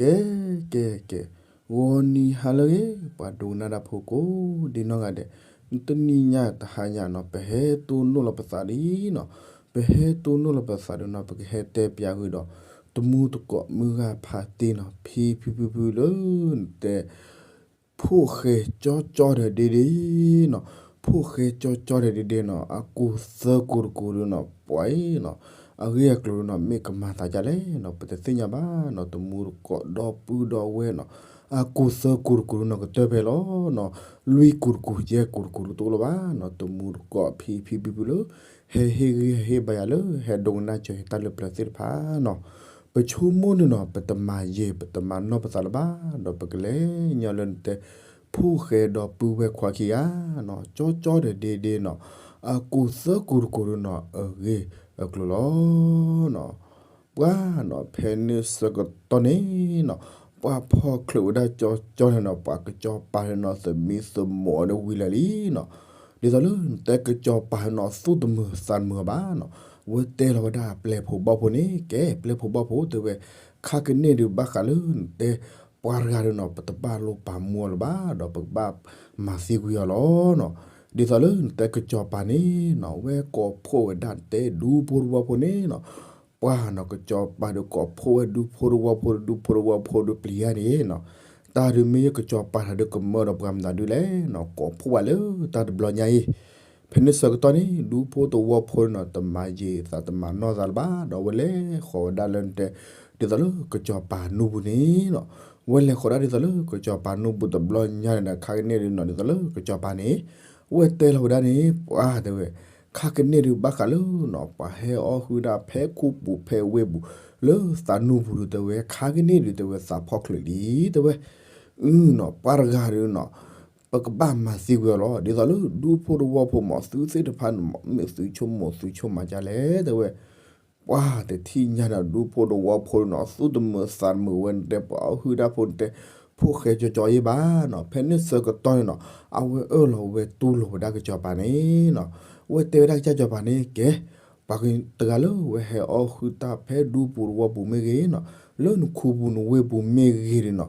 ကဲ ကဲ ကဲ, ဂီၤနံၤဟါလၢအဂ့ၤ ပှၤဒိကနၣ်တၢ်ဖိကိးဒံနီၢ်ဂၤဒဲး, တနံၤညါတဟါညါနီၤ ပဟဲတိၢ်နီၣ်လီၤပသးဒ်နီၤ, ပဟဲတိၢ်နီၣ်လီၤပသးဒ်နီၤ ပကဟဲတဲပၠးဂ့ၤဒီး တမူတကိးမုၢ်ဂၤဖးတ့ၢ်နီၤ ဖံဖံဖုဖုလၢနတဲ ဖိၣ်ဃဲကၠီကၠီဒီးဒ့ဒ့နီၤ, ဖိၣ်ဃဲကၠီကၠီဒီးဒ့ဒ့နီၤ အကူာ်သၢကူာ်တကူာ်ဒုနီၤ ပှၤအံၤနီၤ အဂ့ၢ်အကျိၤဒုနီၤ မ့ၢ်ကမၤသးဒ်လဲၣ်နီၤ ပတသ့ၣ်ညါဘၣ်နီၤ တမူတကိးဒီပုၢ်ဒီဝဲၢ်နီၤ အကူာ်သၢကူာ်တကူာ်ဒုနီၤ ကတၢၢ်ဖဲလီၤနီၤ လွံၢ်ကူာ်တကူာ် ယဲၢ်ကူာ်တကူာ်ဒုတအိၣ်လၢၤဘၣ်နီၤ တမူတကိးဖံဖံဖုဖုလၢ ဟဲဟ့ၣ်ဂံၢ်ဟ့ၣ်ဘါယၤလၢ ဟဲဒိကနၣ်စၢၤယတၢ်လၢပျၢၤသ့ၣ်တဖၣ်နီၤ ပဆိကမိၣ်န့ၣ်နီၤ ပတမၤယံာ် ပတမၤနီၢ်ပသးလၢၤဘၣ် ဒီးပကလဲၤညီလၢနတဲ ဖိၣ်ဃဲဒီပုၢ်ဝဲၢ်ခွါခံဂၤနီၤ ကၠီကၠီဒီးဒ့ဒ့နီၤ အကူာ်သၢကူာ်တကူာ်ဒုနီၤ အဂ့ၢ်အကျိၤလီၤနီၤ ပှၤနီၤ ဖဲန့ၣ်ဆၢကတီၢ်န့ၣ်နီၤ ပှၤဖီၣ်ချုးဝဲဒၣ်ကၠီကၠီန့ၣ်နီၤ ပှၤကစီၤပၤန့ၣ်နီၤ သမံသမိးအီၤဒီးဝံၤလၢာ်လံနီၤ ဒ်သိးလၢနတဲကစီၤပၤန့ၣ်နီၤ သူၣ်တမုာ်သးတမုာ်ဘၣ်နီၤ ဝဲတဲလီၤဝဲဒၣ်ပျဲၢ်ဖိဘီၣ်ဖိန့ၣ် ကဲ ပျဲၢ်ဖိဘီၣ်ဖိတဲဝဲ ခါကန့ၢ်ဒုးဘၣ်ဃးလၢနတဲ ပှၤတဂၤဒုနီၤ ပတဘၣ်လိၣ်ပာ်မူအီၤလၢၤဘၣ် ဒီးပကဘၣ်မၤသံကွံာ်အီၤလီၤနီၤ ဒ်သိးလၢနတဲကစီၤပၤန့ၣ်နီၤ ဝဲကိးဖှိၣ်ဝဲဒၣ်နတဲဒူဖိတဝီဖိန့ၣ်နီၤ ပှၤနီၤ ကစီၤပၤဒီးကိးဖှိၣ်ဝဲဒူဖိတဝီဖိ ဒူဖိတဝီဖိဒီးပျံၤယါန့ၣ်နီၤ တၢ်ဒုးမ့ၢ်ယကစီၤပၤတၢ်ဒုးကမၢဒီးပှၤမတၤဒုလဲၣ်နီၤ ကိးဖှိၣ်ဝဲလၢတၢ်တဘျီညါအံၤ ဖဲန့ၣ်ဆၢကတီၢ်န့ၣ် ဒူဖိတဝီဖိန့ၣ်နီၤ တမၤယံာ်သးတမၤနီၢ်သးလၢၤဘၣ် ဒီးဝဲလဲၤဃီၤဝဲဒၣ်လၢနတဲ ဒ်သိးလၢကစီၤပၤနူပူၤန့ၣ်နီၤ ဝဲလဲၤဃီၤဒၣ်ဒ်သိးလၢကစီၤပၤနူပူၤတဘျီညါန့ၣ်ဒီး ခါကန့ၢ်ဒုနီၤ ဒ်သိးလၢကစီၤပၤန့ၣ် ဝဲတဲလီၤဝဲဒၣ်န့ၣ် ပှၤတဲဝဲ ခါကန့ၢ်ဒုးဘၣ်ဃးလၢနီၤ ပှၤဟဲအီၣ်ဟုၣ်ဒၣ်ဖဲခူပူၤဖဲဝ့ၢ်ပူၤ လၢသးနူပူၤဒုတဲဝဲ ခါကန့ၢ်ဒုတဲဝဲသးဖီချုးလံ တဲဝဲ အုနီၤ ပှၤတဂၤဒုနီၤ ပကဘၣ်မၤသံကွံာ်အီၤလီၤ ဒ်သိးလၢဒူဖိတဝီဖိမး သုသ့ၣ်တဖၣ်န့ၣ်မး မ့ၢ်သုဆိကမိၣ်သုဆိကမးဒ်လဲၣ် တဲဝဲ ပှၤတထံၣ်ညါန့ၣ် ဒူဖိတဝီဖိန့ၣ်နီၤ သူၣ်တမုာ်သးတမုာ်ဝဲနတဲ ပှၤအီၣ်ဟုၣ်ဒၣ်ဖိနတဲ ဖိၣ်ဃဲကၠီကၠီယဲဘၣ်နီၤ ဖဲန့ၣ်ဆၢကတီၢ်န့ၣ်နီၤ အဝဲအၢၣ်လီၤဝဲတူၢ်လိာ်ဝဲဒၣ်ကစီၤပၤန့ၣ်နီၤ ဝဲတဲဝဲဒၣ်ကစၢ်ကစီၤပၤန့ၣ် ကဲ ပှၤတဂၤလၢဝဲဟဲအီၣ်ဟုၣ်တၢ်ဖဲဒူပူၤတဝီပူၤမ့ၢ်ဂ့ၤနီၤ လၢနခူပူၤနဝ့ၢ်ပူၤမ့ၢ်ဂ့ၤန့ၣ်နီၤ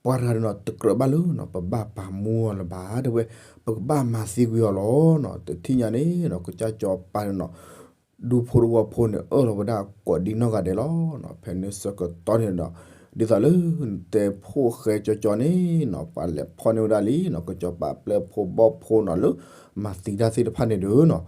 ပှၤတဂၤန့ၣ်နီၤ တကြၢးဘၣ်လၢနီၤ ပဘၣ်ပာ်မူအီၤလၢၤဘၣ် တဲဝဲ ပကဘၣ်မၤသံကွံာ်အီၤလီၤနီၤ တထံၣ်ညါန့ၣ်နီၤ ကစၢ်ကစီၤပၤန့ၣ်နီၤ ဒူဖိတဝီဖိန့ၣ် အၢၣ်လီၤဝဲဒၣ်ကိးဒံနီၢ်ဂၤဒဲးလီၤနီၤ ဖဲန့ၣ်ဆၢကတီၢ်န့ၣ်ဒီး ဒ်သိးလၢနတဲဖိၣ်ဃဲကၠီကၠီန့ၣ်နီၤ ပှၤလဲၤဖီၣ်န့ၢ်ဝဲဒၣ်လံနီၤ ကစီၤပၤပျဲၢ်ဖိဘီၣ်ဖိနီၤ လၢမၤသံတၢ်သ့ၣ်တဖၣ်န့ၣ်ဒီးနီၤ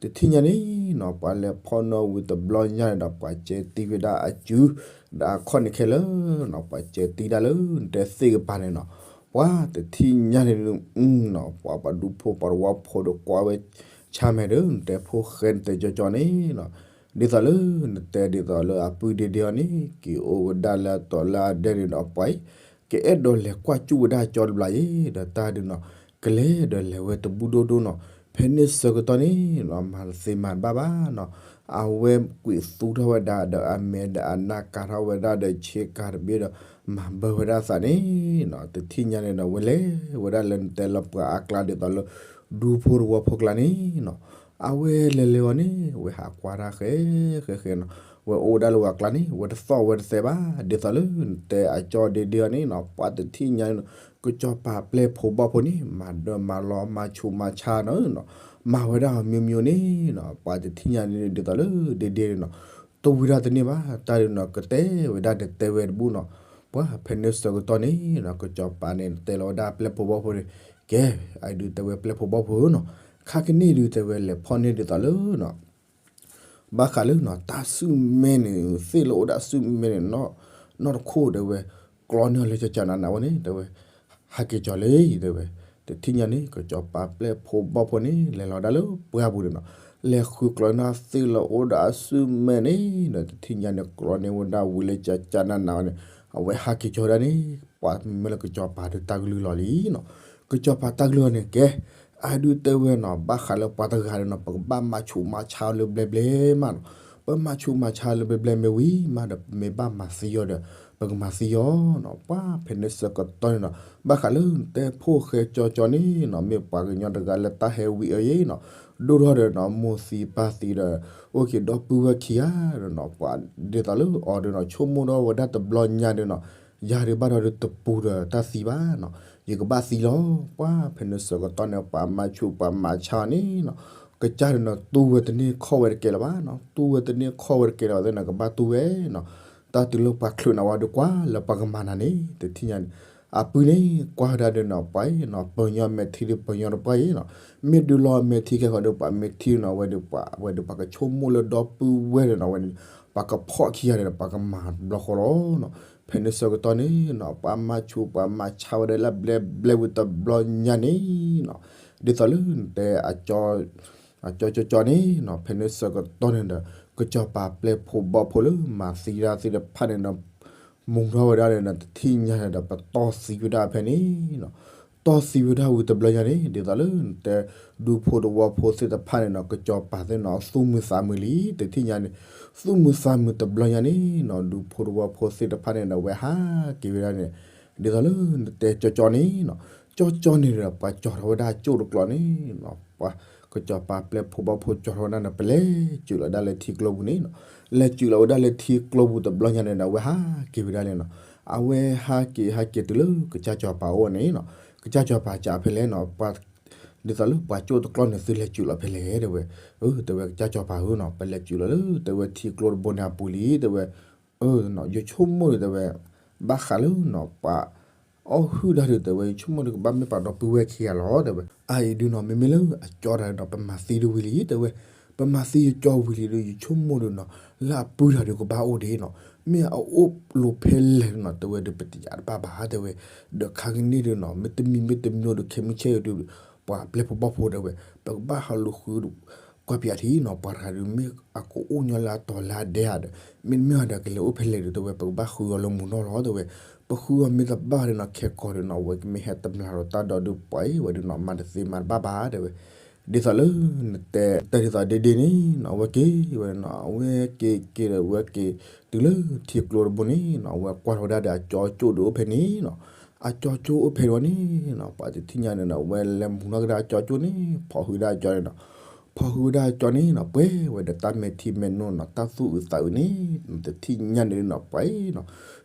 တထံၣ်ညါန့ၣ်နီၤ ပှၤလဲၤဖီၣ်န့ၢ်ဝံၤတဘျီညါန့ၣ်ဒီး ပှၤကဲတံၢ်ဝဲဒၣ်အစု ဒီးအခီၣ်န့ၣ်ခဲလၢာ်နီၤ ပှၤကဲတံၢ်ဒၣ်လၢနတဲသ့ၣ်ကပၤန့ၣ်နီၤ ပှၤတထံၣ်ညါန့ၣ်နီၤ ပှၤပှၤဒူဖိပှၤတဝီဖိဒီးကွၢ်ဝဲဆါမဲာ်ဒီး နတဲဖိၣ်ဃဲနတဲကၠီကၠီန့ၣ်နီၤ ဒ်သိးလၢနတဲဒ်သိးလၢအပုၢ်ဒ့ဒ့အီၤန့ၣ် က့ၤအိၣ်ဝဲဒၣ်လၢအတီၤလၢအဒဲန့ၣ်ဒီး ပှၤအံၤ ကအဲၣ်ဒိးလဲၤကွၢ်ကၠူၣ်ဝဲဒၣ်ကၠီတဘျီအံၤ ဒီးတၢ်ဒုနီၤ ကလဲၤဒီးလဲၤဝဲတဘူၣ်ဒိၣ်ဒိၣ်နီၤ ဖဲန့ၣ်ဆၢကတီၢ်န့ၣ်နီၤ မၤတသ့မၤတဘၣ်ဘၣ်နီၤ အဝဲကွံာ်သူထီၣ်ဝဲဒၣ်ဒီးအမဲာ်ဒီးအနၢ်ကၤထီၣ်ဝဲဒၣ်ဒီးဆ့ကၤတဘ့ၣ်ဒီး မၤဘၢဝဲဒၣ်သးန့ၣ်နီၤ တထံၣ်ညါန့ၣ်ဒီး ဝဲလဲၤဝဲဒၣ်လၢနတဲလၢပှၤအကျါဒ်သိးလၢ ဒူဖိတဝီဖိကျါန့ၣ်နီၤ အဝဲလဲၤလဲၤအီၤန့ၣ် ဝဲဟးကွၢ်တၢ်ဃဲဃဲဃဲနီၤ ဝဲအိၣ်ဝဲဒၣ်လၢပှၤကျါန့ၣ် ဝဲတသီၣ်ဝဲတသဲဘၣ် ဒ်သိးလၢနတဲအကၠီဒ့ဒ့အီၤန့ၣ်နီၤ ပှၤတထံၣ်ညါန့ၣ်နီၤ ကစီၤပၤပျဲၢ်ဖိဘီၣ်ဖိန့ၣ် မၤဒၢမၤလီၤမၤဆူးမၤဆါနီၤ မၤဝဲဒၣ်အီၤမျိုးမျိုးန့ၣ်နီၤ ပှၤတထံၣ်ညါန့ၣ် ဒ်သိးလၢဒ့ဒ့န့ၣ်နီၤ တဝံၤဒၣ်တန့ၢ်ဘၣ် တၢ်ဒုနီၤ ကတဲဝဲဒၣ်ဒီးတဲဝဲတဘူၣ်နီၤ ပှၤဖဲန့ၣ်ဆၢကတီၢ်န့ၣ်နီၤ ကစီၤပၤန့ၣ် တဲလီၤဝဲဒၣ်ပျဲၢ်ဖိဘီၣ်ဖိန့ၣ် ကဲ အဒုတဲဝဲပျဲၢ်ဖိဘီၣ်ဖိနီၤ ခါကန့ၢ်ဒုတဲဝဲလဲၤဖီၣ်န့ၢ်ဒ်သိးလၢနီၤ ဘၣ်ဃးလၢနီၤ တၢ်ဆူၣ်မဲန့ၣ် သ့ၣ်လၢအိၣ်ဒၣ်ဆူၣ်မဲန့ၣ် နီၢ်တခိၣ်တဲဝဲ ကျီန့ၢ်အီၤလၢကကနးနးဝဲန့ၣ် တဲဝဲ ဟးက့ၤကၠီၤလံ တဲဝဲ တထံၣ်ညါန့ၣ် ကစီၤပၤပျဲၢ်ဖိဘီၣ်ဖိန့ၣ် လဲၤလီၤဒၣ်လၢပှၢ်ပူၤန့ၣ်နီၤ လဲၤဃုကျီန့ၢ်သ့ၣ်လၢအိၣ်ဒၣ်အဆူၣ်မဲန့ၣ်ဒီး တထံၣ်ညါန့ၣ် ကျီန့ၢ်ဝဲဒၣ်ဝံၤလၢကကနးနးဝဲန့ၣ် အဝဲဟးက့ၤကၠီၤဝဲဒၣ်န့ၣ် ပှၤမ့ၢ်လၢကစီၤပၤဒုးတၢ်ကလုၢ်လီၤလံနီၤ ကစီၤပၤတၢ်ကလုၢ်လီၤန့ၣ် ကဲ အဒုတဲဝဲနီၤ ဘၣ်ဃးလၢပှၤတဂၤန့ၣ်နီၤ ပကဘၣ်မၤဆူးမၤဆါလၢဘျဲၣ်ဘျဲၣ်မးနီၤ ပမၤဆူးမၤဆါလၢဘျဲၣ်ဘျဲၣ်မ့ၢ်ဝံၤမးဒီး ပမ့ၢ်ဘၣ်မၤသံအီၤဒီး ပကမၤသံအီၤနီၤ ပှၤဖဲန့ၣ်ဆၢကတီၢ်န့ၣ်နီၤ ဘၣ်ဃးလၢနတဲဖိၣ်ဃဲကၠီကၠီန့ၣ်နီၤ မ့ၢ်ပှၤကညီတဂၤလၢတၢ်ဟဲဝံၤအီၤယဲနီၤ ဒိၣ်ထီၣ်ဒီးနီၤ မိၢ်သံပၢ်သံဒီး အိၣ်က့ၤဒီပုၢ်ဝဲၢ်ခံဂၤဒီးနီၤ ပှၤဒ်သိးလၢအီၤဒီးနီၤ ဆိကမိၣ်ထီၣ်ဝဲဒၣ်တဘျီညါဒီးနီၤ ယၤဒုးဘၣ်ဒီးဒုးတပူၤဒီးတၢ်သံဘၣ်နီၤ, ယကဘၣ်သံလီၤ. ပှၤဖဲန့ၣ်ဆၢကတီၢ်န့ၣ် ပှၤမၤဆူၣ်ပှၤမၤဆါအီၤန့ၣ်နီၤ, ကစၢ်ဒုးနီၤ တူၢ်ဝဲတန့ၢ်ခီၣ်ဝဲတကဲလၢၤဘၣ်နီၤ, တူၢ်ဝဲတန့ၢ်ခီၣ်ဝဲတကဲလၢၤဘၣ်သ့ၣ်နီၤ ကဘၣ်တူၢ်ဝဲနီၤ, တၢ်တုၤလၢပှၤချုးနၤဝဲဒုးကွၢ်လၢပှၤကမၤနၤန့ၣ် တထံၣ်ညါန့ၣ်, အပုၢ်န့ၣ် ကွၢ်ဝဲဒၣ်ဒုးနီၤ ပှၤနီၤ ပၢညီမဲာ်ထံဒုးပၢညီတပှၢ်အံၤနီၤ, မ့ၢ်ဒုးလီၤမဲာ်ထံခဲဃီဒီး ပှၤမဲာ်ထံနီၤ ဝဲဒုးပှၤ ဝဲဒုးပှၤကဆိကမိၣ်လၢဒီပုၢ်ဝဲၢ်ဒီးနီၤ ဝဲန့ၣ် ပှၤကဖီၣ်ခံဂၤဒီး ပှၤကမၤတဘျီဃီလီၤနီၤ. ဖဲန့ၣ်ဆၢကတီၢ်န့ၣ်နီၤ ပှၤမၤဆူၣ်ပှၤမၤဆါဝဲဒၣ်လၢဘျဲဘျဲဝံၤတဘျီညါန့ၣ်နီၤ, ဒ်သိးလၢနတဲ အကၠီကၠီကၠီန့ၣ်နီၤ ဖဲန့ၣ်ဆၢကတီၢ်န့ၣ်ဒီး ကစီၤပၤပျဲၢ်ဖိဘီၣ်ဖိလၢမၤသံဒၣ်သ့ၣ်တဖၣ်န့ၣ်ဒီး မူၤထီၣ်ဝဲဒၣ်န့ၣ်ဒီး တထံၣ်ညါန့ၣ်ဒီး ပတီၢ်သံဝဲဒၣ်ဖဲန့ၣ်နီၤ, တီၢ်သံဝဲဒၣ်ဝံၤတဘျီညါန့ၣ် ဒ်သိးလၢနတဲ ဒူဖိတဝီဖိသ့ၣ်တဖၣ်န့ၣ်နီၤ ကစီၤပၤသ့ၣ်နီၤ သူၣ်မုာ်သးမုာ်လံ တထံၣ်ညါန့ၣ်, သူၣ်မုာ်သးမုာ်တဘျီညါန့ၣ်နီၤ ဒူဖိတဝီဖိသ့ၣ်တဖၣ်န့ၣ်ဒီး ဝဲဟးက့ၤဝဲဒၣ်န့ၣ် ဒ်သိးလၢနတဲကၠီကၠီန့ၣ်နီၤ, ကၠီကၠီန့ၣ်ဒီး ပှၤကၠီထီၣ်ဝဲဒၣ်ကၠိၣ်တကျီန့ၣ်နီၤ, ပှၤ ကစီၤပၤပျဲၢ်ဖိဘီၣ်ဖိကၠီထီၣ်ဝဲဒၣ်န့ၣ် ပလဲၤစူးလီၤဒၣ်လၢထံကျိပူၤန့ၣ်နီၤ, လဲၤစူးလီၤဝဲဒၣ်လၢထံကျိပူၤတဘျီညါန့ၣ်ဒီး အဝဲဟးက့ၤဝဲဒၣ်န့ၣ်နီၤ, အဝဲဟးက့ၤဟးက့ၤတုၤလၢကစၢ်စီၤပၤအိၣ်န့ၣ်နီၤ, ကစၢ်စီၤပၤစံးဖဲလဲၣ်နီၤ ပှၤ ဒ်သိးလၢပှၤကၠိၣ်တကျီန့ၣ် သုလဲၤစူးလီၤဖဲလဲၣ်တဲဝဲ, တဲဝဲကစၢ်စီၤပၤဧၢနီၤ ပလဲၤစူးလီၤလၢတဲဝဲထံကျိတဘိန့ၣ်အပူၤလံတဲဝဲ, ယဆိကမိၣ်ဒီးတဲဝဲ, ဘၣ်ဃးလၢနီၤ ပှၤ အီၣ်ဟုၣ်တၢ်ဒုးတဲဝဲ ယဆိကမိၣ်ဒီးကဘၣ်မ့ၢ်ပှၤဒီပုၢ်ဝဲၢ်ခံဂၤလီၤတဲဝဲ, အအံၤဒုးနီၤ မ့မ့ၢ်လၢအကၠီတၢ်ဒီး ပမၤသံဒုးဝံၤလံတဲဝဲ, ပမၤသံယကၠီဝံၤလံဒီး ယဆိကမိၣ်ဒီးနီၤ လၢအပုၢ်တၢ်ဒုးကဘၣ်အိၣ်ဒံးနီၤ, မ့ၢ်အအိၣ်လိၤဖဲလဲၣ်နီၤ တဲဝဲဒီး ပတယၤတဘၣ်ဘၣ်တဲဝဲ, ဒီးခါကန့ၣ်ဒုးနီၤ မ့တမံၤမ့တမံၤဒီး ခဲမုၢ်ဆ့ၣ်ဒုး ပှၤပျဲၢ်ဖိဘီၣ်ဖိတဲဝဲ ပကဘၣ်ဟးလူၤဃု ကွၢ်ပယးထံနီၤ ပှၤတဂၤဒုး မ့ၢ်အကအိၣ်ညီလၢအတီၤလၢအဒဲဧါဒီး မ့တမ့ၢ်ဒီးကလဲၤအိၣ်ဖဲလဲၣ်ဒုးတဲဝဲ ပကဘၣ်ဃုအီၤလၢမုၢ်နီၢ်လီၤတဲဝဲ, ပဃုအီၤမ့ၢ်တဘၣ်ဒီးနီၤ ခဲကိာ်ဒုးနီၤ အဝဲကမ့ၢ်ဟဲတမျၢ်ဒီးတၢ်ဒီးဒုးပှၤအံၤဝဲဒုးနီၤ မၤတသ့မၤတဘၣ်ဘၣ်တဲဝဲ, ဒ်သိးလၢနတဲ တဲဒ်သိးဒ့ဒ့န့ၣ်နီၤ အဝဲက့ၤဝဲနီၤ အဝဲက့ၤက့ၤဒီး အဝဲက့ၤတုၤလၢထံကျိတဘိန့ၣ်နီၤ အဝဲကွၢ်ထီၣ်ဝဲဒၣ်ဒီး အကၠီကၠိၣ်ဒုးအိၣ်ဖဲန့ၣ်နီၤ, အကၠီကၠိၣ်အိၣ်ဖဲန့ၣ်ဝဲန့ၣ်နီၤ ပှၤတထံၣ်ညါန့ၣ်ဒီး အဝဲလဲၤမူၤထီၣ်ကဒါအကၠီကၠိၣ်န့ၣ် ဖီၣ်ဟုၣ်ဝဲဒၣ်အကၠီန့ၣ်နီၤ, ဖီၣ်ဟုၣ်ဝဲဒၣ်အကၠီန့ၣ်နီၤ ပှဲၤဝဲဒီးတၢ်မဲာ်ထံမဲာ်နိနီၤ တၢ်သူၣ်အုးသးအုးန့ၣ် တထံၣ်ညါန့ၣ်နီၤ ပှၤအံၤနီၤ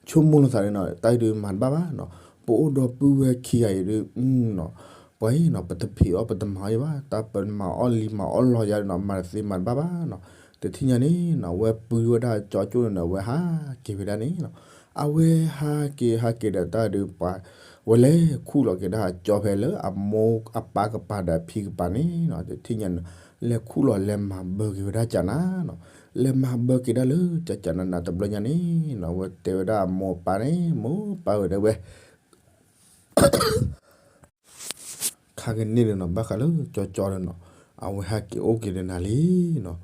ဆိကမိၣ်လိာ်သးန့ၣ်နီၤ တၢ်အံၤဒုးမၤတဘၣ်ဘၣ်နီၤ, ပအိၣ်ဒီပုၢ်ဝဲၢ်ခံဂၤအံၤဒုးနီၤ ပှၤအံၤနီၤ ပတဖံးအီၣ်ပတမၤအီၣ်အံၤဘၣ် တၢ်ပမၤအီၣ်လံမၤအီၣ်လီၤယၤနီၤ မၤတသ့မၤတဘၣ်ဘၣ်နီၤ, တထံၣ်ညါန့ၣ်နီၤ အဝဲပုၢ်ဝဲဒၣ်အကၠီကၠိၣ်န့ၣ်နီၤ အဝဲဟးက့ၤဝဲဒၣ်န့ၣ်နီၤ, အဝဲဟးက့ၤဟးက့ၤဒီးတၢ်ဒုးပှၤ ဝဲလဲၤခူၣ်လီၤက့ၤဒၣ်အကၠီဖဲလၢအမိၢ်အပၢ်ကပၤဒီးအဖံကပၤန့ၣ်နီၤ တထံၣ်ညါန့ၣ် လဲၤခူၣ်လီၤလဲၤမၤဘၢက့ၤဝဲဒၣ်ကၠးနၤနီၤ, လဲၤမၤဘၢက့ၤဒၣ်လၢကၠးကၠးနၤနၤတဘျီညါန့ၣ်နီၤ အဝဲတဲဝဲဒၣ်အမိၢ်အပၢ်န့ၣ် မိၢ်ပၢ်ဝဲတဲဝဲ ခါကန့ၣ်ဒီးနီၤ ဘၣ်ဃးလၢကၠီကၠီဒီးနီၤ အဝဲဟဲက့ၤအိၣ်က့ၤဒီးနၤလံနီၤ,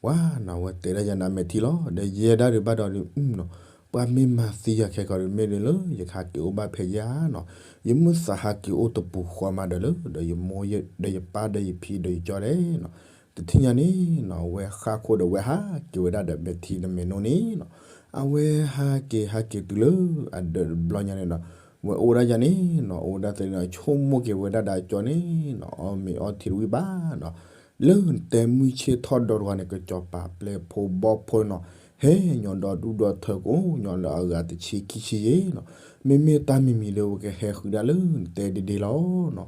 ပှၤနီၤ အဝဲတဲဒၣ်ယၤနၤမဲာ်ထံလီၤ ဒီးယဲဒၣ်ဒုးဘၣ်ဒီးဒုးနီၤ ပှၤမ့ၢ်မၤသံယၤခဲကီးဒုး မ့ၢ်ဒုးလၢယကဟးက့ၤအိၣ်ဘၣ်ဖဲယၤနီၤ, ယမုၢ်သးဟးက့ၤအိၣ်တပူၤဃီမးဒီးလၢ ဒီးယမိၢ်ဒီးယပၢ်ဒီးယဖံဒီးယကၠီဒဲးနီၤ, တထံၣ်ညါန့ၣ်နီၤ အဝဲဃၣ်ခိၣ်ဒီးဝဲဟးက့ၤဝဲဒၣ်ဒီးမဲာ်ထံဒီးမဲာ်နိန့ၣ်နီၤ, အဝဲဟးက့ၤဟးက့ၤတုၤလၢအဒၢးတဘျီညါန့ၣ်နီၤ, ဝဲအိၣ်ဝဲဒၣ်ယၤန့ၣ်နီၤ အိၣ်ဝဲဒၣ်သ့ၣ်နီၤ ဆိကမိၣ်က့ၤဝဲဒၣ်ဒီးကၠီန့ၣ်နီၤ အီၣ်မ့ၤအီထံတဝံၣ်ဘၣ်နီၤ, လၢနတဲမုၢ်ဆ့ၣ်ထီၣ်ဒီတဂီၤန့ၣ် ကစီၤပၤပျဲၢ်ဖိဘီၣ်ဖိနီၤ ဟဲညီဒီဒူၣ်ဒီထၢကိးညီလၢအဂၤတဆံခံဆံယဲၢ်နီၤ, မ့မ့ၢ်တၢ်မံၤမံၤဒီး ဝဲကဟဲဃုဒၣ်လၢနတဲဒ့ဒ့လီၤနီၤ,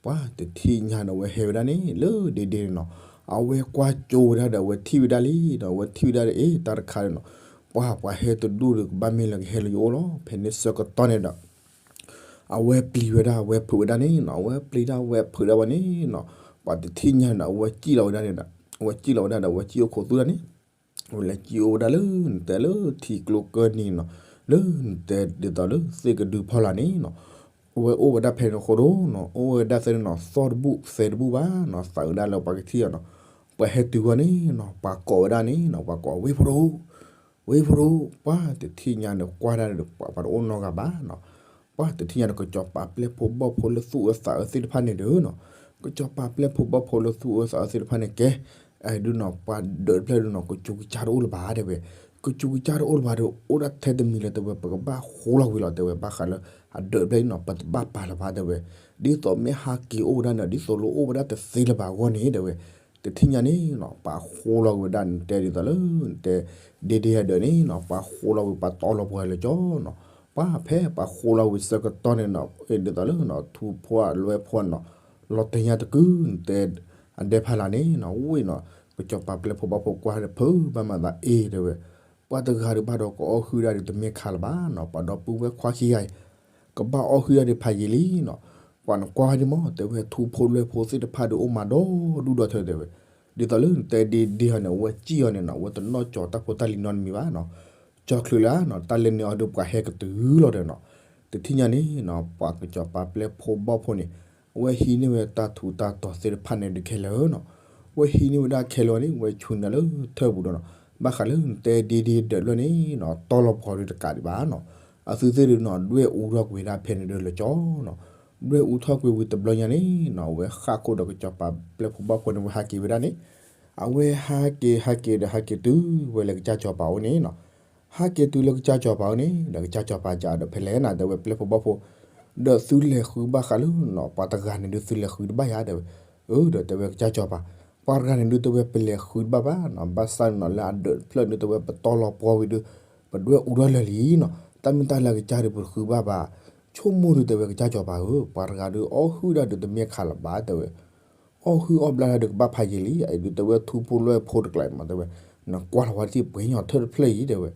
ပှၤတထံၣ်ညါန့ၣ် အဝဲဟဲဝဲဒၣ်န့ၣ် လၢဒ့ဒ့န့ၣ်နီၤ, အဝဲကွၢ်ကၠိဝဲဒၣ်ဒီး အဝဲထံၣ်ဝဲဒၣ်လံဒီး အဝဲထံၣ်ဝဲဒၣ်ဒီး အ့ တၢ်တခါန့ၣ်နီၤ, ပှၤပှၤဟဲတဒူၣ်ဒီး ကဘၣ်မ့ၢ်လၢကဟဲလၢယအိၣ်လီၤ, ဖဲန့ၣ်ဆၢကတီၢ်န့ၣ်ဒီး အဝဲပျံၤဝဲဒၣ် အဝဲဖုးဝဲဒၣ်န့ၣ်နီၤ, အဝဲပျံၤဒၣ် အဝဲဖုးဒၣ်ဝဲန့ၣ်နီၤ, ပှၤတထံၣ်ညါန့ၣ်ဒီး အဝဲစံၣ်လီၤဝဲဒၣ်န့ၣ်ဒီး အဝဲစံၣ်လီၤဝဲဒၣ်ဒီး အဝဲစံၣ်အိၣ်ခိးသူဒၣ်န့ၣ်, အဝဲလဲၤစံၣ်အိၣ်ဝဲဒၣ်လၢနတဲလၢထံကျိကၢၢ်နံၤနီၤ, လၢနတဲဒ်သိးလၢသ့ၣ်ကဒုဖီလာ်န့ၣ်နီၤ, အဝဲအိၣ်ဝဲဒၣ်ဖဲန့ၣ်အဃိဒီးနီၤ အိၣ်ဝဲဒၣ်သ့ၣ်န့ၣ်နီၤ သီၣ်တဘူၣ်သဲတဘူၣ်ဘၣ်နီၤ, သးဝဲဒၣ်လၢပှၤကထံၣ်အီၤနီၤ, ပှၤဟဲတုၤဝဲန့ၣ်နီၤ ပှၤကိးဝဲဒၣ်န့ၣ်နီၤ ပှၤကိးဝဲဖိဒိၣ် ဝဲဖိဒိၣ် ပှၤတထံၣ်ညါန့ၣ် ကွၢ်ဒၣ်ဒီး ပှၤတအိၣ်နီတဂၤဘၣ်နီၤ, ပှၤတထံၣ်ညါန့ၣ် ကစီၤပၤပျဲၢ်ဖိဘီၣ်ဖိလၢသူၣ်အၢသးအၢသ့ၣ်တဖၣ်န့ၣ်ဒီးနီၤ, ကစီၤပၤပျဲၢ်ဖိဘီၣ်ဖိလၢသူၣ်အၢသးအၢသ့ၣ်တဖၣ်န့ၣ်ကဲ, အဒုးနီၤ ပှၤဒၢးတဖျၢၣ်ဒီးနီၤ ကစူးကစၢ်တအိၣ်လၢၤဘၣ်တဲဝဲ, ကစူးကစၢ်တအိၣ်လၢၤဘၣ်ဒီး အိၣ်ဒၣ်ထဲတမံၤလၢၤတဲဝဲ ပကဘၣ်ဃိလီၤဝံၤလီၤတဲဝဲ ဘၣ်ဃးလၢ အဒၢးတဖျၢၣ်န့ၣ်နီၤ ပတဘၣ်ပာ်လၢၤဘၣ်တဲဝဲ, ဒ်သိးမ့ၢ်ဟးက့ၤအိၣ်ဝဲဒၣ်န့ၣ် ဒ်သိးလိၣ်အိၣ်ဝဲဒၣ်တသ့လၢၤဘၣ်အဂီၢ်န့ၣ်တဲဝဲ, တထံၣ်ညါန့ၣ်နီၤ ပှၤဃိလီၤဝံၤဝဲဒၣ်န့ၣ် တဲဒ်သိးလၢ တဲ ဒ့ဒ့အဒၢးန့ၣ်နီၤ ပှၤဃိလီၤဝံၤ ပှၤတီလီၤပှၤလၢကၠီနီၤ, ပှၤဖဲပှၤဃိလီၤဝံၤဆၢကတီၢ်န့ၣ်နီၤ ဒ်သိးလၢထူဖိလွဲဖိနီၤ လီၤတဲာ်ညါတကုာ် နတဲအဒဲဖးလၢ်န့ၣ်နီၤ ဝံၤနီၤ ကစီၤပၤပျဲၢ်ဖိဘီၣ်ဖိကွၢ်ဒီး ဖုဘၣ်မၤသးအ့ၣ်တဲဝဲ, ပှၤတဂၤဒုးဘၣ်ဒီးကအီၣ်ဟုၣ်ဒၣ်ဒုးတမ့ၢ်ခးလၢၤဘၣ်နီၤ ပှၤဒီပုၢ်ဝဲၢ်ခွါခံဂၤအံၤ ကဘၣ်အီၣ်ဟုၣ်ဒၣ်ဒုးဖးယံာ်လံနီၤ, ပှၤနကွၢ်ဝဲဒ်မး တဲဝဲထူဖိလွဲဖိသ့ၣ်တဖၣ်ဒုးအိၣ်မးဒီဒူၣ်ဒီထၢတဲဝဲ, ဒ်သိးလၢနတဲဒ့ဒ့အီၤန့ၣ် အဝဲစံၣ်အီၤန့ၣ်နီၤ အဝဲတနီၣ်ကၠီၤတၢ်ဖိတၢ်လံၤနီတမံၤဘၣ်နီၤ, ကၠီချုးလၢနီၤ တၢ်လဲၤနုာ်အီၤဒုးပှၤဟဲကတုၤလီၤဒီးနီၤ, တထံၣ်ညါန့ၣ်နီၤ ပှၤကစီၤပၤပျဲၢ်ဖိဘီၣ်ဖိန့ၣ် အဝဲဟံးန့ၢ်ဝဲတၢ်ထူးတၢ်တီၤသ့ၣ်တဖၣ်န့ၣ်ဒုးခဲလၢာ်နီၤ, အဝဲဟံးန့ၢ်ဝဲဒၣ်ခဲလၢာ်န့ၣ် အဝဲဆူၣ်န့ၢ်လၢထၢၣ်ပူၤဒီးနီၤ, ဘၣ်ဃးလၢနတဲဒ့ဒ့ဒၢးတဖျၢၣ်န့ၣ်နီၤ တီလီၤပှီၤဒုးတကးဒံးဘၣ်နီၤ, အသုသ့ၣ်ဒုးနီၤ ဒွဲၣ်အူထီၣ်ကွံာ်ဝဲဒၣ်ဖဲန့ၣ်ဒုးလၢကၠီနီၤ, ဒွဲၣ်အူထီၣ်ကွံာ်ဝံၤတဘျီညါန့ၣ်နီၤ အဝဲဃၣ်ခိၣ်ဒီးကစီၤပၤပျဲၢ်ဖိဘီၣ်ဖိန့ၣ် အဝဲဟးက့ၤဝဲဒၣ်န့ၣ် အဝဲဟးက့ၤဟးက့ၤဒီးဟးက့ၤတုၤဝဲလၢကစၢ်စီၤပၤအိၣ်န့ၣ်နီၤ, ဟးက့ၤတုၤလၢကစၢ်စီၤပၤအိၣ်န့ၣ် ဒီးကစၢ်စီၤပၤကဒီးဖဲလဲၣ်နၤ တဲဝဲပျဲၢ်ဖိဘီၣ်ဖိ, ဒီးသုလဲၤဃုဘၣ်ဃးလၢနီၤ ပှၤတဂၤန့ၣ်ဒုးသုလဲၤဃုတဘၣ်ယၤတဲဝဲ, အၢ ဒီးတဲဝဲကစၢ်စီၤပၤ, ပှၤတဂၤန့ၣ်ဒုးတဲဝဲပလဲၤဃုတဘၣ်ဘၣ်နီၤ, ဘၣ်ဆၣ်နီၤလၢအဒၢးတဖျၢၣ်န့ၣ်တဲဝဲပတီလီၤပှီၤဝံၤဒုး ပဒွဲၣ်အူထီၣ်လၢာ်လံနီၤ, တၢ်မ့ၢ်တၢ်လၢအကစၢ်ဒုးပဃုဘၣ်ဘၣ်, ဆိကမိၣ်ဒုးတဲဝဲကစၢ်စီၤပၤဧၢ ပှၤတဂၤဒုးအီၣ်ဟုၣ်ဒၣ်ဒုးတမ့ၢ်ခးလၢၤဘၣ်တဲဝဲ အီၣ်ဟုၣ်အီၣ်ဘျါတၢ်ဒုးကဘၣ်ဖးယံာ်လံ, အအံၤဒုးတဲဝဲထူဖိလွဲဖိတကျါအံၤမးတဲဝဲ, နကွၢ်လီၤဝဲတထံၣ်ပှ့ၤညီထၢၣ်တဖျၢၣ်အံၤတဲဝဲ,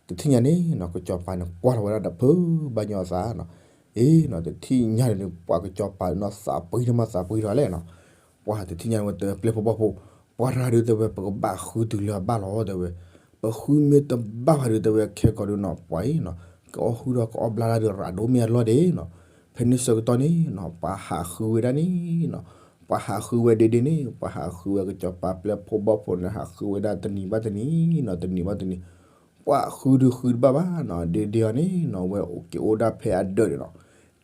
တထံၣ်ညါန့ၣ်နီၤ ကစီၤပၤန့ၣ်ကွၢ်လီၤဝဲဒၣ်ဒီးဖုဘၣ်ညီအသးနီၤ, အ့နီၤ တထံၣ်ညါန့ၣ်ဒုး ပှၤကစီၤပၤနီၤ သးပှံၤတမးသးပှံၤထီၣ်လဲၣ်နီၤ, ပှၤတထံၣ်ညါန့ၣ်ဝဲတဲဝဲပျဲၢ်ဖိဘီၣ်ဖိ, ပှၤတဂၤဒုးတဲဝဲပကဘၣ်ဃုတုၤလၢအဘၣ်လီၤတဲဝဲ, ပဃုမ့ၢ်တဘၣ်ဘၣ်ဒုးတဲဝဲခဲကိာ်ဒုးနီၤ ပှၤအံၤနီၤ ကအီၣ်ဟုၣ်ထီၣ်ကအီၣ်ဘျါတၢ်ဒုးရၤဒိၣ်မ့ၢ်အလီၢ်ဒ့နီၤ, ဖဲန့ၣ်ဆၢကတီၢ်န့ၣ်နီၤ ပှၤဟးဃုဝဲဒၣ်န့ၣ်နီၤ, ပှၤဟးဃုဝဲဒ့ဒ့န့ၣ် ပှၤဟးဃုဝဲကစီၤပၤပျဲၢ်ဖိဘီၣ်ဖိန့ၣ် ဟးဃုဝဲဒၣ်တနံၤဘၣ်တနံၤနီၤ တနံၤဘၣ်တနံၤ, ပှၤဃုဒုးဃုတဘၣ်ဘၣ်နီၤ ဒ့ဒ့အီၤန့ၣ်နီၤ ဝဲက့ၤအိၣ်ဒၣ်ဖဲအဒၢးန့ၣ်နီၤ,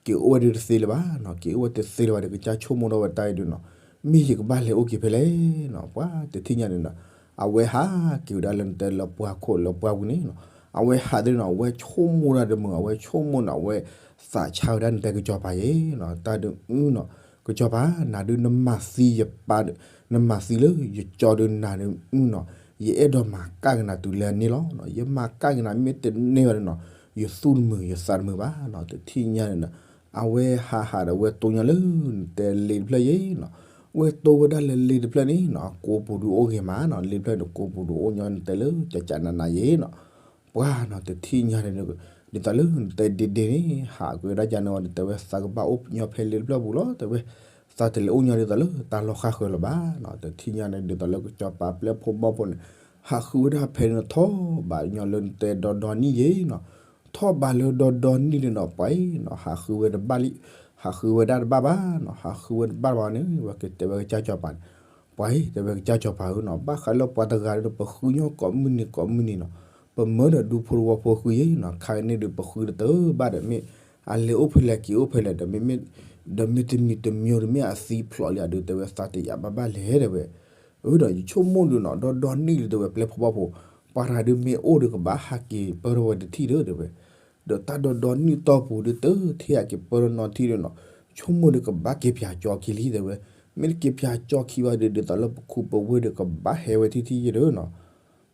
က့ၤအိၣ်ဝဲဒၣ်တသ့လၢၤဘၣ်နီၤ က့ၤအိၣ်ဝဲတသ့လၢၤဘၣ်ဒီး ကစၢ်ဆိကမိၣ်ထီၣ်ဝဲတၢ်အံၤဒုးနီၤ, မ့ၢ်ယကဘၣ်လဲၤအိၣ်က့ၤဖဲလဲၣ်နီၤ ပှၤတထံၣ်ညါန့ၣ်နီၤ, အဝဲဟးက့ၤဝဲဒၣ်လၢနတဲလၢပှၢ်ခိၣ်လၢပှၢ်ပူၤန့ၣ်နီၤ, အဝဲဟးဒ်နီၤ အဝဲဆိကမိၣ်ဒၣ်တမုာ် အဝဲဆိကမိၣ်နီၤ အဝဲသးဆါဝဲဒၣ်နတဲကစီၤပၤယဲနီၤ တၢ်ဒုးအုနီၤ, ကစီၤပၤ နၤဒုးနမၤသံယပၢ် နမၤသံလၢယကၠီဒုးနၤဒုးအုနီၤ, ယအဲၣ်ဒိးမၤကၣ်က့ၤနၤတုၤလၢအန့ၣ်လီၤ, ယမၤကၣ်က့ၤနၤမ့ၢ်တန့ၢ်ဘၣ်ဒုးနီၤ, ယသူၣ်တမုာ်ယသးတမုာ်ဘၣ်နီၤ တထံၣ်ညါန့ၣ်နီၤ, အဝဲဟးဟးဒီးအဝဲတိၢ်ညါလၢနတဲလ့တဖျၢၣ်ယဲနီၤ, အဝဲတိၢ်ဝဲဒၣ်လၢလ့တဖျၢၣ်န့ၣ်နီၤ အကိးပူၤဒုးအိၣ်ဂ့ၤမးနီၤ လ့တဖျၢၣ်န့ၣ်ကိးပူၤဒုးအိၣ်ညီနတဲလၢကကနနၤယဲနီၤ ပှၤနီၤ တထံၣ်ညါန့ၣ် ဒ်သိးလၢနတဲဒ့ဒ့န့ၣ် ဟးကွံာ်ဝဲဒၣ်ကန့ၣ်အီၤဒီး တဲဝဲသးကဘၣ်အိၣ်ညီဖဲလ့တဖျၢၣ်ပူၤလီၤ တဲဝဲ, သးတလဲၤအိၣ်ညီဒ်သိးလၢတၢ်လီၢ်ဃၣ်ဃၢၤလၢၤဘၣ်နီၤ, တထံၣ်ညါန့ၣ် ဒ်သိးလၢကစီၤပၤပျဲၢ်ဖိဘီၣ်ဖိန့ၣ် ဟးဃုဝဲဒၣ်ဖဲန့ၣ်ထီၣ်ဘးညီလၢနတဲဒီဒီနံၣ်ယဲနီၤ, ထီၣ်ဘးလၢဒီဒီနံၣ်န့ၣ်နီၤ ပှၤအံၤနီၤ ဟးဃုဝဲတဘၣ်လံ, ဟးဃုဝဲဒၣ်တဘၣ်ဘၣ်နီၤ, ဟးဃုဝဲတဘၣ်ဘၣ်န့ၣ် ဝဲကတဲဝဲကစၢ်စီၤပၤန့ၣ် ပှၤအံၤ တဲဝဲကစၢ်စီၤပၤဧၢနီၤ ဘၣ်ဃးလၢပှၤတဂၤဒီး ပဃုညီကိးမုၢ်နံၤကိးမုၢ်နံၤနီၤ, ပမၢဒီးဒူဖိတဝီဖိဃုယဲနီၤ, ခါကန့ၣ်ဒုးပဃုတတၢ်ဘၣ်ဒီးမ့ၢ် အလဲၤအိၣ်ဖဲလဲၣ်က့ၤအိၣ်ဖဲလဲၣ်ဒီး မ့မ့ၢ် ဒီးမ့တမံၤတမံၤဒီးမ့ၢ်အသံဖျိးလံအဒုး တဲဝဲသးတယာ်ဘၣ်ဘၣ်လဲၣ်တဲဝဲ, အၢဒီးယဆိကမိၣ်ဒုးနီၤ ဒီဒီနံၣ်လံတဲဝဲပျဲၢ်ဖိဘီၣ်ဖိ, ပှၤတဂၤဒုးမ့ၢ်အိၣ်ဒီးကဘၣ်ဟးက့ၤပၢၢ်ထီၣ်ဝဲတထံၣ်ဒီးတဲဝဲ ဒီးတၢ်ဒီဒီနံၣ်တီၢ်ပူၤဒုးတထံၣ်ဟးက့ၤပၢၢ်ထီၣ်နီတထံၣ်ဒီးနီၤ, ဆိကမိၣ်ဒီးကဘၣ်က့ၤပၠးကၠီခံလံတဲဝဲ, မ့ၢ်တက့ၤပၠးကၠီခံဘၣ်ဒီး ဒ်သိးလၢပခူပဝ့ၢ်ဒီးကဘၣ်ဟဲဝဲထံၣ်ထံၣ်ယဲဒီးနီၤ,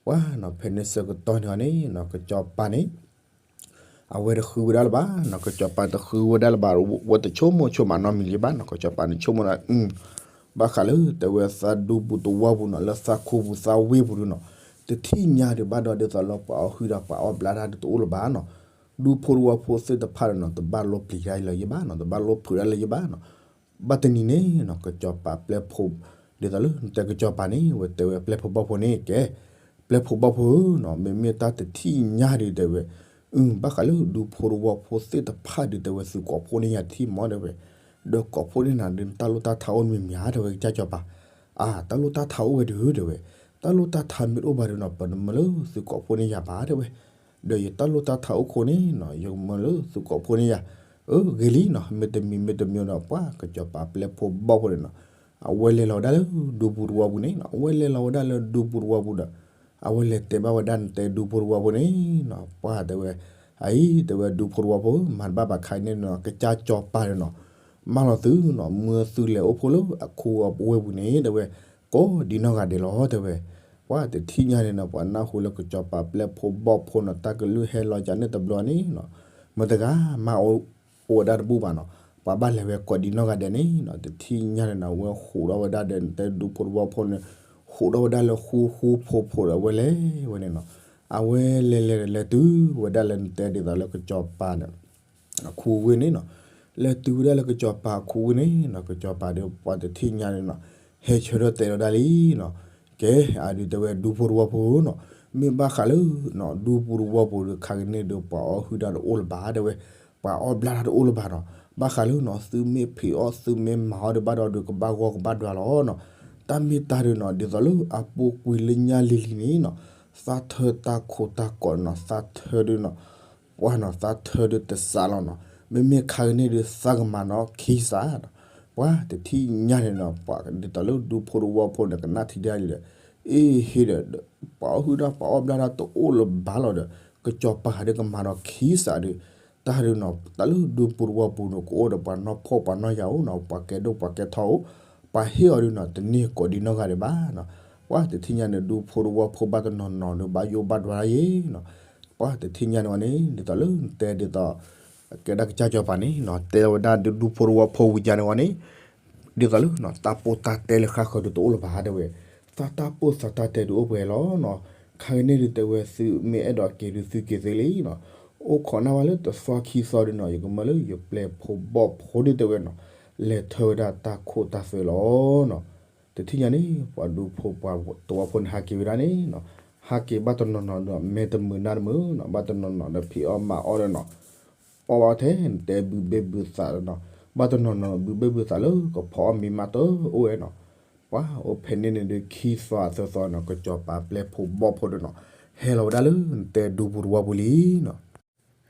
ပှၤနီၤ ဖဲန့ၣ်ဆၢကတီၢ်န့ၣ်န့ၣ်နီၤ ကစီၤပၤန့ၣ် အဝဲတဃုဝဲဒၣ်လၢၤဘၣ်နီၤ, ကစီၤပၤတဃုဝဲဒၣ်လၢၤဘၣ်, ဝဲတဆိကမိၣ်ဆိကမးနီတမံၤလံဘၣ်နီၤ, ကစီၤပၤန့ၣ်ဆိကမိၣ်ဒၣ် ဘၣ်ဃးလၢတဲဝဲသးဒူပူၤသဝီပူၤနီၤ, လၢသးခူပူၤသးဝ့ၢ်ပူၤဒုးနီၤ, တထံၣ်ညါဒုးဘၣ်ဒီးဒ်သိးလၢပှၤအီၣ်ဟုၣ်ဒီးပှၤအီၣ်ဘျါတၢ်ဒုးတအိၣ်လၢၤဘၣ်နီၤ, ဒူဖိတဝီဖိသ့ၣ်တဖၣ်ဒီးနီၤ တဘၣ်လိပျံၤတၢ်လၢၤယဲဘၣ်နီၤ, တဘၣ်လိဖုးတၢ်လၢၤယဲဘၣ်နီၤ, ဘၣ်တနံၤန့ၣ်နီၤ ကစီၤပၤပျဲၢ်ဖိ ဒ်သိးလၢနတဲကစီၤပၤန့ၣ် ဝဲတဲဝဲပျဲၢ်ဖိဘီၣ်ဖိန့ၣ် ကဲ ပျဲၢ်ဖိဘီၣ်ဖိဧၢနီၤ, မ့မ့ၢ်တၢ်တထံၣ်ညါဒုးတဲဝဲ, အု ဘၣ်ဃးလၢဒူဖိတဝီဖိသ့ၣ်တဖၣ်ဒုးတဲဝဲသုကိးဖှိၣ်န့ၢ်ယၤတထံၣ်မးတဲဝဲ, ဒီးကိးဖှိၣ်န့ၢ်နၤဒုး တၢ်လိၣ်တၢ်ထါအိၣ်မ့ၢ်မ့ၢ်ဧါ တဲဝဲကစၢ်စီၤပၤ, အါ တၢ်လိၣ်တၢ်ထါအိၣ်ဝဲဒုးတဲဝဲ, တၢ်လိၣ်တၢ်ထါမ့ၢ်တအိၣ်ဘၣ်ဒုးနီၤ ပတမၢလၢသုကိးဖှိၣ်န့ၢ်ယၤဘၣ်တဲဝဲ ဒီးယတၢ်လိၣ်တၢ်ထါအိၣ်ခိၣ်န့ၣ်နီၤ ယကမၢလၢသုကိးဖှိၣ်န့ၢ်ယၤ, အၢ ဂ့ၤလံနီၤ, မ့တမံၤမ့တမံၤဒီး ပှၤကစီၤပၤပျဲၢ်ဖိဘီၣ်ဖိန့ၣ်နီၤ, အဝဲလဲၤလီၤဝဲဒၣ်လၢဒူပူၤတဝီပူၤန့ၣ်နီၤ, အဝဲလဲၤလီၤဝဲဒၣ်လၢဒူပူၤတဝီပူၤဒီး အဝဲလဲၤတဲဘၣ်ဝဲဒၣ်နတဲဒူဖိတဝီဖိန့ၣ်နီၤ, ပှၤတဲဝဲ, အအံၤ တဲဝဲဒူဖိတဝီဖိ မၤတဘၣ်ဘၣ်ခါအံၤန့ၣ်နီၤ ကစၢ်စီၤပၤန့ၣ်နီၤ, မၢလီၤသုနီၤ မၢသုလဲၤအိၣ်ဖှိၣ်လၢအခူအဝ့ၢ်ပူၤန့ၣ် တဲဝဲ, ကိးဒံနီၢ်ဂၤဒဲးလီၤတဲဝဲ, ပှၤတထံၣ်ညါန့ၣ်နီၤ ပှၤနၢ်ဟူလၢကစီၤပၤပျဲၢ်ဖိဘီၣ်ဖိနီၤ တၢ်ကလုၢ်ဟဲလီၤကန့ၣ်တဘျီန့ၣ်နီၤ, မတဂၤမၤအိၣ်ဝဲဒၣ်တဘူၣ်ဘၣ်နီၤ. ပှၤဘၣ်လဲၤဝဲကိးဒံနီၢ်ဂၤဒဲးန့ၣ်နီၤ, တထံၣ်ညါန့ၣ်နီၤ အဝဲဟူးထီၣ်ဝဲဒၣ်ဒီး နတဲဒူဖိတဝီဖိန့ၣ်, ဟူးထီၣ်ဝဲဒၣ်လၢဃူဃူဖိးဖိးဒီး အဝဲလဲၤဝဲန့ၣ်နီၤ. အဝဲလဲၤလဲၤဒီးလဲၤတုၤဝဲဒၣ်လၢ နတဲဒ်သိးလၢကစီၤပၤန့ၣ် အခူဝ့ၢ်န့ၣ်နီၤ. လဲၤတုၤဝဲဒၣ်လၢကစီၤပၤအခူဝ့ၢ်န့ၣ်နီၤ, ကစီၤပၤဒီး ပှၤတထံၣ်ညါန့ၣ်နီၤ, ဟဲဆၢထၢၣ်တဲလီၤဒၣ်လံနီၤ. ကဲ အဒုးတဲဝဲဒူဖိတဝီဖိနီၤ, မ့ၢ်ဘၣ်ဃးလၢ ဒူဖိတဝီဖိဒီး ခါကန့ၣ်ဒီး ပှၤအီၣ်ဟုၣ်တၢ်တအိၣ်လၢၤဘၣ် တဲဝဲ, ပှၤအီၣ်ဘျၣ်တၢ်တအိၣ်လၢၤဘၣ်နီၤ. ဘၣ်ဃးလၢနီၤ သုမ့ၢ်ဖံးအီၣ် သုမ့ၢ်မၤအီၣ်ဒီး ဘၣ်ဒီးဒုးကဘၣ်ဂီၢ်ကဘၣ်ဒွးလီၤနီၤ. တၢ်မ့ၢ်တၢ်ဒုးနီၤ ဒ်သိးလၢအပူၤကွံာ်လၢညါလံၤလံၤန့ၣ်နီၤ, သးထၢတၢ်ခိၣ်တၢ်ကီးနီၤ, သးထၢဒုးနီၤ ပှၤနီၤ သးထၢဒုးတစးလီၤနီၤ. မ့မ့ၢ်ခါကန့ၣ်ဒုး သးကမၤနီၤခံစးနီၤ. ပှၤတထံၣ်ညါန့ၣ်နီၤ ပှၤဒ်သိးလၢဒူဖိတဝီဖိန့ၣ် ကနၣ်ထံၣ်ဒၣ်လံဒီး အ့ဟ့ဒီး ပှၤအီၣ်ဟုၣ်တၢ် ပှၤအီၣ်ဘျၣ်တၢ်တအိၣ်လၢၤဘၣ်လီၤဒီး ကစီၤပၤဒီးကမၤနီၤခံစးဒီး တၢ်ဒုးနီၤ တၢ်လၢဒူဖိတဝီဖိန့ၣ် ကအိၣ်ဒီးပှၤနီၢ်ဖှီၣ်ပှၤနီၢ်ယာ်အိၣ်နီၤ, ပှၤကဲဒိၣ်ပှၤကဲထီအိၣ်, ပှၤဟ့ၣ်အီၤဒုးနီၤ တန့ၢ်ကိးဒံနီၢ်ဂၤဒဲးဘၣ်နီၤ. ပှၤတထံၣ်ညါန့ၣ် ဒူဖိတဝီဖိဘၣ်တနီၤနီၤဒီး ဘၣ်ယိၣ်ဘၣ်ဒွးတၢ်ယဲနီၤ. ပှၤတထံၣ်ညါန့ၣ်ဝဲန့ၣ် ဒ်သိးလၢနတဲဒ်သိး ကဲဒၣ်ကစၢ်စီၤပၤန့ၣ်နီၤ တဲဝဲဒၣ်ဒူဖိတဝီဖိဝံၤယါန့ၣ်ဝဲန့ၣ် ဒ်သိးလၢ တၢ်ပိၢ်တၢ်တဲလၢဃၣ်ဃၢၤဒုးတအိၣ်လၢၤဘၣ် တဲဝဲ, သးတၢ်ပိၢ်သးတၢ်တဲဒုးအိၣ်ပှဲၤလီၤနီၤ. ခါကန့ၣ်ဒုးတဲဝဲ သုမ့ၢ်အဲၣ်ဒိးက့ၤဒုးသုက့ၤသ့လံနီၤ. အိၣ်ခိးနၢ်ဝဲလၢတသီခံသီဒုးနီၤ ယကမၢလၢယပျဲၢ်ဖိဘီၣ်ဖိဒုးတဲဝဲနီၤ လဲၤထၢဝဲဒၣ်တၢ်ခိၣ်တၢ်သွဲလီၤနီၤ. တထံၣ်ညါန့ၣ် ပှၤဒူဖိပှၤတဝီဖိန့ၣ်ဟးက့ၤဝဲဒၣ်န့ၣ်နီၤ, ဟးက့ၤဘၣ်တနီၤနီၤဒီး မဲာ်တမုာ်နါတမုာ်နီၤ, ဘၣ်တနီၤနီၤဒီးဖံးအီၣ်မၤအီၣ်ဒီးနီၤ အီၣ်ဘၣ်ထဲန့ၣ် တဲဘုဘ့ၣ်ဘုသးနီၤ, ဘၣ်တနီၤနီၤဘုဘ့ၣ်ဘုသးလၢကဖီအီၣ်မ့ၤမးတအိၣ်ဝဲနီၤ. ပှၤအိၣ်ဖဲန့ၣ်န့ၣ်ဒုး ခံသီသၢသီနီၤ ကစီၤပၤပျဲၢ်ဖိဘီၣ်ဖိဒီးနီၤ ဟဲလီၤဝဲဒၣ်လၢနတဲဒူဖိတဝီပူၤလံနီၤ.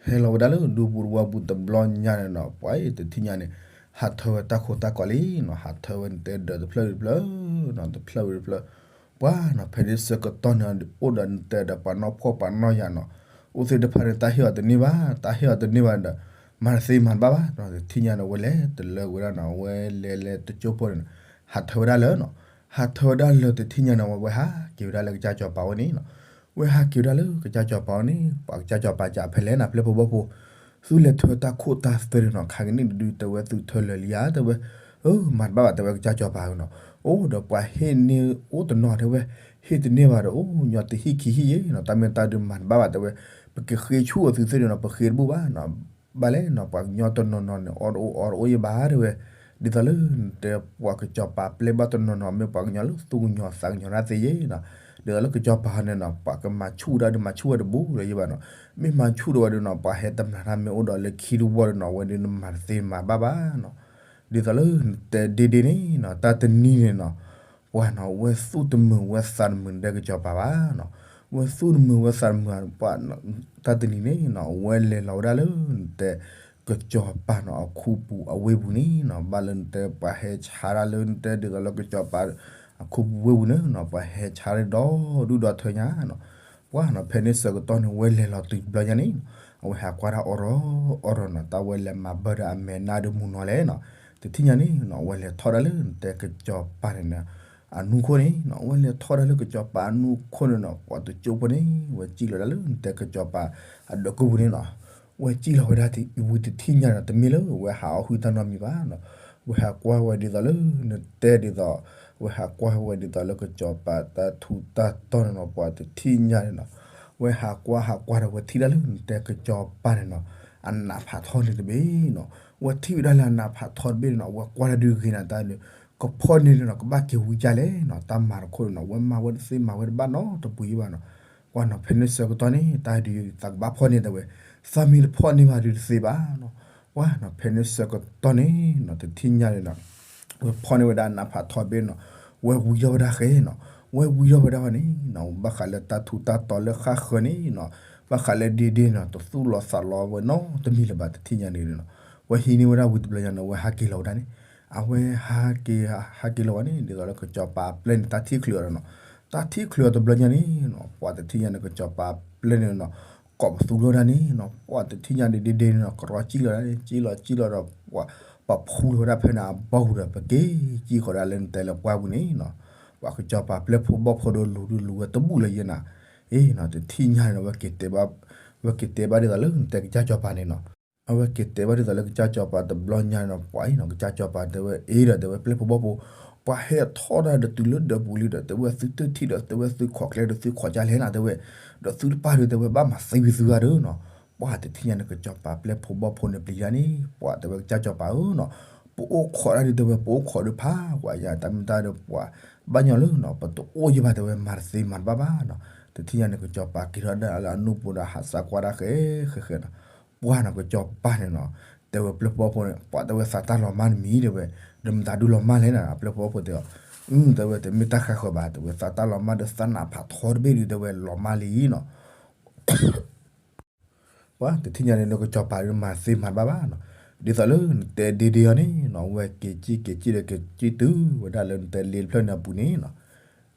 ဟဲလီၤဝဲဒၣ်လၢဒူပူၤတဝီပူၤတဘျီညါန့ၣ်နီၤ ပှၤအံၤတထံၣ်ညါန့ၣ် ဟးထၢဝဲတၢ်ခိၣ်တၢ်ကီးလံနီၤ, ဟးထၢဝဲနတဲဒီးတဖျၢၣ်ဝံၤတဖျၢၣ်နီၤ, တဖျၢၣ်ဝံၤတဖျၢၣ်, ပှၤနီၤ ဖဲန့ၣ်ဆၢကတီၢ်န့ၣ် အိၣ်ဒီးနတဲဒီးပှၤနီၢ်ဖှီၣ်ပှၤနီၢ်ယာ်နီၤ, အိၣ်သ့ၣ်တဖၣ်န့ၣ် တၢ်ဟ့ၣ်အီၤတန့ၢ်ဘၣ်, တၢ်ဟ့ၣ်အီၤတန့ၢ်ဘၣ်ဒီး မၤတသ့မၤတဘၣ်ဘၣ်နီၤ, တထံၣ်ညါန့ၣ် အဝဲလဲၤတလၢဝဲဒၣ်နီၤ, အဝဲလဲၤလဲၤတကၠိဖိန့ၣ်နီၤ, ဟးထၢဝဲဒၣ်လၢနီၤ, ဟးထၢဝဲဒၣ်လၢတထံၣ်ညါန့ၣ် အဝဲဟးက့ၤဝဲဒၣ်လၢကစၢ်စီၤပၤဝဲန့ၣ်နီၤ ဝဲဟးက့ၤဝဲဒၣ်လၢကစၢ်စီၤပၤအအိၣ်န့ၣ် ပှၤကစၢ်စီၤပၤကးဖဲလဲၣ်နၤ ပျဲၢ်ဖိဘီၣ်ဖိ, သုလဲၤထၢတၢ်ခိၣ်တၢ်သွဲန့ၣ်နီၤ, ခါကန့ၣ်ဒုးတဲဝဲသုထၢလၢာ်လံဧါ တဲဝဲ, အၢ မၤတဘၣ်ဘၣ် တဲဝဲကစၢ်စီၤပၤနီၤ, အိၣ်ဒီးပှၤဟ့ၣ်န့ၢ်အိၣ်တနီၤ တဲဝဲ, ဟ့ၣ်တန့ၢ်ဘၣ်ဒီး အိၣ်ညီတဟံၣ်ခံဟံၣ်ယဲနီၤ, တၢ်မ့ၢ်တၢ်ဒုးမၤတဘၣ်ဘၣ် တဲဝဲ, ပကဃ့ဆူၣ်အီၤသုသ့ၣ်န့ၣ်နီၤ ပဃ့တဘူၣ်ဘၣ်နီၤ ဘၣ်လဲၣ်နီၤ ပှၤကညီတနီၤနီၤန့ၣ် အီၣ်တအိၣ်အီတအိၣ်ယဲဘၣ် တဲဝဲ, ဒ်သိးလၢနတဲပှၤကစီၤပၤပျဲၢ်ဘၣ်တနီၤနီၤ မ့ၢ်ပှၤကညီလၢသူၣ်ကညီၤသးကညီၤတၢ်သ့ယဲနီၤ, ဒ်သိးလၢကစီၤပၤန့ၣ်နီၤ ပှၤကမၤဆူၣ်ဝဲဒၣ်ဒီးမၤဆူၣ်ဝဲတဘူၣ်လၢၤယဲဘၣ်နီၤ, မ့ၢ်မၤဆူၣ်ဒီးဝဲဒၣ်နီၤ ပှၤဟဲတမျၢ်တၢ်မ့ၢ်အိၣ်ဒီးလၢခံတဝီဒီးနီၤ အဝဲဒၣ်နမၤတသ့မၤဘၣ်ဘၣ်နီၤ, ဒ်သိးလၢနတဲဒ့ဒ့န့ၣ်နီၤ တၢ်တနံၤန့ၣ်နီၤ ပှၤနီၤ ဝဲသူၣ်တမုာ်ဝဲသးတမုာ်နတဲကစီၤပၤဘၣ်နီၤ, ဝဲသူၣ်တမုာ်ဝဲသးတမုာ် ပှၤ တၢ်တနံၤန့ၣ်နီၤ အဝဲလဲၤလီၤဝဲဒၣ်လၢနတဲ ကစီၤပၤနီၤ အခူပူၤအဝ့ၢ်ပူၤန့ၣ်နီၤ ဘၣ်လၢနတဲပှၤဟဲဆါတၢ်လၢနတဲဒ်သိးလၢကစီၤပၤ အခူပူၤဝ့ၢ်ပူၤန့ၣ်နီၤ ပှၤဟဲဆါတၢ်ဒီဒူၣ်ဒီထၢညါနီၤ, ပှၤနီၤ ဖဲန့ၣ်ဆၢကတီၢ်န့ၣ် ဝဲလဲၤလီၤတုၤတဘျီညါန့ၣ်နီၤ အဝဲဟးကွၢ်တၢ်အီၣ်ရီၣ်အီၣ်ရီၣ်နီၤ တၢ်ဝဲလဲၤမၤဘၢဒီးအမဲာ်နါဒီးမုၢ်နီၤလဲၣ်နီၤ, တထံၣ်ညါန့ၣ်နီၤ အဝဲလဲၤထီၣ်ဒၣ်လၢနတဲကစီၤပၤန့ၣ်နီၤ အနူခိၣ်န့ၣ်နီၤ အဝဲလဲၤထီၣ်ဒၣ်လၢကစီၤပၤအနူခိၣ်န့ၣ်နီၤ ပှၤတကၠိဖိန့ၣ် ဝဲစံၣ်လီၤဒၣ်လၢနတဲကစီၤပၤအဒၢးကိၢ်ပူၤန့ၣ်နီၤ, ဝဲစံၣ်လီၤဝဲဒၣ်ဝံၤတထံၣ်ညါဒီး တမ့ၢ်လၢဝဲဟးအီၣ်ဟုၣ်တၢ်နီတမံၤဘၣ်နီၤ, ဝဲဟးကွၢ်ဝဲဒ်သိးလၢနတဲဒ်သိး ဝဲဟးကွၢ်ဝဲဒ်သိးလၢကစီၤပၤတၢ်ထူးတၢ်တီၤန့ၣ်နီၤ ပှၤတထံၣ်ညါန့ၣ်နီၤ, ဝဲဟးကွၢ်ဟးကွၢ်ဒီးဝဲထံၣ်ဒၣ်လၢနတဲကစီၤပၤန့ၣ်နီၤ အနးဖးထီန့ၣ်တဘ့ၣ်နီၤ, ဝဲထံၣ်ဝဲဒၣ်လၢအနးဖးထီတဘ့ၣ်န့ၣ်နီၤ ဝဲကွၢ်လၢဒုးဂ့ၤနၤတၢ်န့ၣ် ကဖီၣ်န့ၢ်န့ၣ်နီၤ ကဘၣ်က့ၤဝံၤကၢ်လဲၣ်နီၤ တၢ်မၤတခိၣ်န့ၣ်နီၤ ဝဲမၤဝဲတသ့မၤဝဲတဘၣ်နီတပူၤယဲဘၣ်နီၤ, ပှၤနီၤ ဖဲန့ၣ်ဆၢကတီၢ်န့ၣ် တၢ်ဒုးသးကဘၣ်ဖီၣ်န့ၢ်တဲဝဲ, သးမ့ၢ်တဖီၣ်န့ၢ်ဘၣ်ဒုးတသ့ဘၣ်နီၤ, ပှၤနီၤ ဖဲန့ၣ်ဆၢကတီၢ်န့ၣ်နီၤ တထံၣ်ညါန့ၣ်နီၤ ဝဲဖီၣ်န့ၢ်ဝဲဒၣ်အနးဖးထီတဘ့ၣ်နီၤ, ဝဲဝံထီၣ်ဝဲဒၣ်ဃဲနီၤ, ဝဲဝံထီၣ်ဝဲဒၣ်ဝဲန့ၣ်နီၤ ဘၣ်ဃးလၢတၢ်ထူးတၢ်တီၤလၢဃၣ်ဃၢၤန့ၣ်နီၤ, ဘၣ်ဃးလၢဒ့ဒ့နီၤ တသူၣ်လီၤသးလီဝဲနီတမံၤလၢၤဘၣ် တထံၣ်ညါန့ၣ်နီၤ, ဝဲဟံးန့ၢ်ဝဲဒၣ်ဝံၤတဘျီညါန့ၣ် ဝဲဟးက့ၤလီၤဝဲဒၣ်န့ၣ်, အဝဲဟးက့ၤ ဟးက့ၤလီၤဝဲန့ၣ် ဒ်သိးလၢကစီၤပၤအပျဲၢ်န့ၣ် တၢ်ထံၣ်ချုးအီၤဒီးနီၤ, တၢ်ထံၣ်ချုးအီၤတဘျီညါန့ၣ်နီၤ ပှၤတထံၣ်ညါန့ၣ် ကစီၤပၤအပျဲၢ်န့ၣ်နီၤ ကိးပသူထီၣ်ဝဲဒၣ်န့ၣ်နီၤ ပှၤတထံၣ်ညါဒ့ဒ့န့ၣ်နီၤ ကရီစံၣ်လီၤဒၣ်န့ၣ် စံၣ်လီၤစံၣ်လီၤဒီး ပှၤ ပှၤဖူလီၤဝဲဒၣ်ဖဲန့ၣ်အဘီပူၤဒီး ပက့ၤစံၣ်ဃီၤဒၣ်လၢနတဲလၢပှၢ်ပူၤန့ၣ်နီၤ, ပှၤကစီၤပၤပျဲၢ်ဖိဘီၣ်ဖိဒီးလူၤဒုးလူၤဝဲတဘူၣ်လၢယဲနၤ, အ့နီၤ တထံၣ်ညါန့ၣ်နီၤ ဝဲက့ၤတဲဘၣ်, ဝဲက့ၤတဲဘၣ်ဒ်သိးလၢနတဲကစၢ်စီၤပၤန့ၣ်နီၤ အဝဲက့ၤတဲဘၣ်ဒ်သိးလၢကစၢ်စီၤပၤတဘျီညါနီၤ ပှၤအံၤနီၤ ကစၢ်စီၤပၤတဲဝဲအ့ဒီး တဲဝဲပျဲၢ်ဖိဘီၣ်ဖိ ပှၤဟဲထီၣ်တၢ်ဒီးတုၤလၢဒၢးပူၤလံဒီး တဲဝဲသုတထံၣ်ဒီး တဲဝဲသုခိးကျဲဒီးသုခိးကၢ်လဲၣ်နၤ တဲဝဲ ဒီးသုတပၢ်ဒုး တဲဝဲဘၣ်မၤသံဝံၤသုဂၤဒီးနီၤ ပှၤတထံၣ်ညါန့ၣ် ကစၢ်စီၤပၤပျဲၢ်ဖိဘီၣ်ဖိန့ၣ်ပျံၤယါန့ၣ် ပှၤတဲဝဲကစၢ်စီၤပၤဧၢနီၤ ပအိၣ်ခိးတၢ်ဒုး တဲဝဲ ပအိၣ်ခိးဒုးဖး ပှၤယၤတၢ်မ့ၢ်တၢ်ဒီး ပှၤဘၣ်ညီလၢနီၤ ပတအိၣ်ယံၤဘၣ် တဲဝဲ မၤတသ့မၤတဘၣ်ဘၣ်နီၤ တထံၣ်ညါန့ၣ် ကစၢ်စီၤပၤက့ၤထီၣ်ဒၣ်လၢအနူၢ်ပူၤဒီး ဟးစးကွၢ်ဒၣ်ဃဲဃဲဃဲနီၤ ပှၤနီၤ ကစၢ်စီၤပၤန့ၣ်နီၤ တဲဝဲပျဲၢ်ဖိဘီၣ်ဖိန့ၣ် ပှၤတဲဝဲသးတၢ်လီၤမၢ်တမံၤ တဲဝဲ ဒီးမတၤဒုးလီၤမၢ်လဲၣ်နီၤ ပျဲၢ်ဖိဘီၣ်ဖိတဲအီၤ အု တဲဝဲတမ့ၢ်တၢ်ဃဲဃီဘၣ် တဲဝဲသးတၢ်လီၤမၢ်ဒီး သးနးဖးထီတဘ့ၣ်ဒုး တဲဝဲလီၤမၢ်လံနီၤ ပှၤတထံၣ်ညါန့ၣ် နကစၢ်စီၤပၤဒုးမၤသ့မၤတဘၣ်ဘၣ်နီၤ ဒ်သိးလၢနတဲဒ့ဒ့အီၤန့ၣ်နီၤ အဝဲက့ၤစံၣ်က့ၤစံၣ်ဒီးက့ၤစံၣ်တုၤဝဲဒၣ်လၢနတဲလ့တဖျၢၣ်န့ၣ်အပူၤန့ၣ်နီၤ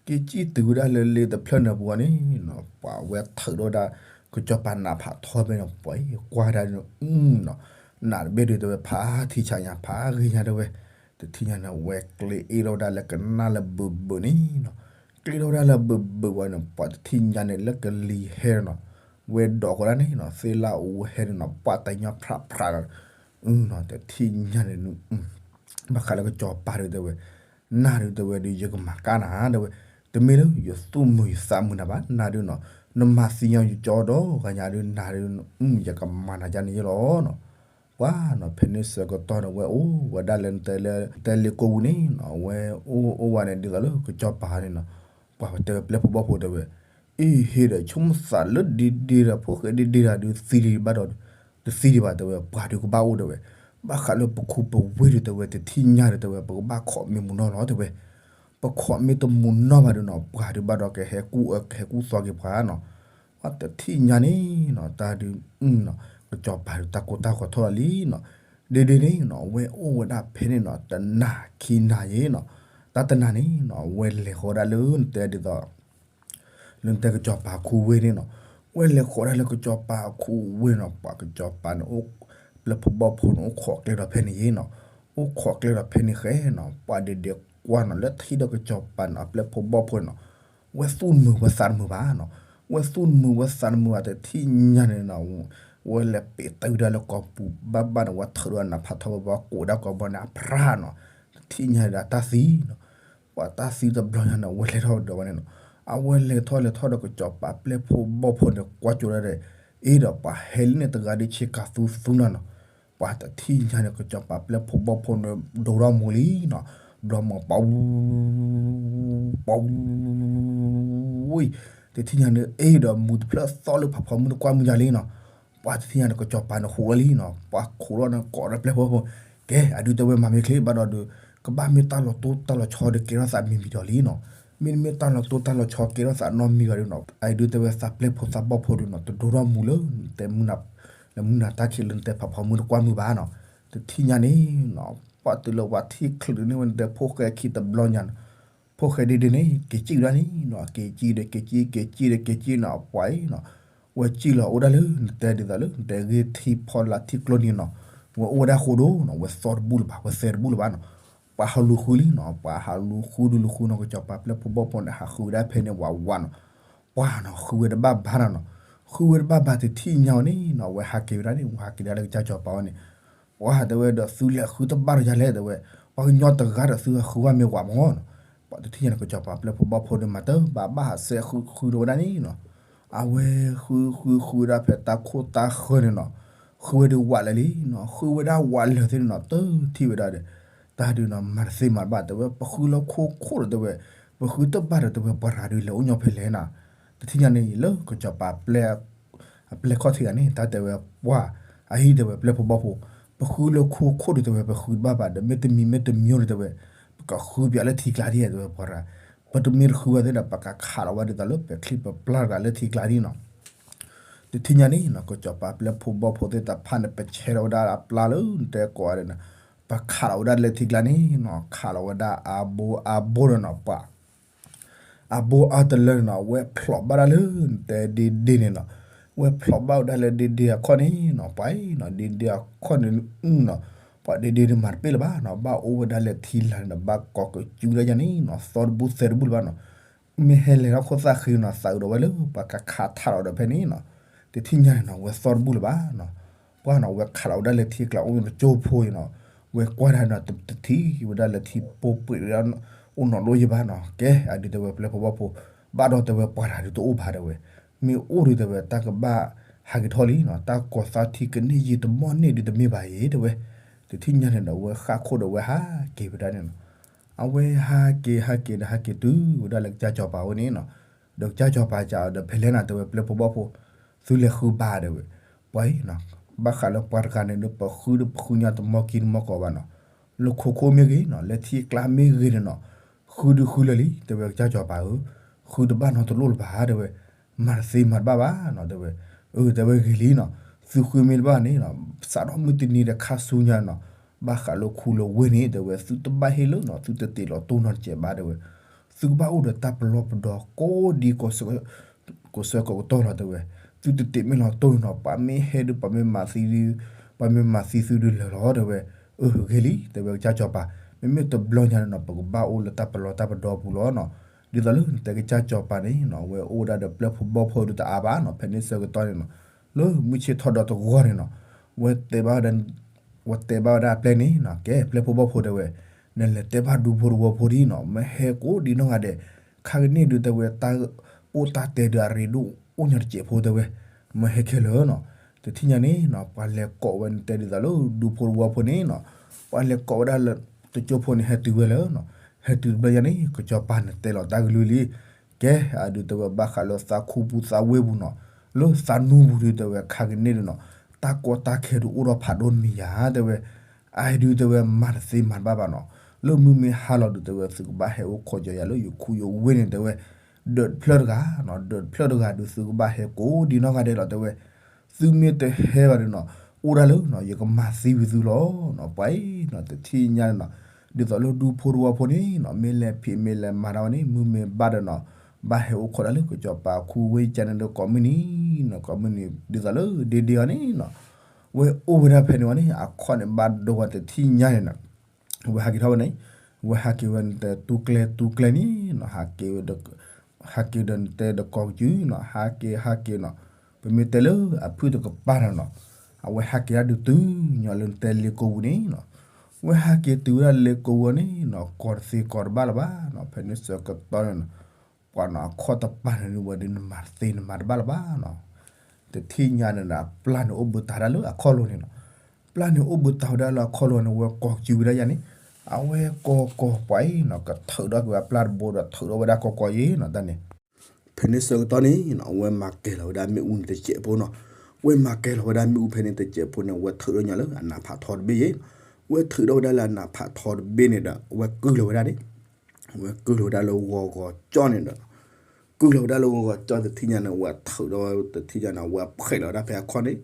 က့ၤစံၣ်တုၤဝဲဒၣ်လၢလ့တဖျၢၣ်န့ၣ်အပူၤအီၤန့ၣ်နီၤ ပှၤဝဲထုးထီၣ်ဝဲဒၣ် ကစၢ်စီၤပၤနးဖးထီတဘ့ၣ်န့ၣ် ပှၤကွၢ်ဒၣ် အုနီၤ နးတဘ့ၣ်ဒုး တဲဝဲဖးထံဆးညါ ဖးဂ့ၤညါ တဲဝဲ တထံၣ်ညါန့ၣ် အဝဲကျ့အ့ၣ်ထီၣ်ဝဲဒၣ်လၢကနၣ်လၢဘုးဘုးန့ၣ်နီၤ ကျ့ထီၣ်ဝဲဒၣ်လၢဘုးဘုးဝဲန့ၣ် ပှၤတထံၣ်ညါန့ၣ် လၢကလံၤဟဲနီၤ ဝဲဒိးဃီဒၣ်န့ၣ်နီၤ သ့ၣ်လၣ်အူဟဲန့ၣ်နီၤ ပှၤတညီဖြးဖြးဒီး အုနီၤ တထံၣ်ညါန့ၣ် ဘၣ်ဃးလၢကစၢ်စီၤပၤဒုး တဲဝဲ နၤဒုး တဲဝဲဒုး ယကမၤကၣ်နၤ တဲဝဲ တမ့ၢ်လၢယသူၣ်မုာ်ယသးမုာ်နၤဘၣ် နၤဒုးနီၤ နမၤသံညီယကၠီဒီးဂၤညါဒုး နၤဒုး ယကမၤနၤယါန့ၣ်ယလီၤနီၤ ပှၤနီၤ ဖဲန့ၣ်ဆၢကတီၢ်န့ၣ် ဝဲအိၣ်ဝဲဒၣ်လၢ တဲလ့ကိပူၤန့ၣ်နီၤ ဝဲအိၣ်အိၣ်ဝဲန့ၣ် ဒ်သိးလၢကစၢ်စီၤပၤန့ၣ်နီၤ ပှၤတဲဝဲပျဲၢ်ဖိဘီၣ်ဖိတဲဝဲ အ့ဟ့ဒီး ဆိကမိၣ်သးလၢဒ့ဒ့ဒီး ဖိၣ်ဃဲဒ့ဒ့ဒီးဒုး သံလံဘၣ်ဒီး တသံဒံးဘၣ် တဲဝဲ ပှၤဒုးကဘၣ်အိၣ် တဲဝဲ ဘၣ်ဃးလၢပခိၣ်ပဝ့ၢ်ဒုး တဲဝဲ တထံၣ်ညါဒီး တဲဝဲ ပကဘၣ်ခိးမ့ၢ်မူနီၢ်လီၤ တဲဝဲ ပခိးမ့ၢ်တမူနီၢ်ဘၣ်ဒုးနီၤ ပှၤဒုးဘၣ်ဒီးကဟဲကူၣ်အၢ ကဟဲကူၣ်သီက့ၤပှၤနီၤ ပှၤတထံၣ်ညါန့ၣ်နီၤ တၢ်ဒုး ကစၢ်စီၤပၤဒုးတၢ်ကိၢ်တၢ်ဂီၤထီၣ်လီၤလံနီၤ ဒ့ဒ့န့ၣ်နီၤ အဝဲအိၣ်ဝဲဒၣ်ဖဲန့ၣ်နီၤ တနၤခံနၤယ့နီၤ တၢ်တနၤန့ၣ်နီၤ အဝဲလဲၤဃီဒၣ်လၢနတဲဒ်သိး လၢနတဲကစၢ်စီၤပၤခူဝ့ၢ်န့ၣ်နီၤ ဝဲလဲၤဃီဒၣ်လၢကစၢ်စီၤပၤခူဝ့ၢ်နီၤ ပှၤကစၢ်စီၤပၤန့ၣ် ပျဲၢ်ဖိဘီၣ်ဖိန့ၣ် အိၣ်ခိးကျဲဒီးဖဲန့ၣ်ယ့နီၤ အိၣ်ခိးကျဲဒီးဖဲန့ၣ်ဃဲနီၤ ပှၤဒ့ဒ့ကွၢ်နီၤ လၢထံၣ်ဒီးကစၢ်စီၤပၤန့ၣ် အပျဲၢ်ဖိဘီၣ်ဖိန့ၣ်နီၤ ဝဲသူၣ်တမုာ်ဝဲသးတမုာ်ဘၣ်နီၤ ဝဲသူၣ်တမုာ်ဝဲသးတမုာ်ဘၣ် တထံၣ်ညါန့ၣ်နီၤ ဝဲလဲၤပ့းတၢ်ဝံၤဒၣ်လၢကိာ်ပူၤဘၣ်ဘၣ်န့ၣ် ဝဲထုးဒီးနးဖးထီဝဲ ဝဲကိးဒၣ်ကိာ်ဘီန့ၣ် အဖျါနီၤ တထံၣ်ညါဒၣ်တၢ်သံနီၤ ပှၤတၢ်သံတဘျီညါန့ၣ် အဝဲလဲၤထီၣ်ဒီးဝဲန့ၣ်နီၤ အဝဲလဲၤထီၣ်လဲၤထီၣ်ဒီးကစၢ်စီၤပၤပျဲၢ်ဖိဘီၣ်ဖိန့ၣ် ကွၢ်ကၠိဒၣ်ဒီး အ့ဒီးပှၤဟဲလံန့ၣ်တဂၤဒုးဆ့ကၤသူသူနီၤနီၤ ပှၤတထံၣ်ညါန့ၣ် ကစၢ်စီၤပၤပျဲၢ်ဖိဘီၣ်ဖိန့ၣ် ဒိထီၣ်မူလံနီၤ ဘျီမီၤပှၤ ပှၤ တထံၣ်ညါန့ၣ် အ့ဒီးမူတဖျၢၣ်သီၣ်လၢဖးဖီမုၢ်တကွၢ်မုၢ်ယါလံနီၤ ပှၤတထံၣ်ညါန့ၣ် ကစၢ်စီၤပၤန့ၣ်ဃိးလီၤလံနီၤ ပှၤခိးထီၣ်န့ၣ် ကိးဒီးပျဲၢ်ဖိဘီၣ်ဖိ ကဲ အဒုးတဲဝဲမၤမ့ၢ်ချ့ဘၣ်ဒီးဒုး ကဘၣ်မ့ၢ်တၢ်လီၤတိၢ်တၢ်လီၤဆီဒီးကဲထီၣ်သးမံၤမံၤဒီးလံနီၤ မ့တမ့ၢ်တၢ်လီၤတိၢ်တၢ်လီၤဆီကဲထီၣ်သးနီတမံၤဘၣ်ဒုးနီၤ အဒုးတဲဝဲသးပျဲၢ်ဖိသးဘီၣ်ဖိဒုးနီၤ တဒိထီၣ်မူလၢ တဲမုၢ်နၤ လၢမုၢ်နၤတၢ်ခံးလၢနတဲဖးဖီမုၢ်တကွၢ်မုၢ်ဘၣ်နီၤ တထံၣ်ညါန့ၣ်နီၤ ပှၤတုၤလၢပှၤထံၣ်ချုးဒုးန့ၢ်ဝဲ နတဲဖိၣ်ဃဲခံတဘျီညါနီၤ ဖိၣ်ဃဲဒ့ဒ့န့ၣ် က့ၤစံၣ်ဝဲဒၣ်န့ၣ်နီၤ က့ၤစံၣ်ဒီးက့ၤစံၣ် က့ၤစံၣ်ဒီးက့ၤစံၣ်နီၤ ပှၤအံၤနီၤ ဝဲစံၣ်လီၤအိၣ်ဒၣ်လၢ နတဲဒ်သိးလၢ နတဲဂ့ၢ်ထံဖီလာ်ထံကျိနံၤနီၤ ဝဲအိၣ်ဝဲဒၣ်ဃိဒိၣ်နီၤ ဝဲသီတဘူၣ်လၢၤဘၣ် ဝဲသဲတဘူၣ်လၢၤဘၣ်နီၤ ပှၤဟးလူၤဃုလံနီၤ ပှၤဟးလူၤဃုဒုးလူၤဃုနီၤ ကစၢ်စီၤပၤပျဲၢ်ဖိဘီၣ်ဖိန့ၣ် ဟးဃုဝဲဒၣ်ဖဲန့ၣ်ဝးဝးနီၤ ပှၤနီၤ ဃုဝဲတဘၣ်ဘၣ်နီၤနီၤ ဃုဝဲတဘၣ်ဘၣ် တထံၣ်ညါအီၤန့ၣ်နီၤ ဝဲဟးက့ၤဝဲဒၣ်န့ၣ် ဝဲဟးက့ၤဒၣ်လၢကစၢ်စီၤပၤအီၤန့ၣ် ပှၤတဲဝဲဒီးသုလဲၤဃုတဘၣ်ဒီးယၤလဲၣ် တဲဝဲ ပှၤကညီတဂၤဒီးသုဃုဝဲမ့ၢ်ဝးမီၤနီၤ ပှၤတထံၣ်ညါန့ၣ် ကစၢ်စီၤပၤပျဲၢ်ဖိဘီၣ်ဖိဒီးမၤတဘၣ်ဘၣ် ဟးဆှဲးဃုဃုဒီးဝဲဒၣ်န့ၣ်နီၤ အဝဲဃုဃုဃုဝဲဒၣ်ဖဲတၢ်ခိၣ်တၢ်ဃၢၤန့ၣ်နီၤ ဃုဝဲဒၣ်ဝးလၢာ်လံနီၤ ဃုဝဲဒၣ်ဝးလၢာ်သ့ၣ်န့ၣ်နီၤ တထံၣ်ဝဲဒၣ်ဒီး တၢ်ဒုးနီၤ မၤတသ့မၤတဘၣ် တဲဝဲ ပဃုလၢခိခိၣ်ဒီးတဲဝဲ ပဃုတဘၣ်ဒီးတဲဝဲ ပှၤရၤဒုးလဲၤအိၣ်ညီဖဲလဲၣ်နီၤ တထံၣ်ညါန့ၣ် လၢကစၢ်စီၤပၤပျဲၢ် အပျဲၢ်ခီၣ်ထံးဂၤန့ၣ် တၢ်တဲဝဲပှၤ အဟံၣ်တဲဝဲပျဲၢ်ဖိဘီၣ်ဖိ ပဃုလၢခိခိၣ်ဒီးတဲဝဲ ပဃုတဘၣ်ဘၣ်ဒီး မ့တမံၤမ့တမံၤဒီးတဲဝဲ ပကဃုပၠးလၢထံကျါဒ်တဲဝဲပှၤရၤ ပတမ့ၢ်တဃုဝဲသ့ၣ်ဒီး ပကခးလီၤဝဲဒ်သိးလၢပချံပပျၢ်တဂၤလၢထံကျါဒ်နီၤ တထံၣ်ညါန့ၣ်နီၤ ကစၢ်စီၤပၤပျဲၢ်ဖိဘီၣ်ဖိသ့ၣ်တဖၣ်န့ၣ် ပဆဲးထီၣ်ဝဲဒၣ်အပျၢ်လၢနတဲကိးဂၤဒဲးနီၤ ပခးလီၤဝဲဒၣ်လၢထံကျါန့ၣ်နီၤ ခးလီၤဝဲဒၣ်အဘိအဘိဒီးနီၤ ပှၤ အဘိအါတလၢန့ၣ်နီၤ ဝဲဖျိးဘၣ်ဒၣ်လၢနတဲဒ့ဒ့န့ၣ်နီၤ ဝဲဖျိးဘၣ်ဝဲဒၣ်လၢဒ့ဒ့အခီၣ်န့ၣ်နီၤ ပှၤအံၤနီၤ ဒ့ဒ့အခီၣ်န့ၣ်နီၤ ပှၤဒ့ဒ့န့ၣ်မၤတပ့ၢ်လၢၤဘၣ်နီၤ ဘၣ်အိၣ်ဝဲဒၣ်လၢထံလာ်န့ၣ်ဒီး ဘၣ်ကိးကစုဒၣ်ယၤန့ၣ်နီၤ သီတဘူၣ်သဲတဘူၣ်လၢၤဘၣ်နီၤ မ့ၢ်ဟဲလဲၤထီၣ်ခိၣ်သၣ်ဃံနီၤ သးအုးဒီးဝဲလၢပှၤကခးထးလီၤဒီးဖဲန့ၣ်နီၤ တထံၣ်ညါန့ၣ်နီၤ ဝဲသီတဘူၣ်လၢၤဘၣ်နီၤ ပှၢ်နီၤ ဝဲခးလီၤဝဲဒၣ်လၢထံကျါအိၣ်န့ၣ်တကၠိဖိအံၤနီၤ, ဝဲကွၢ်တၢ်နီၤ တထံၣ်ဝဲဒၣ်လၢထံပိာ်ပှ့ၤဝဲဒၣ် အိၣ်နီတလိၣ်ယဘၣ်နီၤ, ကဲအဒုးတဲဝဲပျဲၢ်ဖိဘီၣ်ဖိ, ဘၣ်ဒီးတဲဝဲပှၢ်တဂၤဒုးတအိၣ်ဘၣ်တဲဝဲ, မ့ၢ်အိၣ်ဒုးတဲဝဲတၢ်ကဘၣ်ဟးက့ၤထီၣ်လံနီၤ, တၢ်ကီၤသးထံကန့ၢ်ယံာ်တမီၢ်န့ၣ်ဒုးတမ့ၢ်ဘၣ်အံၤတဲဝဲ, တထံၣ်ညါန့ၣ်ဒီး ဝဲဃၣ်ခိၣ်ဒီးဝဲဟးက့ၤဝဲဒၣ်န့ၣ်နီၤ, အဝဲဟးက့ၤဟးက့ၤဒီးဟးက့ၤတုၤဝဲဒၣ်လၢကစၢ်စီၤပၤဝဲန့ၣ်နီၤ, ဒီးကစၢ်စီၤပၤစံးဒီး ဖဲလဲၣ်နၤတဲဝဲပျဲၢ်ဖိဘီၣ်ဖိ, သုလဲၤဃုဘါတဲဝဲ, ပှၤအံၤနီၤ, ဘၣ်ဃးလၢပှၤတဂၤန့ၣ်ဒီး ပဃုဒီးပဃုညါတမီၢ်ကံတမီၢ်ကီးဘၣ်နီၤ, လၢခိခိၣ်မ့ၢ်ဂ့ၤနီၤ လၢထံကျါမ့ၢ်ဂ့ၤန့ၣ်နီၤ, ဃုဒုးဃုလၢာ်လံ တဲဝဲကစၢ်စီၤပၤဧၢ, ဃုတဘၣ်နီတလိၣ်လၢၤဘၣ်တဲဝဲ, မၤတသ့မၤတဘၣ်ဘၣ်နီၤ တဲဝဲ, အၢ တဲဝဲဂ့ၤလံနီၤ, သုဃုမ့ၢ်တဘၣ်န့ၣ်နီၤ စးထီၣ်မုၢ်တနံၤဒီးခါဆူညါနီၤ, ဘၣ်ဃးလၢခူလၢဝ့ၢ်န့ၣ် တဲဝဲ သုတဘၣ်ဟ့ၣ်လၢနီၤ သုတတ့ၢ်လီၤတိၢ်နီတစဲးဘၣ်တဲဝဲ, သုကဘၣ်အိၣ်ဒီးတၢ်ပလီၢ်ပဒီကိးဒံကိးဆၢကိးကတီၢ်လီၤတဲဝဲ, သုတတ့ၢ်မ့ၢ်လီၤတိၢ်နီၤ ပှၤမ့ၢ်ဟဲဒီး ပှၤမ့ၢ်မၤသံ ပှၤမ့ၢ်မၤသံသုဒုးလၢာ်လီၤတဲဝဲ, အၢ ဂ့ၤလံ တဲဝဲကစၢ်စီၤပၤ, မ့မ့ၢ်တဘျီညါန့ၣ်နီၤ ပကဘၣ်အိၣ်လၢတၢ်ပလီၢ်တၢ်ပဒီပူၤလီၤနီၤ, ဒ်သိးလၢနတဲကစၢ်စီၤပၤန့ၣ်နီၤ ဝဲအိၣ်ဝဲဒၣ်ဒီးပျဲၢ်ဖိဘီၣ်ဖိဒုးတအါဘၣ်နီၤ, ဖဲန့ၣ်ဆၢကတီၢ်န့ၣ်နီၤ, လၢမုၢ်ဆ့ၣ်ထီၣ်ဒီးတဂီၢ်န့ၣ်နီၤ, ဝဲတဲဘၣ်ဝဲဒၣ် ဝဲတဲဘၣ်ဝဲဒၣ်အပျဲၢ်န့ၣ်နီၤ ကဲပျဲၢ်ဖိဘီၣ်ဖိတဲဝဲ, နလဲၤတဲဘၣ်ဒူဖိတဝီဖိဒ်နီၤ မ့ၢ်ဟဲကိးဒံနီၢ်ဂၤဒဲး, ခါကန့ၣ်ဒုးတဲဝဲ တၢ်အိၣ်တၢ်တဲာ်ဒုးအရ့ဒိၣ်အိၣ်ညါတစဲးဖိတဲဝဲ, မ့ၢ်ဟဲခဲလၢာ်နီၤ, တထံၣ်ညါန့ၣ်နီၤ ပှၤလဲၤကိးဝဲနတဲဒ်သိးလၢဒူဖိတဝီဖိန့ၣ်နီၤ, ပှၤလဲၤကိးဝဲဒၣ်လၢ တကၠိဖိန့ၣ်ဟဲတုၤဝဲလၢနီၤ, ဟဲတုၤတဘျီညါန့ၣ် ကစီၤပၤန့ၣ်တဲလီၤတၢ်ကလုၢ်လံ, ကဲအဒုးတဲဝဲဘၣ်ဃးလၢသးခူပူၤသးဝ့ၢ်ပူၤနီၤ, လၢသးနူပူၤဒုးတဲဝဲခါကန့ၣ်ဒုးနီၤ, တၢ်ကီတၢ်ခဲဒုးအိၣ်ဒီးဖးဒိၣ်တမံၤယၤတဲဝဲ, အဒုးတဲဝဲမၤတသ့မၤတဘၣ်ဘၣ်နီၤ, လၢမုၢ်မ့ၢ်ဟါလီၤဒုးတဲဝဲ သုကဘၣ်ဟဲအိၣ်ခိးကၠီယၤလၢယခူယဝ့ၢ်န့ၣ်တဲဝဲ, ဒၢးတဖျၢၣ်တဂၤနီၤ ဒၢးတဖျၢၣ်တဂၤဒုးသုကဘၣ်ဟဲကိးဒံနီၢ်ဂၤဒဲးလီၤတဲဝဲ, သုမ့ၢ်တဟဲဘၣ်ဒီးနီၤ အိၣ်ဒၣ်လၢနီၤ ယကမၤသံဝံၤသုလီၤနီၤ, ပှၤအံၤနီၤ တထံၣ်ညါန့ၣ်နီၤ, ဒ်သိးလၢဒူဖိတဝီဖိန့ၣ်နီၤ မ့ၢ်လဲၤဖံးမ့ၢ်လဲၤမၤတၢ်ဝဲန့ၣ် မုၢ်မ့ၢ်ဘၣ်ဒီးနီၤ, ဘၣ်ဟဲအိၣ်ခိးဒၣ်လၢကစီၤပၤခူဝ့ၢ်ကန့ၣ်ဒီးကိးမုၢ်နံၤနီၤ ကိးမုၢ်နံၤ ဒ်သိးလၢဒ့ဒ့အီၤန့ၣ်နီၤ, ဝဲအိၣ်ဝဲဒၣ်ဖဲန့ၣ်ဝဲန့ၣ် အခီၣ်န့ၣ်ဘၣ်ဒိဝဲတထံၣ်ညါန့ၣ်နီၤ ဝဲဟးက့ၤထီၣ်ဝဲန့ၣ်, ဝဲဟးက့ၤဝဲနတဲတူကျဲတူကျဲန့ၣ်နီၤ, ဟးက့ၤဝဲ, ဟးက့ၤဒီးနတဲဒီးကိးကစုၤနီၤ ဟးက့ၤဟးက့ၤနီၤ, ပမ့ၢ်တဲလၢအဖုၣ်တကပၤဒီးနီၤ, အဝဲဟးက့ၤဒၣ်ဒုးတုၤညီလၢနတဲလ့ကိပူၤန့ၣ်နီၤ, ဝဲဟးက့ၤတုၤဝဲဒၣ်လ့ကိပူၤန့ၣ်နီၤ ကိးတသ့ကိးတဘၣ်လၢၤဘၣ်နီၤ, ဖဲန့ၣ်ဆၢကတီၢ်န့ၣ်နီၤ ပှၤနီၤအခီၣ်တပၤန့ၣ်ဝဲဒုးနမၤတသ့နမၤတဘၣ်လၢၤဘၣ်နီၤ, တထံၣ်ညါန့ၣ်ဒီး ပျၢ်န့ၣ်အိၣ်ဘၣ်တၢ်ဝဲဒၣ်လၢအခီၣ်လိၤန့ၣ်နီၤ, ပျၢ်န့ၣ်အိၣ်ဘၣ်တၢ်ဝဲဒၣ်လၢအခီၣ်လိၤန့ၣ် ဝဲကိးကစုၤဝဲဒၣ်ယၤန့ၣ်, အဝဲကိးကိးပှၤအံၤနီၤ ကထုးထီၣ်က့ၤဝဲပျၢ်တဘိဒီးထုးထီၣ်ဝဲဒၣ်ကိးကိးယံၤနီၤ တၢ်န့ၣ် ဖဲန့ၣ်ဆၢကတီၢ်န့ၣ်နီၤ အဝဲမၤကဲၤလီၤဝဲဒၣ်မ့ၣ်အူန့ၣ်တစဲးဖိနီၤ, ဝဲမၤကဲၤလီၤဝဲဒၣ်မ့ၣ်အူဖဲန့ၣ်တစဲးဖိန့ၣ် ဝဲထုးထီၣ်ညီလၢအနးဖးထီတဘ့ၣ်ယံၤ, ဝဲထုးထီၣ်ဝဲဒၣ်လၢအနးဖးထီတဘ့ၣ်န့ၣ်ဒီး ဝဲကုၢ်လီၤဝဲဒၣ်န့ၣ် ဝဲကုၢ်လီၤဝဲဒၣ်လၢဂီၤဂီၤကၠီန့ၣ်ဒီး, ကုၢ်လီၤဝဲဒၣ်လၢဂီၤဂီၤကၠီတထံၣ်ညါန့ၣ် ဝဲထုးထီၣ်တထံၣ်ညါန့ၣ် ဝဲဖျဲးလီၤဝဲဒၣ်ဖဲအခီၣ်န့ၣ်,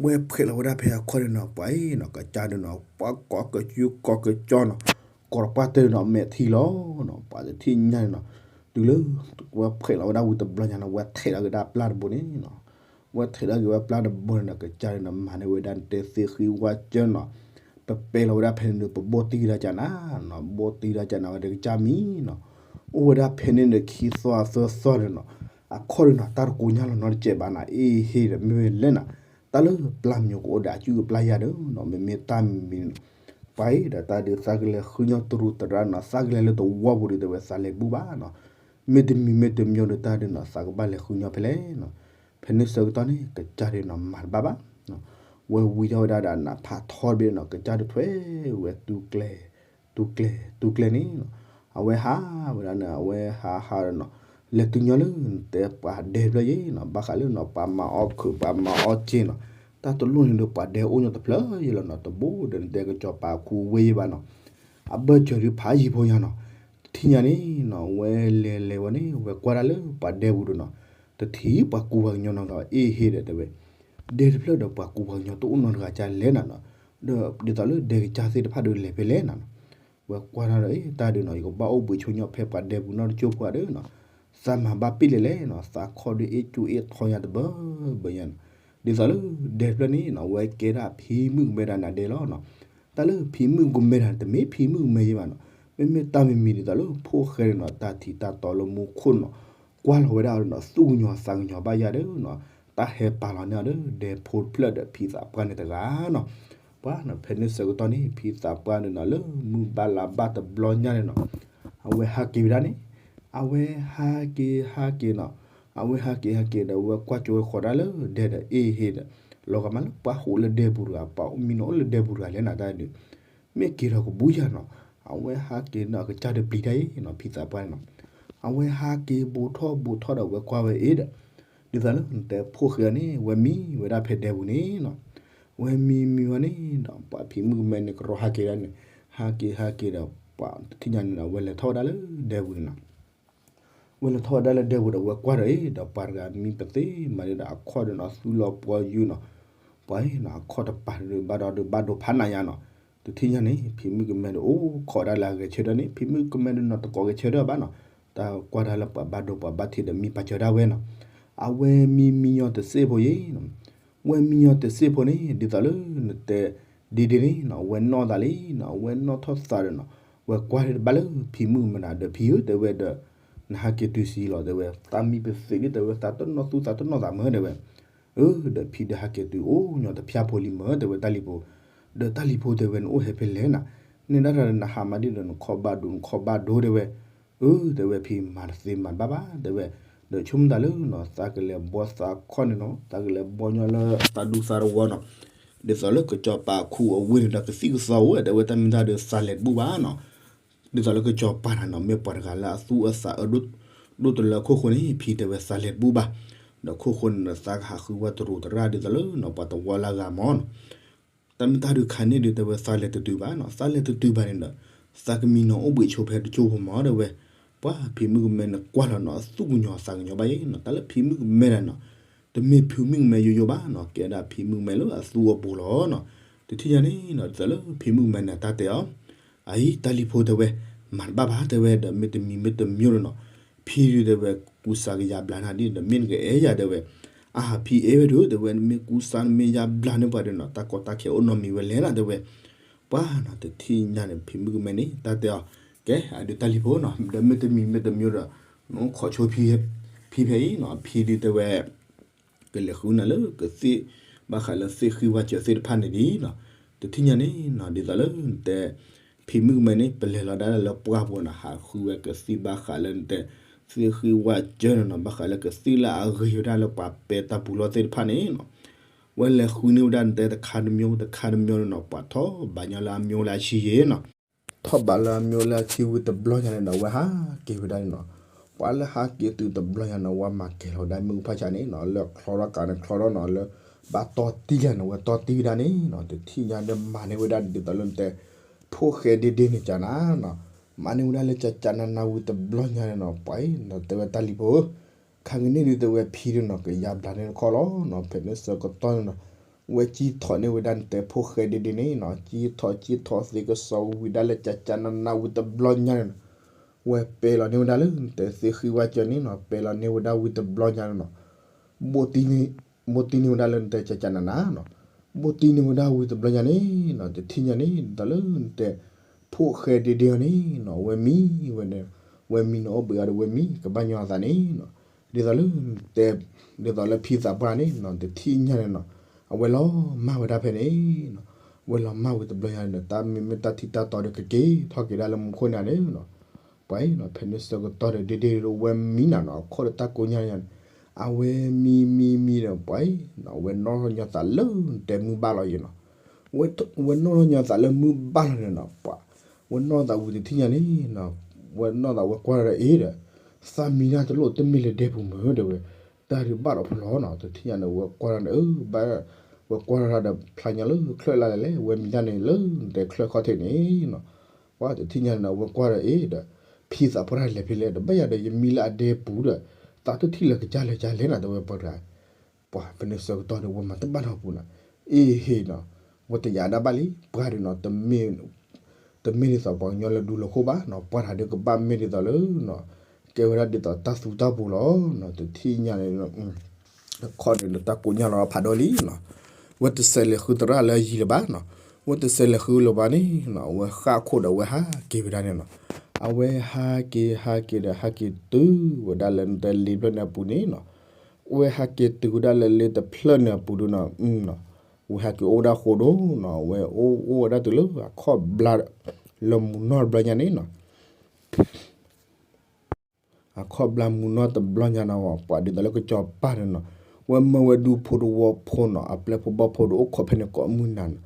ဝဲဖျဲးလီၤဝဲဒၣ်ဖဲအခီၣ်န့ၣ်နီၤ ပှၤအံၤနီၤ ကစၢ်ဒုးနီၤ ပှၤကိးကစုၤကိးကကၠီနီၤ, ကိးတပှၢ်တၢၢ်နီၤ မဲာ်ထံလီၤနီၤ ပှၤတထံၣ်ညါန့ၣ်နီၤ, တုၤလၢ ဝဲဖျဲးလီၤဝဲဒၣ်ဝံၤတဘျီညါန့ၣ် ဝဲထဲးထီၣ်က့ၤဒၣ်ပျၢ်တဘိန့ၣ်နီၤ, ဝဲထဲးထီၣ်က့ၤဝဲပျၢ်တဘိန့ၣ်ဒီး ကစၢ်ဒုးနီၤ မၤန့ၢ်ဝဲဒၣ်နတဲသ့ဃံဝါကၢနီၤ, ပပဲလီၤဝဲဒၣ်ဖဲန့ၣ်ဒီး ပဘိၣ်တံၢ်ဒၣ်ကနၤနီၤ ဘိၣ်တံၢ်ဒၣ်ကနၤဝဲဒီးကစၢ်မံၤနီၤ, အိၣ်ဝဲဒၣ်ဖဲန့ၣ်ဒီးခံသီသၢသီဒီးနီၤ, အခီၣ်ဒုးနီၤ တၢ်တကိးညါလီၤနီတစဲးဘၣ်နီၤ အ့ဟ့ဒီး မ့ၢ်ဝဲလဲၣ်နီၤ, တၢ်လၢပျၢ်မံၤကအိၣ်ဒီးအစုကပျၢ်ယၤဒီးနီၤ မ့မ့ၢ်တၢ်မံၤနီၤ, ပှၤအံၤဒီးတၢ်ဒုးသးကလဲၤဃုညီတရူးတရၣ်နီၤ သးကလဲၤလၢတဝီပူၤဒုးတဲဝဲသးလဲၤဘူၣ်ဘၣ်နီၤ, မ့တမံၤမ့တမံၤဒီးတၢ်ဒုးနီၤ သးကဘၣ်လဲၤဃုညီဖဲလဲၣ်နီၤ, ဖဲန့ၣ်ဆၢကတီၢ်န့ၣ် ကစၢ်ဒုးနီၤ မၤတဘၣ်ဘၣ် ဝဲဝံထီၣ်ဝဲဒၣ်ဒီးနးဖးထီတဘ့ၣ်နီၤ ကစၢ်ဒုးထွဲဝဲတူကျဲ, တူကျဲ, တူကျဲန့ၣ်နီၤ, အဝဲဟးဝဲဒၣ်န့ၣ် အဝဲဟးဟးဒီးနီၤ, လဲၤတုၤညီလၢနတဲပှၤဒဲတဖျၢၣ်ယဲနီၤ ဘၣ်ဃးလၢနီၤ ပှၤမၤအီၣ်ခုး ပှၤမၤအီၣ်စ့နီၤ, တၢ်တလိၣ်န့ၣ်ဒီးပှၤဒဲအိၣ်ညီတဖျၢၣ်ယဲလီၤနီၤ တဘိဒီးနတဲကစီၤပၤခူဝ့ၢ်ယဲဘၣ်နီၤ, အဘၢၣ်စၢၤဒုးဖးယံၤဖိညါနီၤ, တထံၣ်ညါန့ၣ်နီၤ ဝဲလဲၤလဲၤဝဲန့ၣ် ဝဲကွၢ်ဒၣ်လၢပှၤဒဲပူၤဒီးနီၤ, တထံၣ်ပှၤကူပှၤကညီနီတဂၤဘၣ် အ့ဟ့ဒီးတဲဝဲ ဒဲတဖျၢၣ်ဒီးပှၤကူပှၤကညီတအိၣ်နီတဂၤကလဲၣ်နၤနီၤ, ဒီးဒ်သိးလၢဒဲကစၢ်သ့ၣ်တဖၣ်ဒီးလဲၤဖဲလဲၣ်နၤနီၤ, ဝဲကွၢ်ထီၣ်ဒီး တၢ်ဒုးနီၤ ယကဘၣ်အိၣ်ဘှံးဆိညီဖဲပှၤဒဲပူၤနီၢ်တကၠိဖိဧါဒီးနီၤ, သးမၤဘၣ်ပ့ၣ်လဲၣ်လဲၣ်နီၤ, သးခီၣ်ဒုးအ့ၣ်ကၠူအ့ၣ်ထီညါတဘၢဘၢညါနီၤ, ဒ်သိးလၢဒဲတဖျၢၣ်န့ၣ်နီၤ ဝဲကဲဒၣ်ဖံမုၣ်ကမဲဒၣ်နၤဒဲလီၤနီၤ, တၢ်လၢဖံမုၣ်ကမဲဒၣ်န့ၣ် တမ့ၢ်ဖံမုၣ်ကမဲယဲဘၣ်နီၤ, မ့မ့ၢ်တၢ်မံၤမံၤဒ်သိးလၢဖိၣ်ဃဲန့ၣ်နီၤ တၢ်ထံးတၢ်တီလၢမူခိၣ်နီၤ, ကွၢ်လီၤဝဲဒၣ်နီၤ သူၣ်ကညီၤသးကညီၤဘၣ်ယၤဒီးနီၤ, တၢ်ဟဲပာ်လီၤန့ၢ်အီၤဒီး ဒဲဖိတဖျၢၣ်ဒီးဖံသးပှၢ်န့ၣ်တဂၤနီၤ. ပှၤနီၤ ဖဲန့ၣ်ဆၢကတီၢ်န့ၣ် ဖံသးပှၢ်န့ၣ်နီၤ လၢမုၢ်ဘၣ်လါဘၣ်တဘျီညါန့ၣ်နီၤ, အဝဲဟးက့ၤဝဲဒၣ်န့ၣ်, အဝဲဟးက့ၤဟးက့ၤနီၤ, အဝဲဟးက့ၤဟးက့ၤဒီး အဝဲကွၢ်ကၠိဝဲဃီၤဒၣ်လၢဒဲဒီး အ့ဟ့ဒီး လီၤဂာ်မးလၢပှၤဟးလၢဒဲပူၤတဂၤ, ပှၤအိၣ်မံနီၤအိၣ်လၢဒဲပူၤတဂၤလဲၣ်နၤတၢ်ဒုး မ့ၢ်က့ၤထီၣ်ကဘူၣ်ယၤနီၤ, အဝဲဟးက့ၤနီၤ အကစၢ်တပျံၤတၢ်အံၤနီၤ ဖံသးပှၢ်န့ၣ်နီၤ, အဝဲဟးက့ၤဘူးထီၣ်ဘူးထီၣ်ဒီး အဝဲကွၢ်ဝဲအ့ဒီး ဒ်သိးလၢနတဲဖိၣ်ဃဲအီၤန့ၣ် ဝဲမံဝဲဒၣ်ဖဲဒဲပူၤန့ၣ်နီၤ, ဝဲမံမံဝဲန့ၣ်ဒီး ပှၤဖံမုၣ်ကမဲန့ၣ် ကရီဟးက့ၤဒၣ်န့ၣ်, ဟးက့ၤဟးက့ၤဒီး ပှၤတထံၣ်ညါန့ၣ်ဒီး ဝဲလဲၤထီၣ်ဝဲဒၣ်လၢဒဲပူၤန့ၣ်နီၤ ဝဲလဲၤထီၣ်ဝဲဒၣ်လၢဒဲပူၤဒီး ဝဲကွၢ်ဒီးအ့ဒီး ပှၤတဂၤမံပသ့မၤဒ်ဒီး အခီၣ်ဒီးနီၤ သူလီၤပှီၢ်ယုၢ်နီၤ, ပှၤအံၤနီၤ အခီၣ်တပၤဒီး ဘၣ်ဒီးဒီးဘၣ်ဒိဖးနးယါနီၤ, တထံၣ်ညါန့ၣ် ဖံမုၣ်ကမဲဒီး အိၣ်ခိးဒၣ်လၢအဂဲၤဆၢထၢၣ်န့ၣ် ဖံမုၣ်ကမဲဒီးနီၤ တကိးဂဲၤဆၢထၢၣ်ဘၣ်နီၤ, တၢ်ကွၢ်တၢ်လၢပှၤဘၣ်ဒိပှၤဘၣ်ထံးဒီးမံပာ်စၢၤဒၣ်ဝဲနီၤ, အဝဲမံမံညီတစ့ၣ်ဖိယံၤ ဝဲမံညီတစ့ၣ်ဖိန့ၣ် ဒ်သိးလၢနတဲဒ်ဒ်န့ၣ်နီၤ ဝဲနီၣ်သးလံနီၤ ဝဲနီၣ်ထီၣ်သးဒီးနီၤ, ဝဲကွၢ်တဘၣ်လၢဖံမုၣ်ကမဲနၤဒီး ဖံဧၢ တဲဝဲဒီး နဟးက့ၤတုၤဆံးလီၤ တဲဝဲ သးမံပသ့ဒ်တဲဝဲ သးတနီၣ်သူသးတနီၣ်သးမၢ တဲဝဲ, အၢ ဒီးဖံဒီးဟးက့ၤတုၤအိၣ်ညီတဖၠၣ်ဖိလံမၢ တဲဝဲတၢ်လံၤဖိ, ဒီးတၢ်လံၤဖိတဲဝဲ နအိၣ်ဟဲဖဲလဲၣ်နၤ, န့ၣ်ဒၣ်တၢ်ဒီးနဟးမၤဒ်ဒီးနခီၣ်ဘၣ်ဒိ နခီၣ်ဘၣ်ဒိ တဲဝဲ, အၢ တဲဝဲဖံမၤတသ့မၤတဘၣ်ဘၣ် တဲဝဲ, ဒီးဆိကမိၣ်သးလၢနီၤ သးကလဲၤဘီသးခီၣ်န့ၣ်နီၤ သးကလဲၤဘီညီလၢသးဒူသးတဝီနီၤ, ဒ်သိးလၢကစီၤပၤခူအဝ့ၢ်န့ၣ်ဒီးကသံၣ်ကသီအိၣ် တဲဝဲတၢ်မ့ၢ်တၢ်ဒီးသးလဲၤတဘူၣ်ဘၣ်နီၤ, ဒ်သိးလၢကစီၤပၤနၤနီၤ မ့ၢ်ပှၤတဂၤလၢအသူၣ်အသးအၢ ဒိၣ်တလၢခိၣ်ဃိန့ၣ် ဖံတဲဝဲသးလဲၤတဘူၣ်ဘၣ်, ဒီးခိၣ်ဃိန့ၣ်ဒီးသးကဟးဃုဝဲတရူးတရၣ်ဒ်သိးလၢနီၤ ပှၤတဝီလၢအဂၤမၢနီၤ, တၢ်မ့ၢ်တၢ်ဒုးခါန့ၣ်ဒုးတဲဝဲသးလဲၤတတုၤဘၣ်နီၤ သးလဲၤတတုၤဘၣ်န့ၣ်ဒီး သးကမံနီၤအိၣ်ဘှံးဆိဖဲတကၠိဖိမၢ တဲဝဲ, ပှၤဖံမုၣ်ကမဲန့ၣ်ကွၢ်လီၤနီၤ အသူၣ်ကညီၤသးကညီၤဘၣ်ယဲနီၤ တၢ်လၢဖံမုၣ်ကမဲတၢ်နီၤ, တမ့ၢ်ဖံမုၣ်ကမဲယိယိဘၣ်နီၤ ကဲဒၣ်ဖံမုၣ်ကမဲလၢအသူအပူၤလီၤနီၤ, တထံၣ်ညါန့ၣ်နီၤ ဒ်သိးလၢဖံမုၣ်ကမဲန့ၣ်တၢ်တဲအီၤ အအံၤတၢ်လံၤဖိတဲဝဲ, မၤတဘၣ်ဘၣ်တဲဝဲဒီး မ့တမံၤမ့တမံၤဒီးနီၤ, ဖံဒုးတဲဝဲ ကူစါကယါဘျါနၤဒ်ဒီး မ့ၢ်နကအဲၣ်ယၤတဲဝဲ, အဟးဖံအဲၣ်ဝဲဒုးတဲဝဲ နမ့ၢ်ကူစါနမ့ၢ်ယါဘျါန့ၢ်ပှၤဒီးနီၤ တၢ်ကီတၢ်ခဲအိၣ်နီတမံၤဝဲလဲၣ်နၤတဲဝဲ, ပှၤနီၤ တထံၣ်ညါန့ၣ် ဖံမုၣ်ကမဲန့ၣ် တၢ်တဲအီၤ, ကဲ အဒုးတၢ်လံၤဖိနီၤ ဒီးမ့တမံၤမ့တမံၤဒီး နအိၣ်ခိးဆိဖံဖဲအံၤနီၤ ဖံဒုးတဲဝဲ ကလဲၤဃုနၤလၢကသ့ၣ်ဘၣ်ဃးလၢသ့ၣ်ဃံဝၣ်စၢၤသ့ၣ်တဖၣ်န့ၣ်ဒ်နီၤ, တထံၣ်ညါန့ၣ်နီၤ ဒ်သိးလၢနတဲ ဖံမုၣ်ကမဲန့ၣ် ပလဲၤလီၤဒၣ်လၢပှၢ်ပူၤနီၤ ဟးဃုဝဲကသံၣ်ဘၣ်ဃးလၢနတဲ သ့ၣ်ဃံဝၣ်စၢၤန့ၣ်နီၤ ဘၣ်ဃးလၢကသံၣ်လၢအဂ့ၤဝဲဒၣ်လၢပှၤပဲတၢ်ပူၤလီၢ်သ့ၣ်တဖၣ်န့ၣ်နီၤ, ဝဲလဲၤဃုန့ၢ်ဝဲဒၣ်နတဲတခါတမံၤတခါတမံၤန့ၣ်နီၤ ပှၤထီၣ်ဘးညီလၢအမၠိလၢအဆံယဲနီၤ ထီၣ်ဘးလၢအမၠိလၢအဆံဝံၤတဘျီညါန့ၣ်ဒီး အဝဲဟးက့ၤဝဲဒၣ်န့ၣ်နီၤ, ပှၤလၢဟးက့ၤတုၤတဘျီညါန့ၣ် အဝဲမၤကဲၤလီၤဝဲဒၣ်မ့ၣ်အူဖၣ်ဆါန့ၣ်နီၤ လၢချီထီၣ်ကးန့ၣ်ချီထီၣ်နီၤ လၢဘၣ်တီတံၢ်လၢန့ၣ် အဝဲတီတံၢ်ဝဲဒၣ်န့ၣ်နီၤ တထံၣ်ညါဒီးမၤန့ၢ်ဝဲဒၣ်ဒ်သိးလၢနတဲ ဖိၣ်ဃဲဒ့ဒ့န့ၣ်ကနၤနီၤ, မၤန့ၢ်ဝဲဒၣ်လၢကကနနၢဝံၤတဘျီညါန့ၣ်နီၤ ပှၤအံၤနီၤ တဲဝဲတၢ်လံၤဖိဧၢ ခါကန့ၣ်ဒုးတဲဝဲဖံဒုးနီၤ ကယါဘျါန့ၢ်တခီလီၤနီၤ ဖဲန့ၣ်ဆၢကတီၢ်န့ၣ်နီၤ ဝဲကံထီၣ်န့ၢ်ဝဲဒၣ်နတဲဖိၣ်ဃဲဒ့ဒ့န့ၣ်နီၤ ကံထီၣ်ကံထီၣ်သ့ကစီဝံၤဒၣ်လၢကကနနၢဝံၤတဘျီညါန့ၣ်နီၤ, ဝဲပဲလီၤန့ၢ်ဝဲဒၣ်လၢနတဲသ့ၣ်ဃံဝၣ်စၢၤန့ၣ်နီၤ ပဲလီၤန့ၢ်ဝဲဒၣ်ဝံၤတဘျီညါန့ၣ်နီၤ, ဘိၣ်တံၢ်န့ၢ်ဝဲဒၣ်လၢနတဲကကနနၢနီၤ, ဘိၣ်တံၢ်န့ၢ်ဝဲဒၣ်ဝံၤတဘျီညါန့ၣ်နီၤ တထံၣ်ညါန့ၣ် ဒ်သိးလၢနတဲ ဖိၣ်ဃဲဒ့ဒ့အီၤန့ၣ်နီၤ ဝဲမံဝဲန့ၣ် ဝဲမံန့ၣ်အိၣ်ဘှံးအီၤဒီးဝဲမံ ကဘၣ်ညီအသးန့ၣ်နီၤ, ဒ်သိးလၢနတဲ ဒ်သိးလၢဖံသးပှၢ်န့ၣ်နီၤ တထံၣ်ညါန့ၣ်နီၤ အဝဲလီၤမၢ်ဝဲဒၣ်ဖဲန့ၣ်နီၤ, ဝဲလီၤမၢ်ဝံၤတဘျီညါန့ၣ် တၢ်မ့မ့ၢ်တၢ်ထံၣ်တၢ်တီဒီးကက့ၤထီၣ်က့ၤဒၣ်လၢမူခိၣ်န့ၣ်န့ၣ်နီၤ, ပှၤအံၤနီၤ ဖဲန့ၣ်ဆၢကတီၢ်ဒီးဒ့ဒ့ဒီးဝဲမံနၤနီၤ အခီၣ်ဒီးတၢ်ကိးညါန့ၣ် အဝဲမံမံမံဒီး ပှၤအံၤနီၤ ဝဲနီၣ်ထီၣ်ညီသးလၢနတဲမုၢ်ဘၣ်လီၤယံၤနီၤ, ဝဲနီၣ်ထီၣ်ညီသးလၢမုၢ်ဘၣ်လီၤန့ၣ်နီၤ ပှၤ ဝဲနီၣ်သးဝံၤတထံၣ်ညါန့ၣ်နီၤ ဝဲနီၣ်သးဝဲကွၢ်ဒီးအ့ဒီး သးမံတၢ်တလိၣ်တမ့ၢ်လၢဒဲပူၤမုၢ်ဒီးဝဲ တၢ်ဒုးဘၣ်ဒီးဖျီနီၤ တထံၣ်ညါန့ၣ် ဝဲကွၢ်ဒီးန့ၣ် အၢ ဘၣ် ဝဲကွၢ်ဒီးဖျါညီလၢချၢၣ်လၢ်လဲၣ် ဝဲမံတၢ်န့ၣ်လၢနတဲချၢၣ်ခီၣ်ထံးန့ၣ်နီၤ, ပှၤတထံၣ်ညါန့ၣ် ဝဲကွၢ်ဒီးအ့ဒီး ဖံသးပှၢ်တၢ်လဲၤဖဲလဲၣ်ဒီး ဘၣ်ယၤဒီးယမံလၢအဒဲပူၤဒီး သးတထံၣ်လၢကစၢ်လၢကစၢ်လဲၣ်နၤ တဲဝဲပှၤတဂၤ ပှၤဖဲန့ၣ်ဆၢကတီၢ်ဒီး ဝဲမၤတဘၣ်ထီၣ်ပူၤနီၤ, အ့ဟ့နီၤ, ဝဲတယာ်ဒၣ်ဘၣ်လံ ပှၤဒုးနီၤ တမ့ၢ်ဒ်သိးပှၤကညီလၢဒူလၢခိၣ်ဘၣ်နီၤ ပှၤတဂၤဒုးကဘၣ်မ့ၢ်ဒ်သိးလၢနီၤ ကဲဝဲဒၣ်ဒ်သိးတၢ်သူတၢ်ပူၤလီၤနီၤ တထံၣ်ညါန့ၣ် ခီၣ်န့ၣ်ဒီးတၢ်ကိးညါလီၤဖးဒိၣ်လံနီၤ, ဝဲတစဲးလဲၤဃုသရၣ်လၢအယံၤလၢၤဘၣ်နီၤ, ဝဲတစဲးလဲၤဃုလၢၤဘၣ်န့ၣ်နီၤ အဝဲဃၣ်ခိၣ်ဒီးအဝဲဟးက့ၤဝဲဒၣ်န့ၣ်နီၤ, အဝဲဟးက့ၤဟးက့ၤဒီးဟးက့ၤတုၤဝဲဒၣ်လၢနတဲလံၤဖျၢၣ်န့ၣ်အပူၤန့ၣ်နီၤ ဝဲဟးက့ၤတုၤဝဲဒၣ်လၢလ့တဖျၢၣ်န့ၣ်အပူၤဒုနီၤ, ဝဲဟးက့ၤအိၣ်ဝဲဒၣ်ဃိဒိၣ်နီၤ, ဝဲအိၣ်အိၣ်ဝဲဒၣ်တုၤလၢအခီၣ်ဘျါ လၢမုၢ်နီၢ်တဘျီညါန့ၣ်နီၤ, အခီၣ်ဘျါမုၢ်နီၢ်တဘျီညါနီၤ, ပှၤဒ်သိးလၢကစီၤပၤန့ၣ်နီၤ, ဝဲမၢဝဲဒူဖိတဝီဖိနီၤ, အပျဲၢ်ဖိဘီၣ်ဖိဒုးအိၣ်ခိးဖဲန့ၣ်ကိးမုၢ်နၤနီၤ,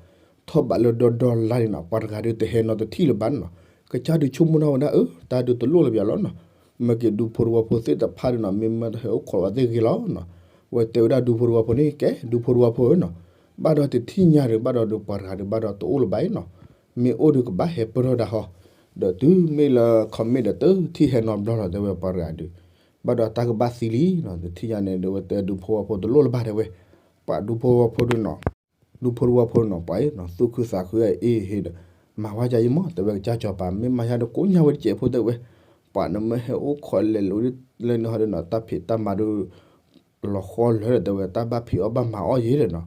ထီၣ်ဘးလၢဒီဒီလါန့ၣ်နီၤ, ပှၤတဂၤဒုးတဟဲနီတထံၣ်လၢၤဘၣ်နီၤ, ကစၢ်ဒုးဆိကမိၣ်ထီၣ်ဝဲဒၣ် အၢ တၢ်ဒုးတလိၣ်လၢၤဘၣ်လီၤနီၤ, မ့ၢ်က့ၤဒူဖိတဝီဖိသ့ၣ်တဖၣ်ဒုနီၤ, မ့ၢ်မၢတဟဲအိၣ်ခိးအီၤသ့ၣ်ဂ့ၤလီၤနီၤ, ဝဲတဲဝဲဒၣ်ဒူဖိတဝီဖိန့ၣ် ကဲ ဒူဖိတဝီဖိဧၢနီၤ, ဘၣ်ဒီးတထံၣ်ညါဒုး ဘၣ်ဒီးဒုးပှၤတဂၤဒုး ဘၣ်ဒီးတအိၣ်လၢၤဘၣ်နီၤ, မ့ၢ်အိၣ်ဒုးကဘၣ်ဟဲပၢၢ်ထီၣ်ဒၣ်ဟီ, ဒီးတုၤမ့ၢ်လၢ ခီမ့ၢ်ဒီးတထံၣ်ဟဲနီတဘျီလီၤ တဲဝဲပှၤတဂၤဒုး, ဘၣ်ဒီးတၢ်ကဘၣ်သံလံနီၤ, တထံၣ်ညါန့ၣ်ဒုး ဝဲတဲဒူဖိတဝီဖိတလိၣ်လၢၤဘၣ်တဲဝဲ, ပှၤဒူဖိတဝီဖိဒုနီၤ, ဒူဖိတဝီဖိနီၤ, ပှၤအံၤနီၤ သူၣ်ခုသးခုအအ့ၣ်ဟ့ဒီး မၤဝဲဒ်အံၤမး တဲဝဲကစၢ်စီၤပၤ မ့ၢ်မၤယါဒီးကိးညါဝဲတစဲးဖိတဲဝဲ, ပှၤနမ့ၢ်ဟဲအိၣ်ခိးလဲၤလိၤလၢန့ၣ်ဟီဒုနီၤ တၢ်ဖံးတၢ်မၤဒု လီၤဃီလၢာ်ဒီးတဲဝဲ တၢ်ဘၣ်ဖံးအီၣ်ဘၣ်မၤအီၣ်ယဲဒီးနီၤ,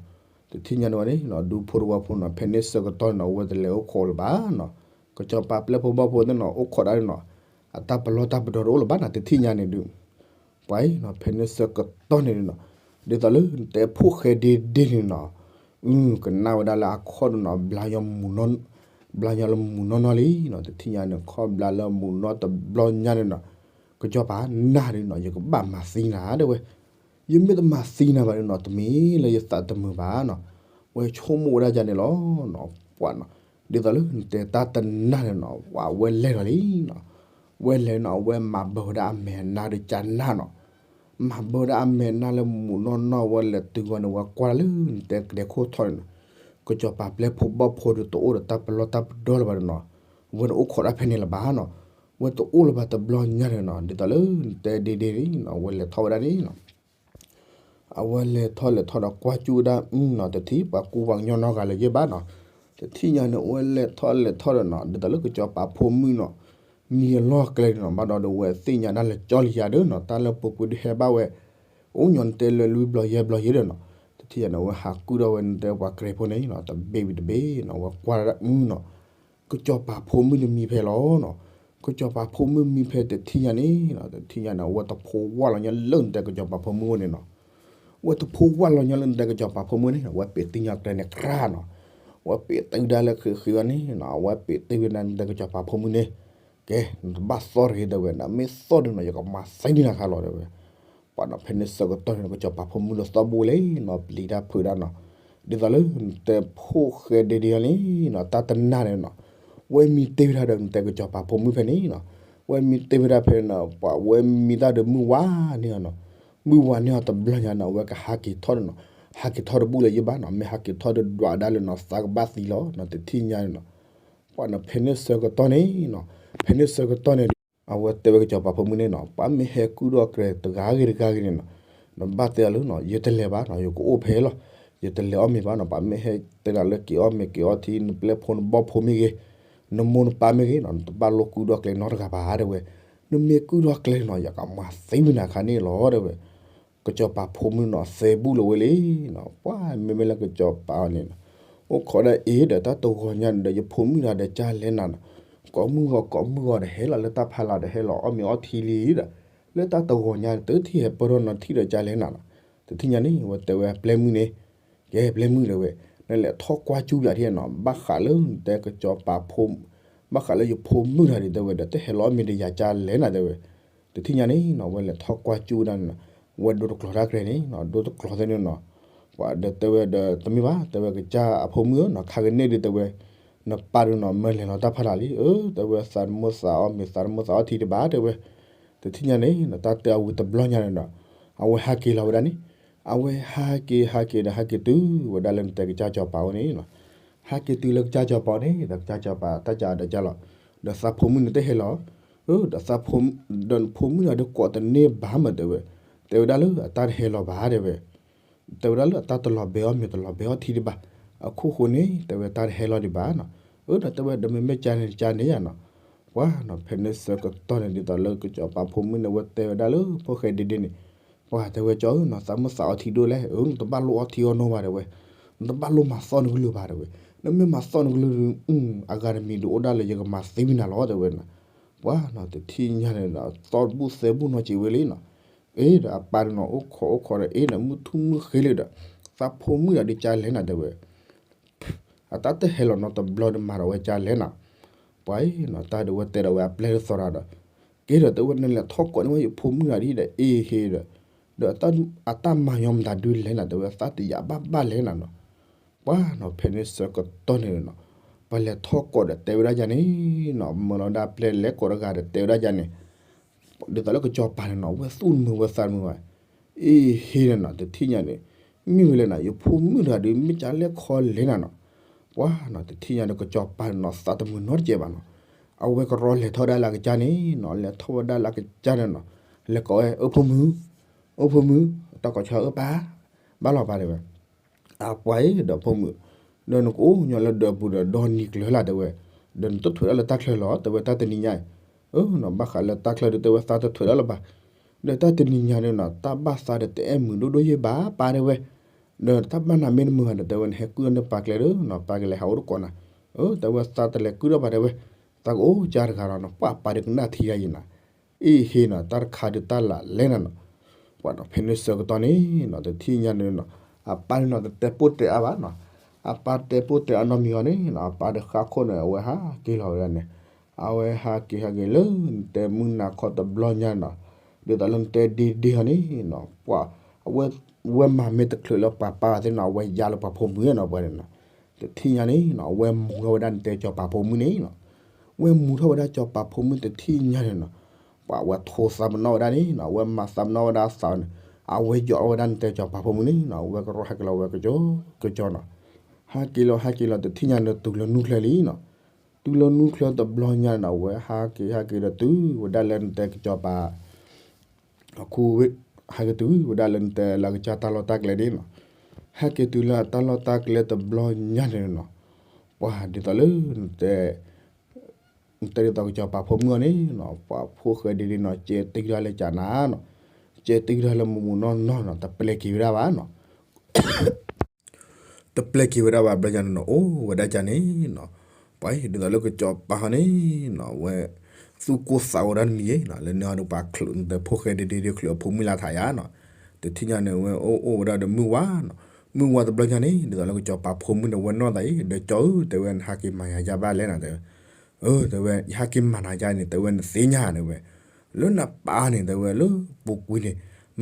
တထံၣ်ညါန့ၣ်ဝဲန့ၣ်နီၤ ဒူဖိတဝီဖိနီၤ ဖဲန့ၣ်ဆၢကတီၢ်န့ၣ်နီၤ အဝဲတလဲၤအိၣ်ခိးလၢၤဘၣ်နီၤ, ကစီၤပၤပျဲၢ်ဖိဘီၣ်ဖိသ့ၣ်နီၤ အိၣ်ခိးဒၣ်န့ၣ်နီၤ, အတၢ်ပလီၢ်တၢ်ပဒီတအိၣ်လၢၤဘၣ်နီၤ တထံၣ်ညါန့ၣ်ဒုး ပှၤအံၤနီၤ ဖဲန့ၣ်ဆၢကတီၢ်န့ၣ်နီၤ, ဒ်သိးလၢနတဲဖိၣ်ဃဲဒ့ဒ့န့ၣ်နီၤ, အု ကနၣ်ဝဲဒၣ်လၢအခီၣ်ဒုနီၤ ဘျါညီမုၢ်နီၢ်, ဘျါညီလၢမုၢ်နီၢ်နီၢ်လံနီၤ, တထံၣ်ညါန့ၣ် ခီၣ်ဘျါလၢမုၢ်နီၢ်တဘျီညါန့ၣ်နီၤ, ကစီၤပၤနၢ်ဒုနီၤ ယကဘၣ်မၤသံနၤတဲဝဲ, ယမ့ၢ်တမၤသံနၤဘၣ်ဒုနီၤ တမ့ၢ်လၢယသးတမုာ်ဘၣ်နီၤ, ဝဲဆိကမိၣ်ဝဲဒၣ်ဒ်န့ၣ်လီၤနီၤ, ပှၤနီၤ, ဒ်သိးလၢနတဲတၢ်တနၢ်န့ၣ်နီၤ ပှၤဝဲလဲၤလီၤလံနီၤ, ဝဲလဲၤနီၤ အဝဲမၤဘၢဝဲဒၣ်အမဲာ်အနါဒီးကနၢ်နီၤ, မၤဘၢဝဲဒၣ်အမဲာ်အနါလၢမုၢ်နီၢ်နီၢ် ဝဲလဲၤတုၤဝဲန့ၣ် ဝဲကွၢ်လၢနတဲကဒဲးခိၣ်ထီၣ်န့ၣ်နီၤ, ကစီၤပၤပျဲၢ်ဖိဘီၣ်ဖိဒီးတအိၣ်ဒီးတၢ်ပလီၢ်တၢ်ပဒီလၢၤဘၣ်ဒုနီၤ, ဝဲတအိၣ်ခိးဒၣ်ဖဲန့ၣ်လၢၤဘၣ်နီၤ, ဝဲတအိၣ်လၢၤဘၣ်တဘျီညါန့ၣ်နီၤ ဒ်သိးလၢနတဲဒ့ဒ့န့ၣ်နီၤ ဝဲလဲၤထီၣ်ဝဲဒၣ်န့ၣ်နီၤ အဝဲလဲၤထီၣ်လဲၤထီၣ်ဒီးကွၢ်ကၠူၣ်ဝဲဒၣ်နီၤ တထံၣ်ပှၤကူပှၤကညီနီတဂၤလၢၤယဲၢ်ဘၣ်နီၤ, တထံၣ်ညါန့ၣ် အဝဲလဲၤထီၣ်လဲၤထီၣ်ဒီးနီၤ ဒ်သိးလၢကစီၤပၤဖိမုၣ်နီၤ, မံအလီၢ်ကျဲန့ၣ်နီၤ ဘၣ်ဒီးဒုးဝဲသ့ၣ်ညါဒၣ်လၢကၠီလံယၤဒုနီၤ တၢ်လၢပူၤကွံာ်ဒုးဟဲဘၣ်ဝဲ အိၣ်ညီနတဲလၢလွံၢ်ဘျီယဲၢ်ဘျီယဲၢ်ဒီးနီၤ, တထံၣ်ညါန့ၣ် အဝဲဟးကုၢ်ထီၣ်ဝဲနတဲပှၤကြဲးဖိန့ၣ်နီၤ တဘ့ၣ်ဝံၤတဘ့ၣ်နီၤ အဝဲကွၢ်ဒၣ်နီၤ ကစီၤပၤဖိမုၣ်န့ၣ်မံဖဲလီၤနီၤ, ကစီၤပၤဖိမုၣ်မံဖဲတထံၣ်ညါန့ၣ်နီၤ တထံၣ်ညါန့ၣ် အဝဲတဖိဝၢ်လီၤညီလၢနတဲကစီၤပၤဖိမုၣ်အအိၣ်န့ၣ်နီၤ, အဝဲတဖိဝၢ်လီၤညီလၢနတဲကစီၤပၤဖိမုၣ်န့ၣ် အဝဲပ့းတံၢ်ညါကျဲန့ၣ်ကြၢးနီၤ, အဝဲပ့းတံၢ်ဝဲဒၣ်လၢဃံးဃံးအီၤန့ၣ်နီၤ အဝဲပ့းတံၢ်ဝဲဒၣ်နတဲကစီၤပၤဖိမုၣ်န့ၣ်, ကဲ နတဘၣ်သီၣ်တဂ့ၤတဲဝဲ နမ့ၢ်သီၣ်ဒုနီၤ ယကမၤသံနၤခါလီၤတဲဝဲ ပှၤနီၤ ဖဲန့ၣ်ဆၢကတီၢ်န့ၣ် ကစီၤပၤဖိမုၣ်ဒီးသီၣ်ဘိလဲၣ်နီၤ ပျံၤတၢ်ဖုးတၢ်နီၤ, ဒ်သိးလၢနတဲဖိၣ်ဃဲဒ့ဒ့အီၤန့ၣ်နီၤ တၢ်တနၢ်န့ၣ်နီၤ, ဝဲမံတ့ၢ်ဝဲဒၣ်ဒီးနတဲကစီၤပၤဖိမုၣ်ဖဲန့ၣ်နီၤ, ဝဲမံတ့ၢ်ဝဲဒၣ်ဖဲန့ၣ်နီၤ ပှၤဝဲမံတၢ်ဒီးမုၢ်ဝါန့ၢ်အီၤနီၤ, မုၢ်ဝါန့ၢ်အီၤတဘျီညါန့ၣ် အဝဲကဟးက့ၤထီၣ်န့ၣ်နီၤ, ဟးက့ၤထီၣ်တဘူၣ်လၢၤယဲၢ်ဘၣ်နီၤ, မ့ၢ်ဟးက့ၤထီၣ်ဒီးဒွးဒၣ်လၢနီၤ သးကဘၣ်သံလီၤနီၤ တထံၣ်ညါန့ၣ်နီၤ, ပှၤနီၤ ဖဲန့ၣ်ဆၢကတီၢ်န့ၣ်နီၤ, ဖဲန့ၣ်ဆၢကတီၢ်န့ၣ် အဝဲတဲဝဲကစီၤပၤဖိမုၣ်န့ၣ်နီၤ ပှၤမ့ၢ်ဟဲကုၢ်ဒီးကြဲးတဂၤဂ့ၤတဂၤဂ့ၤန့ၣ်နီၤ, နဘၣ်တဲအီၤလၢနီၤ ယတလဲၤဘၣ်နီၤ ယကအိၣ်ဖဲလီၤ, ယတလဲၤအီၣ်မ့ၤဘၣ်နီၤ, ပှၤမ့ၢ်ဟဲတဲနၤလၢက့ၤအီၣ်မ့ၤက့ၤအီထံ နပျဲၢ်ဖိနဘီၣ်ဖိမ့ၢ်ဂ့ၤ, နမိၢ်နပၢ်မ့ၢ်ဂ့ၤနီၤ နတဘၣ်လိၣ်ကုၢ်ဒီးကြဲးနီတဂၤဘၣ်တဲဝဲ, နမ့ၢ်ကုၢ်ဒီးကြဲးနီၤ ယကမၤသံဝဲနၤခါန့ၣ်လီၤတဲဝဲ ကစီၤပၤဖိမုၣ်နီၤ သဲဘူၣ်လီၤဝဲလံနီၤ, ပှၤမ့မ့ၢ်လၢကစီၤပၤအီၤန့ၣ်နီၤ, အိၣ်ခိးဒၣ်အ့ၣ်ဒီးတၢ်တဂီၤညါန့ၣ်ဒီး ယဖိမုၣ်တဂၤဒီးကၢ်လဲၤနၤနီၤ, ကိးမုၢ်ဂီၤကိးမုၢ်ဂီၤဒီး ဟဲလီၤလၢတၢ်ဖီလာ်ဒီး ဟဲလီၤအီၣ်မ့ၤအီထံလံဒီး, လၢတၢ်တဂီၤညါန့ၣ် တထံၣ်ဟဲပၢၢ်ထီၣ်နီၤထံၣ်ဒီးကၢ်လဲၤနၤနီၤ, တထံၣ်ညါန့ၣ် ဝဲတဲဝဲပျဲၢ်မုၣ်န့ၣ်, ကဲပျဲၢ်မုၣ်တဲဝဲ, နလဲၤထီၣ်ကွၢ်ကၠူၣ်ယၤဒ်နီၤ, ဘၣ်ဃးလၢနတဲကစီၤပၤဖိ, ဘၣ်ဃးလၢယဖိမုၣ်တဂၤဒ်တဲဝဲဒီး တဟဲလီၤအီၣ်မ့ၤဒီးယၤကၢ်လဲၤနၤတဲဝဲ တထံၣ်ညါန့ၣ်နီၤ ဝဲလဲၤထီၣ်ကွၢ်ကၠူၣ်ဝဲဒၣ်န့ၣ်နီၤ, ဝဲဒိတကျိၤတၢ်ကြဲးန့ၣ်နီၤ, ဒိတကျိၤသ့ၣ်န့ၣ်နီၤ, ပှၤဒီးတဲဝဲဒီးတမ့ၢ်ဘၣ် တဲဝဲကစၢ်အဖိမုၣ်ဧၢနီၤ, ခါကန့ၢ်ဒ်တဲဝဲ, နပၢ်ဒ်နီၤ မၢလဲၤလီၤတၢ်ဖီလာ်လံ, အၢ တဲဝဲ သးတမိၣ်သးအီၣ်မ့ၤ သးတမိၣ်သးအီထံတဘၣ်တဲဝဲ, တထံၣ်ညါန့ၣ်နီၤ တၢ်တဲအဝံၤတဘျီညါန့ၣ်နီၤ, အဝဲဟးက့ၤလီၤဝဲဒၣ်န့ၣ်, အဝဲဟးက့ၤဟးက့ၤဒီးဟးက့ၤတုၤဝဲဒၣ်လၢနတဲကစၢ်စီၤပၤအအိၣ်န့ၣ်နီၤ, ဟဲက့ၤတုၤလၢကစၢ်စီၤပၤန့ၣ် ဒီးကစၢ်စီၤပၤတၢ်ကးဒီးကၢ်လီၤ, ဒီးသးဖိမုၣ်န့ၣ်တဟဲလီၤ, ဒီးသးဖိ, ဒီးနဖိမုၣ်န့ၣ်ဒီးကိးတန့ၢ်ဘၣ်မးတဲဝဲ, တဲဝဲဒၣ်လၢအတၢ်တဟဲလီၤဘၣ်တဲဝဲ, တဲဝဲဒၣ်လၢအတၢ်တလီၤဘဲအီၣ်မ့ၤတလီၤဘဲအီၣ်ထံဒံးဘၣ်, အခိၣ်ဃိန့ၣ် တဲဝဲတၢ်တဟဲလီၤဒံးဘၣ်နီၤ, အၢ ဒီးတဲဝဲဒီးမ့မ့ၢ်ကၢ်န့ၣ်ကၢ်န့ၣ်ယါနီၤ, ပှၤနီၤ ဖဲန့ၣ်ဆၢကတီၢ်န့ၣ် ဒ်သိးလၢကစီၤပၤဖိမုၣ်န့ၣ် အဝဲတဲဝဲဒၣ်လၢဖိၣ်ဃဲဒ့ဒ့န့ၣ်, ပှၤတဲဝဲကၠီဧၢနီၤ သးမုၣ်သးအီထံဒိၣ်လဲၣ်, အၢ နတဘၣ်လိၣ်အီထံအီနိဘၣ်တဲဝဲ, နတဘၣ်လိၣ်မၤသီၣ်နကလုၢ်ဘၣ်တဲဝဲ, နမ့ၢ်မၤသီၣ်နကလုၢ် အဂၤတမံၤဒုးအိၣ်ဒၣ်လၢယကမၤသံဝဲနၤလီၤတဲဝဲနီၤ, ပှၤနီၤ တထံၣ်ညါန့ၣ်ဒီး သီၣ်ဘူၣ်သဲဘူၣ်နီၢ်က့ၤဝဲလံနီၤ, အ့ဒီးအပၢ်န့ၣ်နီၤ အိၣ်ခိးအိၣ်ခိးဒီး အ့ဒီးမုၢ်ထူၣ်မုၢ်ဃ့လံဒီး သးဖိမုၣ်တဂၤဒုးကလဲၤနၤတဲဝဲ, အတၢ်တဟဲလီၤနီတဘျီဒီးမၤဒီးဝဲကလဲၤနၤ, ပှၤအံၤနီၤ တၢ်ဒီးဝဲတဲဒီးဝဲအပျဲၢ်တသီတၢ်ဒီး, ကဲဒီးတဲဝဲနလဲၤထီၣ်ကိးန့ၢ်ဝဲယဖိမုၣ်တဂၤဒ်ဒီး အ့ဟ့ဒီး, ဒီးအတၢ်မၤညီမတၤဒုးလဲၤနၤတဲဝဲ သးတယာ်ဘၣ်ဘၣ်လဲၤနၤနီၤ, ပှၤနီၤ ဖဲန့ၣ်ဆၢကတီၢ်န့ၣ်နီၤ, ပှၤလဲၤထီၣ်ကိးဒီးတဲဝဲဒၣ်ယၤန့ၣ်နီၤ မၢလီၤဒၣ်ပျဲၢ်လဲၤကိးတဂၤဒီးတဲဝဲဒၣ်ယၤန့ၣ် ဒ်သိးလၢကစီၤပၤန့ၣ်နီၤ ဝဲသူၣ်တမုာ်ဝဲသးတမုာ်ဘၣ်, အ့ဟ့န့ၣ်နီၤ တထံၣ်ညါန့ၣ်, မ့ၢ်ဝဲလဲၣ်နီၤ ယဖိမုၣ်တဂၤဒီး မ့ၢ်ကလဲၤခီလဲၤနၤနီၤ, ပှၤနီၤ တထံၣ်ညါဒီးကစီၤပၤန့ၣ်နီၤ သးတမုာ်နီတစဲးဘၣ်နီၤ, အဝဲကရီလဲၤထီၣ်ဝဲဒၣ်လၢအကစၢ်န့ၣ်နီၤ လဲၤထီၣ်ဝဲဒၣ်လၢအကစၢ်န့ၣ်နီၤ, လဲၤကိးဝဲ အိၣ်ဖိမုၣ်, အိၣ်ဖိမုၣ်, တၢ်ကိးဆၢအၢပၢ်, ဘၣ်လီၤပၢ်တဲဝဲ အပှၤအံၤဒီးဖိမုၣ်, ဒီးနကအိၣ်ညီလၢဒၢးပူၤဒီးဒီနံၤကျၢၤလၢ်တဲဝဲ, ဒီးနတထွဲးဒၣ်လၢတၢ်ချၢလီၤ တဲဝဲတၢ်တနံၤညါအံၤ, အၢနီၤ ဘၣ်ဃးလၢတၢ်ချၢဒီးတဲဝဲသးတထွဲးဒၣ်လၢၤဘၣ်, ဒီးတၢ်တနံၤညါန့ၣ်နီၤ တၢ်ဘၣ်သးဒီးတအဲၣ်မုာ်ဒိၣ်ဒိၣ်ယဲၢ်ဘၣ်ပၢ်တဲဝဲ, ဒီးတၢ်ဘၣ်နၤမ့ၢ်တမုာ်ဘၣ်ဒီးတဲဝဲနဟဲကုၢ်အီၤန့ၢ်ပၢ်ကျဲဒီးနီၤ ပၢ်ကလဲၤဟးအိၣ်တကိးနၤ, အၢတဲဝဲသးတလဲၤကုၢ်ထီၣ်ဘၣ်တဲဝဲ, သးကအိၣ်ကၢ်တဂၤလီၤနီၤ ပှၤပၢ်ဒီးကနၣ်ထံယါယံၤနၤ အ့ဟ့နီၤ တၢ်တခါဒုးတၢ်လၢ်လဲၣ်နၤနီၤ, ပှၤနီၤ ဖဲန့ၣ်ဆၢကတီၢ်န့ၣ်နီၤ တထံၣ်ညါန့ၣ်နီၤ အပၢ်န့ၣ်နီၤ တတဲပိၢ်တဲအါဘၣ်နီၤ, အပၢ်တဲပိၢ်တဲအါနီတမံၤအီၤန့ၣ်နီၤ အပၢ်ဒီးဃါခိၣ်န့ၣ် အဝဲဟးက့ၤလီၤဝဲဒၣ်န့ၣ်, အဝဲဟးက့ၤဟးက့ၤလၢနတဲမုၢ်နၤခီတဘျီညါနီၤ, ဒ်သိးလၢနတဲဒ့ဒ့အီၤန့ၣ်နီၤ ပှၤ အဝဲ ဝဲမၤမ့ၢ်တချုးလၢပှၤပၢ်သ့ၣ်နီၤ အဝဲယါလၢပှၤဖိမုၣ်နီၤ ပှၤန့ၣ်နီၤ, တထံၣ်ညါန့ၣ်နီၤ အဝဲမူၤထီၣ်ဝဲဒၣ်နတဲကစီၤပၤဖိမုၣ်န့ၣ်နီၤ, ဝဲမူၤထီၣ်ဝဲဒၣ်ကစီၤပၤဖိမုၣ်တထံၣ်ညါန့ၣ်နီၤ, ပှၤဝဲထိးသးမနီၣ်ဝဲဒၣ်န့ၣ်နီၤ အဝဲမၤသးမနီၣ်ဝဲဒၣ်အသးန့ၣ်, အဝဲယီၤထီၣ်ဝဲဒၣ်နတဲကစီၤပၤဖိမုၣ်န့ၣ်နီၤ အဝဲကရီဟဲက့ၤလီၤဝဲကစီၤကစီၤနီၤ, ဟးက့ၤလီၤဟးက့ၤလီၤတထံၣ်ညါန့ၣ်တုၤလၢနူၢ်ချၢလံနီၤ, တုၤလၢနူၢ်ချၢတဘျီညါန့ၣ်နီၤ အဝဲဟးက့ၤဟးက့ၤဒီးတုၤဝဲဒၣ်လၢနတဲကစီၤပၤ အခိၣ် ဟဲက့ၤတုၤဝဲဒၣ်လၢနတဲလၢအကစၢ်တၢ်လီၢ်တၢ်ကျဲန့ၣ်နီၤ, ဟဲက့ၤတုၤလၢအတၢ်လီၢ်တၢ်ကျဲတဘျီညါန့ၣ်နီၤ, ပှၤဒ်သိးလၢနတဲ နတဲဒ်သိးကစီၤပၤဖိမုၣ်အီၤန့ၣ်နီၤ ပှၤဖိၣ်ဃဲဒ့ဒ့နီၤ ကဲတံၢ်တၢ်လၢကနၤနီၤ, ကဲတံၢ်တၢ်လၢမုာ်မုာ်နီၢ်နီၢ်နီၤ တပျဲက့ၤဝဲဒၣ်ဘၣ်နီၤ တပျဲက့ၤဝဲဒၣ်ဘၣ်ဘျီညါန့ၣ်နီၤ အိၣ်ဝဲဒၣ်ကန့ၣ်နီၤ, ပှၤအံၤဒ်သိးလၢကစီၤပၤဟီန့ၣ်နီၤ ဝဲ သူၣ်ကိၢ်သးဂီၤဒၣ်တမံၤနီၤ လၢန့ၣ်အီၤဒီးပှၤချုး နတဲဖိၣ်ဃဲဒ့ဒ့ဒ့ချုးအဖိမုၣ်လၢထးယါနီၤ, တထံၣ်ညါန့ၣ် ဝဲအိၣ်အိၣ်ဝဲဒၣ်ဒီးမုၢ်ဝါနီၤ, မုၢ်ဝါတဘျီညါန့ၣ် ဒ်သိးလၢကစီၤပၤဖိမုၣ်န့ၣ် ဝဲနီၢ်သးအံၤ ဒီးကၠီဧၢ တဲဝဲ နဟးက့ၤမၤယၤယါဘၣ်လဲၣ်နၤ တဲဝဲ တဲဝဲ ယဟးက့ၤမၤနၤယါန့ၣ် တဲဝဲ နသ့ၣ်ညါတဲဝဲ, လၢနပၢ်န့ၣ် တဲဝဲ လၢပူၤကွံာ်န့ၣ်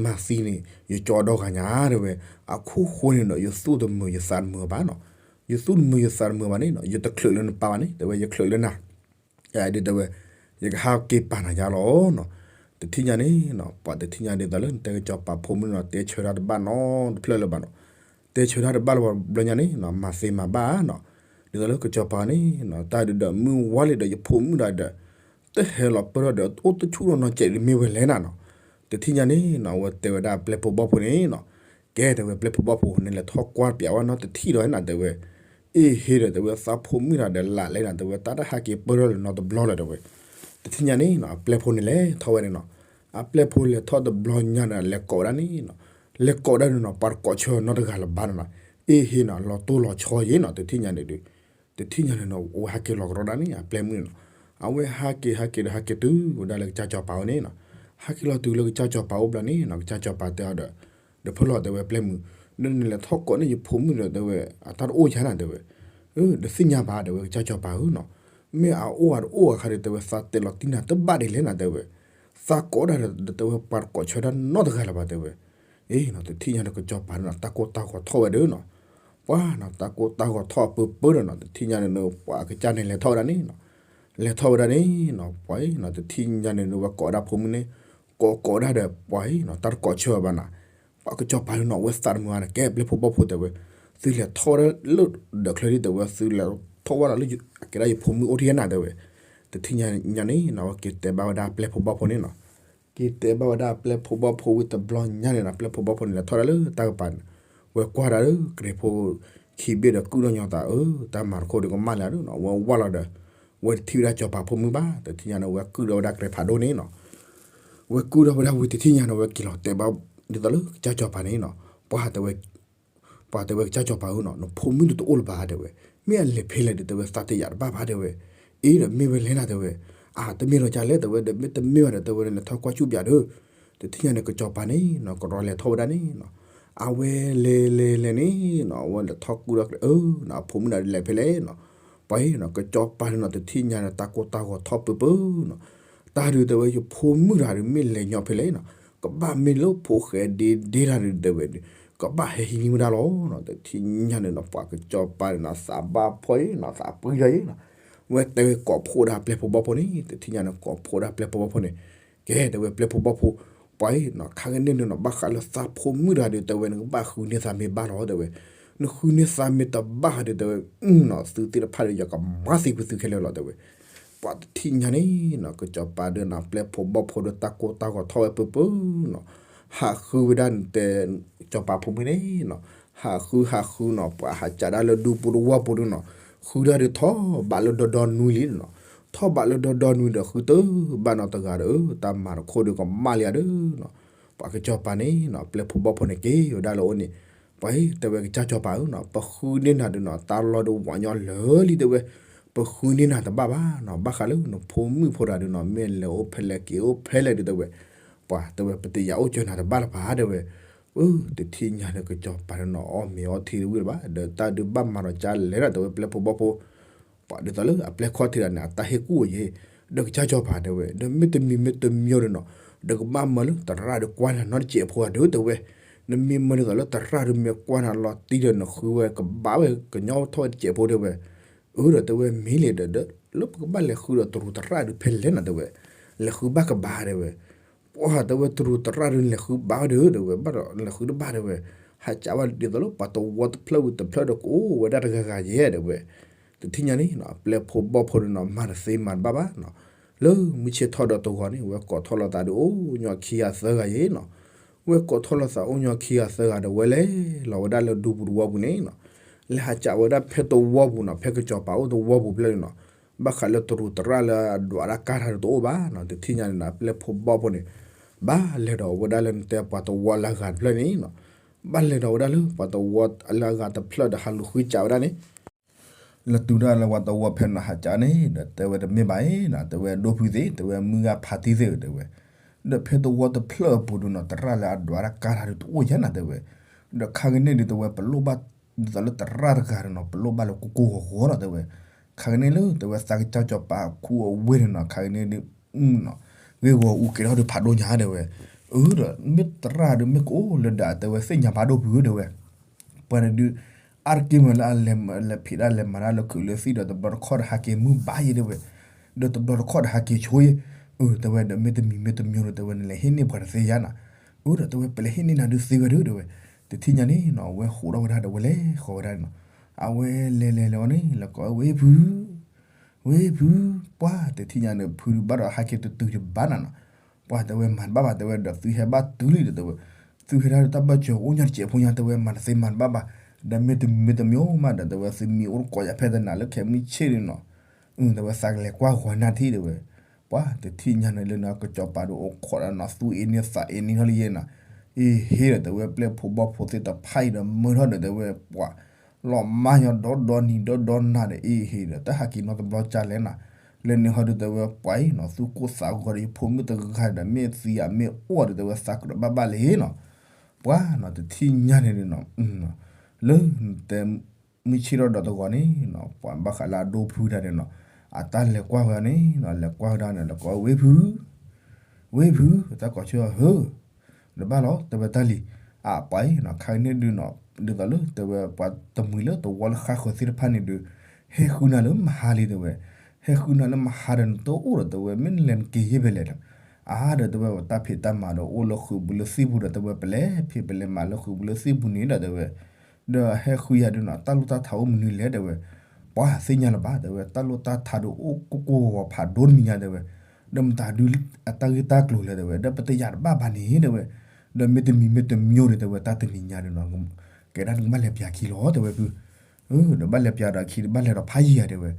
မၤသံန့ၣ် ယကၠီဒီဂၤညါ တဲဝဲ, အခိၣ်ဃိန့ၣ်ဒီး ယသူၣ်တမုာ်ယသးတမုာ်ဘၣ်နီၤ, ယသူၣ်တမုာ်ယသးတမုာ်ဘၣ်န့ၣ်နီၤ ယတချုးလၢနပၢ်ဘၣ်န့ၣ် တဲဝဲ ယချုးလၢနၤ ဒ်တဲဝဲ ယကဟးက့ၤပာ်နၤယါလီၤနီၤ, တထံၣ်ညါန့ၣ်နီၤ ပှၤတထံၣ်ညါဒ်သိးလၢနတဲကစီၤပၤဖိမုၣ်နီၤ တဲဆၢတၢ်တဘၣ်နီတဖျၢၣ်လၢၤဘၣ်နီၤ, တဲဆၢတၢ်တဘၣ်လၢၤဘၣ်ဘျီညါန့ၣ်နီၤ မၤသ့မၤဘၣ်နီၤ, ဒ်သိးလၢကစီၤပၤန့ၣ်နီၤ တၢ်ဒုးဒီးမုၢ်ဝါလံဒီးယဖိမုၣ်တဂၤဒီး တဟဲလီၤပၢၢ်ထီၣ်ဒီးအိၣ်တဆူၣ်နီၢ်နီၢ်ကဲးဒ်မ့ၢ်ဝဲလဲၣ်နၤနီၤ, တထံၣ်ညါန့ၣ်နီၤ အဝဲတဲဝဲဒၣ်ပျဲၢ်ဖိဘီၣ်ဖိန့ၣ်နီၤ, ကဲတဲဝဲပျဲၢ်ဖိဘီၣ်ဖိ နလဲၤထီၣ်ကွၢ်ပၠးဝဲနီတထံၣ်ဒီးနၤတဲဝဲ အ့ဟ့ဒီးတဲဝဲသးဖိမုၣ်တဂၤဒီးလၢ်လဲၣ်နၤတဲဝဲ တၢ်တဟးက့ၤပၢၢ်ထီၣ်လၢၤနီတဘျီလၢၤတဲဝဲ, တထံၣ်ညါန့ၣ်နီၤ အပျဲၢ်ဖိန့ၣ်လဲၤထီၣ်ဝဲန့ၣ်နီၤ, အပျဲၢ်ဖိလဲၤထီၣ်တဘျီညါဒီး လဲၤကိးဝဲဒၣ်န့ၣ်နီၤ, လဲၤကိးဝဲဒၣ်န့ၣ်နီၤ ပှၤတကိးဆၢနီတဂၤလၢၤဘၣ်န့ၣ်နီၤ, အ့ဟ့နီၤ လီၤတိၢ်လီၤဆီယ့ၣ်နီၤ တထံၣ်ညါန့ၣ်ဒုး တထံၣ်ညါန့ၣ်နီၤ အဝဲဟဲက့ၤလီၤကရီဒၣ်န့ၣ် အပျဲၢ်မုၣ်န့ၣ်နီၤ, အဝဲဟးက့ၤဟးက့ၤဒီးဟဲက့ၤတုၤဝဲဒၣ်လၢကစၢ်စီၤပၤအိၣ်န့ၣ်နီၤ, ဟဲက့ၤလီၤတုၤလၢကစၢ်စီၤပၤအိၣ်ဘျီန့ၣ်နီၤ ကစၢ်စီၤပၤတဲအီၤဒီး ဒီးဖဲလီၤတဲဝဲပျဲၢ်မုၣ်, ဒီးနလဲၤထီၣ်ကိးန့ၢ်ယဖိမုၣ်ဒီးတဲဝဲ အတၢ်တအိၣ်ယါနၤတဲဝဲ, ဒီးသ့ၣ်ညါဘၣ်တဲဝဲကစၢ်စီၤပၤဧၢနီၤ, မ့ၢ်အအိၣ်အတအိၣ်အခါဒီးတဲဝဲသးတဲလီၤတံၢ်နၤတဘၣ်ဒ်လဲၣ်နၤတဲဝဲ, သးကိးဒၣ်ဒီးတဲဝဲပှၤတကိးဆၢတၢ်နီတဂၤလၢၤဘၣ်တဲဝဲ, အ့နီၤ တထံၣ်ညါန့ၣ်ကစီၤပၤန့ၣ်နီၤ တၢ်ကိၢ်တၢ်ဂီၤထီၣ်ဝဲဒီးနီၤ, ပှၤနီၤ တၢ်ကိၢ်တၢ်ဂီၤထီၣ်အပၢပၢဒီးနီၤ တထံၣ်ညါန့ၣ် ပှၤကစၢ်န့ၣ်လဲၤထီၣ်ဝဲဒၣ်န့ၣ်နီၤ, လဲၤထီၣ်ဝဲဒၣ်န့ၣ်နီၤ ပှၤနီၤ တထံၣ်ညါန့ၣ် ဝဲကိးဒၣ်ဖိမုၣ်န့ၣ်, ကိးကိးဒၣ်ဒီးပှၤနီၤ တၢ်တကိးဆၢဘၣ်နီၤ, ပှၤကစီၤပၤန့ၣ်နီၤ အဝဲသးတမုာ်ဘၣ်န့ၣ် ကဲပျဲၢ်ဖိဘီၣ်ဖိတဲဝဲ, သုလဲၤထီၣ်ဝဲဒၣ်လၢဒီးချၢဒ်တဲဝဲ သုလဲၤထီၣ်ဝဲဒၣ်လၢ ကဲဒၣ်ယဖိမုၣ်အိၣ်ထံၣ်နၤတဲဝဲ, တထံၣ်ညါန့ၣ်နီၤ အဝဲက့ၤတဲဘၣ်ဝဲဒၣ်ပျဲၢ်ဖိဘီၣ်ဖိန့ၣ်နီၤ က့ၤတဲဘၣ်ဝဲဒၣ်ပျဲၢ်ဖိဘီၣ်ဖိဝံၤတဘျီညါန့ၣ်နီၤ ပျဲၢ်ဖိဘီၣ်ဖိန့ၣ် လဲၤထီၣ်ဒၣ်လၢတၢ်ကပၤန့ၣ်, ဝဲကွၢ်ဒၣ်လၢကရ့ၣ်ဖိခံဘ့ၣ်ဒီးကုၣ်ထီၣ်ညီသး အၢ တၢ်မၤတခိၣ်ဒီးကမၣ်လၢၤဒီးနီၤ ဝဲဝၢ်လီၤဒီး ဝဲတထံၣ်ဝဲဒၣ်စီၤပၤဖိမုၣ်ဘၣ် တထံၣ်ညါန့ၣ် ဝဲကုၣ်ဒီးဝဲဒၣ်ကရ့ၣ်ဖးဒိၣ်န့ၣ်နီၤ ဝဲကုၣ်ဒီးဝဲဒၣ်ဝံၤတထံၣ်ညါန့ၣ် ဝဲက့ၤလီၤတဲဘၣ်ဒ်သိးလၢကစၢ်စီၤပၤန့ၣ်နီၤ ပှၤတဲဝဲ ပှၤတဲဝဲကစၢ်စီၤပၤဧၢနီၤ နဖိမုၣ်ဒုးတအိၣ်လၢၤဘၣ်တဲဝဲ, မ့ၢ်အလဲၤဖဲလဲၣ်ဒုးတဲဝဲသးတယာ်တဘၣ်ဘၣ်တဲဝဲ, အ့ဒီးမ့ၢ်ဝဲလဲၣ်နၤတဲဝဲ, အါ တမ့ၢ်ဒီးကလဲၣ်တဲဝဲဒီး မ့ၢ်တမ့ၢ်ဘၣ်ဒီးတဲဝဲဒီး လဲၤထီၣ်ကွၢ်ဆူၣ်ပၠးဒီး, တ တထံၣ်ညါန့ၣ် ကစီၤပၤန့ၣ်နီၤ ကရီလဲၤထီၣ်ဝဲဒၣ်န့ၣ်နီၤ, အဝဲလဲၤလဲၤလဲၤန့ၣ်နီၤ အဝဲလဲၤထီၣ်ကူၣ်ထီၣ်ကျဲ အၢနီၤ အဖိမုၣ်တဂၤဒုးလဲၤဖဲလဲၣ်နီၤ, ပှၤနီၤ ကစီၤပၤန့ၣ်နီၤ တထံၣ်ညါန့ၣ် တၢ်ကိၢ်တၢ်ဂီၤထီၣ်ပၢပၢနီၤ, တၢ်ဒုးတဲဝဲ ယဖိမုၣ်တဂၤဒုး မ့ၢ်လဲၤညီဖဲလဲၣ်နီၤ ကဘၣ်မ့ၢ်လၢဖိၣ်ဃဲဒ့ဒ့တၢ်ဒုးတဲဝဲဒုး ကဘၣ်ဟဲဟံးန့ၢ်ဝဲဒၣ်လီၤနီၤ, တထံၣ်ညါန့ၣ်နီၤ ပှၤကစီၤပၤန့ၣ်နီၤ သးဘၣ်ဖှီၣ်အံၤနီၤ သးပှံၢ်ယီၤအံၤနီၤ, ဝဲတဲဝဲကိးဖှိၣ်ဒၣ်ပျဲၢ်ဖိဘီၣ်ဖိန့ၣ် တထံၣ်ညါန့ၣ် ကိးဖှိၣ်ဒၣ်ပျဲၢ်ဖိဘီၣ်ဖိန့ၣ်, ကဲ တဲဝဲပျဲၢ်ဖိဘီၣ်ဖိ, ပှၤအံၤနီၤ ခါကန့ၣ်ဒုးနီၤ ဘၣ်ဃးလၢသးဖိမုၣ်တဂၤဒုးတဲဝဲ နကဘၣ်ဃုန့ၢ်သးမ့ၢ်ဘၣ်လီၤတဲဝဲ, နဃုန့ၢ်သးမ့ၢ်တဘၣ်ဟီဒုးတဲဝဲ နီၤ သုသ့ၣ်တဖၣ်ဒီး ယကမၤသံကွံာ်သုခဲလၢာ်လီၤတဲဝဲ, ပှၤတထံၣ်ညါန့ၣ်နီၤ ကစီၤပၤဒုးနီၤ ပျဲၢ်ဖိဘီၣ်ဖိဒီးတၢ်ကိၢ်တၢ်ဂီၤထီၣ်ဝဲပၢပၢနီၤ, ဟးဃုဝဲဒၣ်တဲ ကစီၤပၤဖိမုၣ်န့ၣ်နီၤ, ဟးဃုဟးဃုနီၤ ပှၤဟးကးဒၣ်လၢဒူပူၤတဝီပူၤဒုးနီၤ, ဃုဒၣ်ဒုးထီၣ်ဘးလၢဒီဒီနွံလံနီၤ, ထီၣ်ဘးလၢဒီဒီနွံဒီး ဃုတဘၣ်နီတဂၤဒီး တၢ်မၤတခိၣ်ဒုးကမၣ်လံဧါဒုးနီၤ, ပှၤကစီၤပၤန့ၣ်နီၤ ပျဲၢ်ဖိဘီၣ်ဖိန့ၣ်က့ၤဝဲဒၣ်လၢအအိၣ်န့ၣ်, ပှၤတဲဝဲကစၢ်စီၤပၤဧၢနီၤ ပဃုန့ၢ်နၤဒုးနီၤ တၢ်လီၢ်ဒုးဝးညီလၢာ်လံတဲဝဲ, ပဃုန့ၢ်နၤတဘၣ်ဘၣ်နီၤ ဘၣ်ဃးလၢနဖိမုၣ်ဖိတဂၤဒုးနီၤ မ့ၢ်လဲၤအိၣ်ဖဲလဲၣ်က့ၤအိၣ်ဖဲလဲၣ်ဒုးတဲဝဲ, ပှၤတဲဝဲပတယာ်အိၣ်ကၢၤနၤတဘၣ်လၢၤဘၣ်တဲဝဲ, အၢ တထံၣ်ညါန့ၣ် ကစီၤပၤဒုးနီၤ အီၣ်မ့ၤအီထံတဝံၤလၢၤဘၣ် ဒီးတၢ်ဒုးဘၣ်မၤဒီးကၢ်လဲၣ်ဒီးတဲဝဲပျဲၢ်ဖိဘီၣ်ဖိ ပှၤဒ်သိးလၢအပျဲၢ်ခီၣ်ထံးတဂၤန့ၣ် အတၢ်ဟ့ၣ်ကူၣ်အီၤယဲ, ဒီးကစၢ်စီၤပၤတဲဝဲ ဒီးမ့တမံၤမ့တမံၤဒီးနီၤ, ဒီးကဘၣ်မၢလၢသရၣ်ဒုးကွၢ်နၤနီတစဲးဖိဧါဒုးတဲဝဲ, နမ့ၢ်မၢဒ်သိးလၢသရၣ်ဒုးမ့ၢ်ကွၢ်နၤလီၤတံၢ်ဒီးနဃုဝဲကဘၣ်ဝဲကညီထီၣ်ဝဲတစဲးဖိတဲဝဲ, အၢ ဒီးတဲဝဲမ့ၢ်လံဒီး လၢပကဘၣ်လဲၤဃုဒီးတရူးသရၣ်ဒုးဖဲလဲၣ်နီၤတဲဝဲ, လဲၤဃုဘၣ်ကဘၣ်တဲဝဲ ပှၤတဲဝဲတရူးသရၣ်ဒုးလဲၤဃုဘၣ်ဝဲဒီး တဲဝဲဘၣ်ဒီးလဲၤဃုတဘၣ်တဲဝဲ, ဟးကးဘၣ်ဒ်သိးလၢပှၤတဝီတဖျၢၣ်ဝံၤတဖျၢၣ်ဒီးကအိၣ်ဝဲဒၣ်တဂၤဂၤယဲတဲဝဲ, တထံၣ်ညါန့ၣ်နီၤ ပျဲၢ်ဖိဘီၣ်ဖိဒုးနီၤ မၤတသ့မၤတဘၣ်ဘၣ်နီၤ, လၢမုၢ်ဆ့ၣ်ထီၣ်ဒီးတဂီၤန့ၣ် ဝဲကိးထီၣ်လီၤသးဒုးအိၣ်ညီခံဂၤသၢဂၤယဲနီၤ, ဝဲကိးထီၣ်လီၤသးအိၣ်ညီခံဂၤသၢဂၤဒီးဝဲလဲၤလီၤဝဲဒၣ်လၢဒူပူၤတဝီပူၤန့ၣ်နီၤ, လဲၤဟးကးဝဲဒၣ်ဖဲတဝီပူၤနီၤ ဖဲကစီၤပၤအိၣ်တဝီပူၤဖျၢၣ်န့ၣ်နီၤ, ဘၣ်ဃးလၢတရူးသရၣ်လၢအဒွးတၢ်ကါတၢ်ဒုးတအိၣ်ဘၣ်နီၤ, တထံၣ်ညါန့ၣ်နီၤ ပျဲၢ်ဖိဘီၣ်ဖိန့ၣ် ဘၣ်လဲၤဒီးဝဲဒၣ်လၢနတဲပှၤတဝီလၢအဂၤတဖျၢၣ်န့ၣ်နီၤ, ဘၣ်လဲၤဒီးဝဲဒၣ်လၢပှၤတဝီလၢအဂၤတဖျၢၣ်ဒီးဟးလူၤဃုကးဝဲဒၣ်န့ၣ် လဲၤတုၤဒၣ်လၢပှၤတဝီဖဲန့ၣ်ဟးကးန့ၣ် ဒီးတဲဝဲတမ့ၢ်ဘၣ်အံၤနီၤ တဲဝဲဒိၣ်ဖုသ့ၣ် တဲဝဲမုၢ်ဂၤဖးတံၢ်သ့ၣ်ဧၢတဲဝဲ, ဒီးဖဲတဝီတဖျၢၣ်အပူၤဒုးနီၤ သရၣ်လၢအဒွးတၢ်ကါတၢ်ဒုးတအိၣ်ယဲနီၤတဲဝဲ, ဒီးခါကန့ၣ်ဒုးတဲဝဲပလိၣ်ဘၣ် ဒ်သိးလၢသရၣ်တဂၤန့ၣ်နီၤ ပလိၣ်ဘၣ်လၢကိၢ်ကိၢ်ဂီၤဂီၤလီၤတဲဝဲ, ခါကန့ၣ်လၢတဲဝဲသးကစၢ်စီၤပၤခူအဝ့ၢ်န့ၣ်နီၤ ခါကန့ၣ်ဒုး ဂ့ၢ်ဂီၤအူကဲထီၣ်ဒုးဖးဒိၣ်ညါတဲဝဲ, အၢ ဒီးမ့ၢ်သရၣ်ဒုးမ့ၢ်ကအိၣ်လၢဒၣ်တဲဝဲသ့ၣ်ညါဘၣ်ဒိၣ်ဖုဧၢတဲဝဲ, ပှၤန့ၣ်ဒုး အါတက့ၢ်မ့ၢ်လၢအလဲၤဖံးတၢ်လဲၤမၤတၢ်လၢခုးလၢသံၣ်ဒီးတဘျီတခီၣ်ဒီးဟးက့ၤမုၢ်ဘၣ်ယဲတဲဝဲ, ဒီးတဘျီတခီၣ်ဒီးဟးက့ၤဆိယဲ, အၢ တဲဝဲဒီးမ့တမံၤမ့တမံၤဒီးတဲဝဲ နလဲၤဟ့ၣ်န့ၢ်ပှၤတသ့ယါနီၤ, အၢ ဒီးတဲဝဲပလဲၤဟ့ၣ်န့ၢ်နၤဒုးသ့ဝဲဒုးတဲဝဲ, တထံၣ်ညါန့ၣ်နီၤ အဝဲဟးထီၣ်ဝဲဒၣ်ဒီးဝဲလဲၤဃီၤဝဲဒၣ်န့ၣ်နီၤ, အဝဲလဲၤလဲၤလဲၤဝဲန့ၣ် လဲၤကိးဝဲ ဝ့ၢ်ဖု ဝ့ၢ်ဖု, ပှၤတထံၣ်ညါန့ၣ် ဖုဒုးဘၣ်ဒီးဟဲက့ၤတတုၤတဘၣ်နၤနီၤ, ပှၤတဲဝဲမၤတဘၣ်ဘၣ်တဲဝဲဒီးသုဟဲဘၣ်တုၤလံဒီးတဲဝဲ, သုဟဲဒၣ်ဒီးတၢ်ဘၢၣ်စၢၤအိၣ်ညါတစဲးဖိညါတဲဝဲမၤတသ့မၤတဘၣ်ဘၣ်, ဒီးမ့တမံၤမ့တမံၤမးဒီးတဲဝဲသုမံၤအိၣ်တကိးယၤဖဲတနၤလၢခဲမုၢ်ဆ့ၣ်န့ၣ်နီၤ, အၢ တဲဝဲသးကလဲၤကွၢ်ဂီၤနၢ်ထံၣ်တဲဝဲ, ပှၤတထံၣ်ညါန့ၣ်လၢနီၤ ကစီၤပၤဒုးအိၣ်ခိးဒီးနီၤ သူအ့န့သးအ့န့ထီၣ်လံယဲနီၤ, အ့ဟ့ဒီးတဲဝဲပျဲၢ်ဖိဘီၣ်ဖိသ့ၣ်တဖၣ်အံၤဒီးမၢထီၣ်ဒီးတဲဝဲပှၤ လီၤမၢ်ညီဒီဒီနံၤဒီဒီနၤဒီး အ့ဟ့ဒီး တၢ်ဟးက့ၤနီတဘျီကၢ်လဲၣ်နၤ, လၢန့ၣ်ဟီဒုးတဲဝဲပှၤအံၤနီၤ သူၣ်ကိၢ်သးဂီၤဒီးယဖိမုၣ်တဂၤဒီး မ့ၢ်သံဧါမ့ၢ်အိၣ်ဧါဒီးတဲဝဲသးကဒီးဘၣ်ဘၣ်လံနီၤ, ပှၤနီၤ တထံၣ်ညါန့ၣ်ဒုးနီၤ လၢတဲ မုၢ်ဆ့ၣ်ထီၣ်ဒီးတဂီၤန့ၣ်နီၤ ပှၤဘၣ်ဃးလၢအဒိဖုတဂၤန့ၣ်နီၤ အတၢ်လဲၤကွၢ်ဝဲဒၣ်န့ၣ်နီၤ လဲၤကွၢ်ဝဲဒၣ်န့ၣ် လဲၤကိးဝဲ ဝ့ၢ်ဖု ဝ့ၢ်ဖု တၢ်ကိးဆၢဟၢ ဒီးဘၣ်လီၤ တဲဝဲတၢ်လံၤ အပှၤအံၤနီၤ ခါကန့ၣ်ဒုးနီၤ ဒ်သိးလၢတဲဝဲပှၤတမှံၤလၢတဝီလၢဃါဃၢၤသ့ၣ်တဖၣ်န့ၣ်ဒုး ဟဲဃုနၤလၢမဟါလံတဲဝဲ ဟဲဃုနၤလၢမဟါဒီးနတအိၣ်ဒီးတဲဝဲ မ့ၢ်နလဲၤနက့ၤယဲၢ်ဖဲလဲၣ်ဒီး အါဒီးတဲဝဲတၢ်ဖံးတၢ်မၤဒီးအိၣ်လၢဃုာ်ပူၤလၢသံၣ်ပူၤဒီးတဲဝဲ ပလဲၤဖံးပလဲၤမၤလၢဃုာ်ပူၤလၢသံၣ်ပူၤန့ၣ်ဒီးတဲဝဲ ဒီးဟဲဃုယၤဒုးနီၤ တၢ်လိၣ်တၢ်ထးအိၣ်မနုၤလဲၣ်တဲဝဲ ပှၤသ့ၣ်ညါလၢၤဘၣ်တဲဝဲ တၢ်လိၣ်တၢ်ထးဒုးအိၣ်ကိၢ်ကိၢ်ဂီၤဂီၤဖးဒိၣ်တမံၤညါတဲဝဲ ဒီးမတၤဒုးအတၢ်ဂ့ၢ်တၢ်ကျိၤလဲၣ်တဲဝဲ ဒီးပတယာ်တဘၣ်ဘၣ်န့ၣ်တဲဝဲ ဒီးမ့တမံၤမ့တမံၤဒီးတဲဝဲ တၢ်တနံၤညါဒုးနီၤ ကဲဒၣ်နကဘၣ်လဲၤပျးခံလီၤတဲဝဲဖု ဒီးဘၣ်လဲၤပျးဒီးခံ ဘၣ်လဲၤဒီးဖးယံၤဧါတဲဝဲ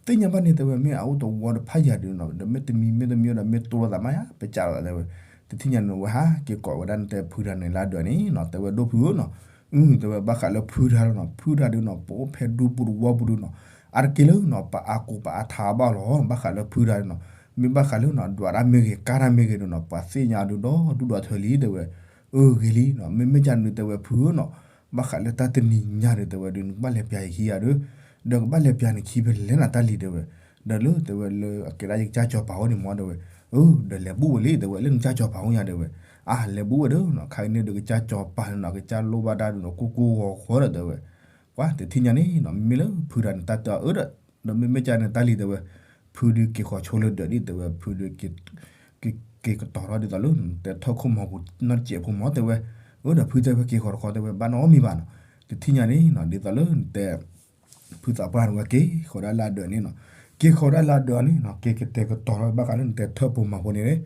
သ့ၣ်ညါဘၣ်န့ၣ်တဲဝဲ မ့ၢ်အအိၣ်တဝီဒီးဖးယံၤဒုးနီၤ ဒီးမ့တမံၤမ့တမံၤဒီး မ့ၢ်တိၢ်လိာ်သးမးယါ ပစးလိာ်သးတဲဝဲ တထံၣ်ညါန့ၣ် ဝဲဟးက့ၤကိးဝဲဒၣ်နတဲဖုတဂၤန့ၣ်လၢအဒၢးန့ၣ်နီၤ တဲဝဲဒိၣ်ဖုဧၢနီၤ တဲဝဲဘၣ်ဃးလၢဖုတဂၤလီၤနီၤ ဖုတဂၤဒုးနီၤ ပအိၣ်ဖဲဒူပူၤတဝီပူၤဒုးနီၤ အါတက့ၢ်လၢနီၤ ပအါကိၢ်ပအါထးဘၣ်လီၤ ဘၣ်ဃးလၢဖုတဂၤနီၤ မ့ၢ်ဘၣ်ဃးလၢနီၤ ဒွးတၢ်မ့ၢ်ဂ့ၤ ကါတၢ်မ့ၢ်ဂ့ၤဒုးနီၤ ပှၤသ့ၣ်ညါဒုးဒီဒူၣ်ဒီထၢလံ တဲဝဲ. အၢ ဂ့ၤလံနီၤ မ့မ့ၢ်ကန့ၣ် တဲဝဲ ဖုဧၢနီၤ, ဘၣ်ဃးလၢတၢ်တနံၤညါဒုး တဲဝဲ ဒုးနကဘၣ်လဲၤပျးယခံဂၤဒီး, ဒီးကဘၣ်လဲၤပျးနခံဖဲလဲၣ်နၤတၢ်လံၤ တဲဝဲ. ဒီးလၢ တဲဝဲ လၢအကဲဒၣ်ယကစၢ်စီၤပၤအိၣ်န့ၣ်မ့ၢ် တဲဝဲ. အၢ ဒီးလဲၤဘူၣ်ဝဲလံ တဲဝဲ လၢနကစၢ်စီၤပၤအိၣ်ညါ တဲဝဲ. အါ လဲၤဘူၣ်ဝဲဒီးနီၤ ခါကန့ၣ်ဒုး ကစၢ်စီၤပၤန့ၣ်နီၤ ကစၢ်လိၣ်ဘၣ်တၢ်ဒုးနီၤ ကိၢ်ကိၢ်ဂီၤဂီၤဒီး တဲဝဲ. ပှၤတထံၣ်ညါန့ၣ်နီၤ မ့မ့ၢ်လၢဖုတဂၤန့ၣ် တၢ်တဲအီၤအၢဒီး, ဒီးမ့မ့ၢ်ကန့ၣ်တၢ်လံၤ တဲဝဲ, ဖုဒုးက့ၤဃီၤဆိလၢဒၢးဒံး တဲဝဲ, ဖုဒုး က့ၤကတီၤထီၣ်ဒ်သိးလၢ နတဲထၢၣ်ခိၣ်မီၤပူၤနီတစဲးဖိမီၤ တဲဝဲ. အၢ ဒီးဖုတဲဝဲ က့ၤဃီၤတခီ တဲဝဲ ဘၣ်နီတမံၤဘၣ်နီၤ. တထံၣ်ညါန့ၣ်နီၤ ဒ်သိးလၢနတဲ ဖုသးပှၢ်န့ၣ်ဝဲ က့ၤဃီၤဒၣ်လၢအဒၢးန့ၣ်နီၤ, က့ၤဃီၤဒၣ်လၢအဒၢးန့ၣ်နီၤ က့ၤကတဲာ်ကတီၤထီၣ်ဘၣ်ဃးလၢနတဲထၢၣ်ဖိမီၤဖိန့ၣ်,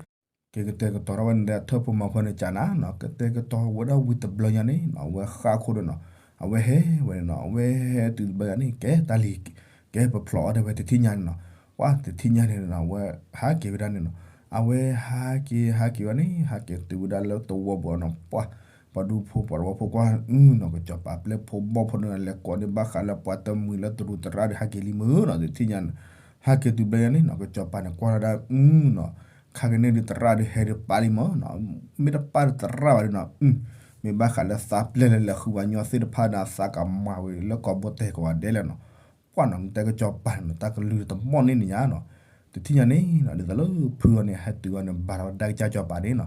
က့ၤကတဲာ်ကတီၤထီၣ်ဝဲ နတဲထၢၣ်ဖိမီၤဖိန့ၣ် ကနၤနီၤ ကတဲာ်ကတီၤဝဲဒၣ်ဝံၤတဘျီညါန့ၣ်နီၤ အဝဲဃၣ်ခိၣ်ဒီးနီၤ အဝဲဟဲဝဲန့ၣ်နီၤ အဝဲဟဲတုၤတဘျီညါန့ၣ် ကဲတၢ်လံၤ ကဲပဖျိးအီၤ တဲဝဲ တထံၣ်ညါန့ၣ်နီၤ. ပှၤတထံၣ်ညါန့ၣ်နီၤ အဝဲဟးက့ၤဝဲဒၣ်န့ၣ်နီၤ, အဝဲဟးက့ၤ ဟးက့ၤဝဲန့ၣ် ဟးက့ၤတုၤဝဲဒၣ်လၢသဝီပူၤနီၤ ပှၤ ပှၤဒူဖိပှၤသဝီဖိကွၢ် အုနီၤ ကစီၤပၤပျဲၢ်ဖိဘီၣ်ဖိန့ၣ် လဲၤကိးန့ၢ်ဘၣ်ဃးလၢပှၤတမှံၤလၢတရူးသရၣ်ဒီး ဟးက့ၤလံမ့ၢ်နီၤ တထံၣ်ညါန့ၣ်, ဟးက့ၤတုၤဘျီညါန့ၣ်နီၤ ကစီၤပၤန့ၣ်ကွၢ်ထီၣ်ဒၣ် အုနီၤ ခါကန့ၣ်ဒုးသရၣ်ဒုးဟဲဒုးပာ်လံမ့ၢ်နီၤ, မ့ၢ်တပာ်ဒီးသရၣ်ဘၣ်ဒုးနီၤ အု မ့ၢ်ဘၣ်ဃးလၢသးပျဲၢ်လၢလဲၤဃုဝဲညီသ့ၣ်တဖၣ်န့ၣ် သးကမၤဝံၤလၢကိာ်ဘိတဲာ်ကဝီၤဒဲလဲၣ်နီၤ. ပှၤနီၤ နတဲကစီၤပၤန့ၣ်နီၤ တၢ်ကလုၢ်တမီၣ်န့ၢ်နညါနီၤ. တထံၣ်ညါန့ၣ်နီၤ ဒ်သိးလၢဖုအီၤန့ၣ် ဟဲတုၤအီၤန့ၣ် ဘၣ်ထီၣ်ဝဲဒၣ်ကစၢ်စီၤပၤန့ၣ်နီၤ,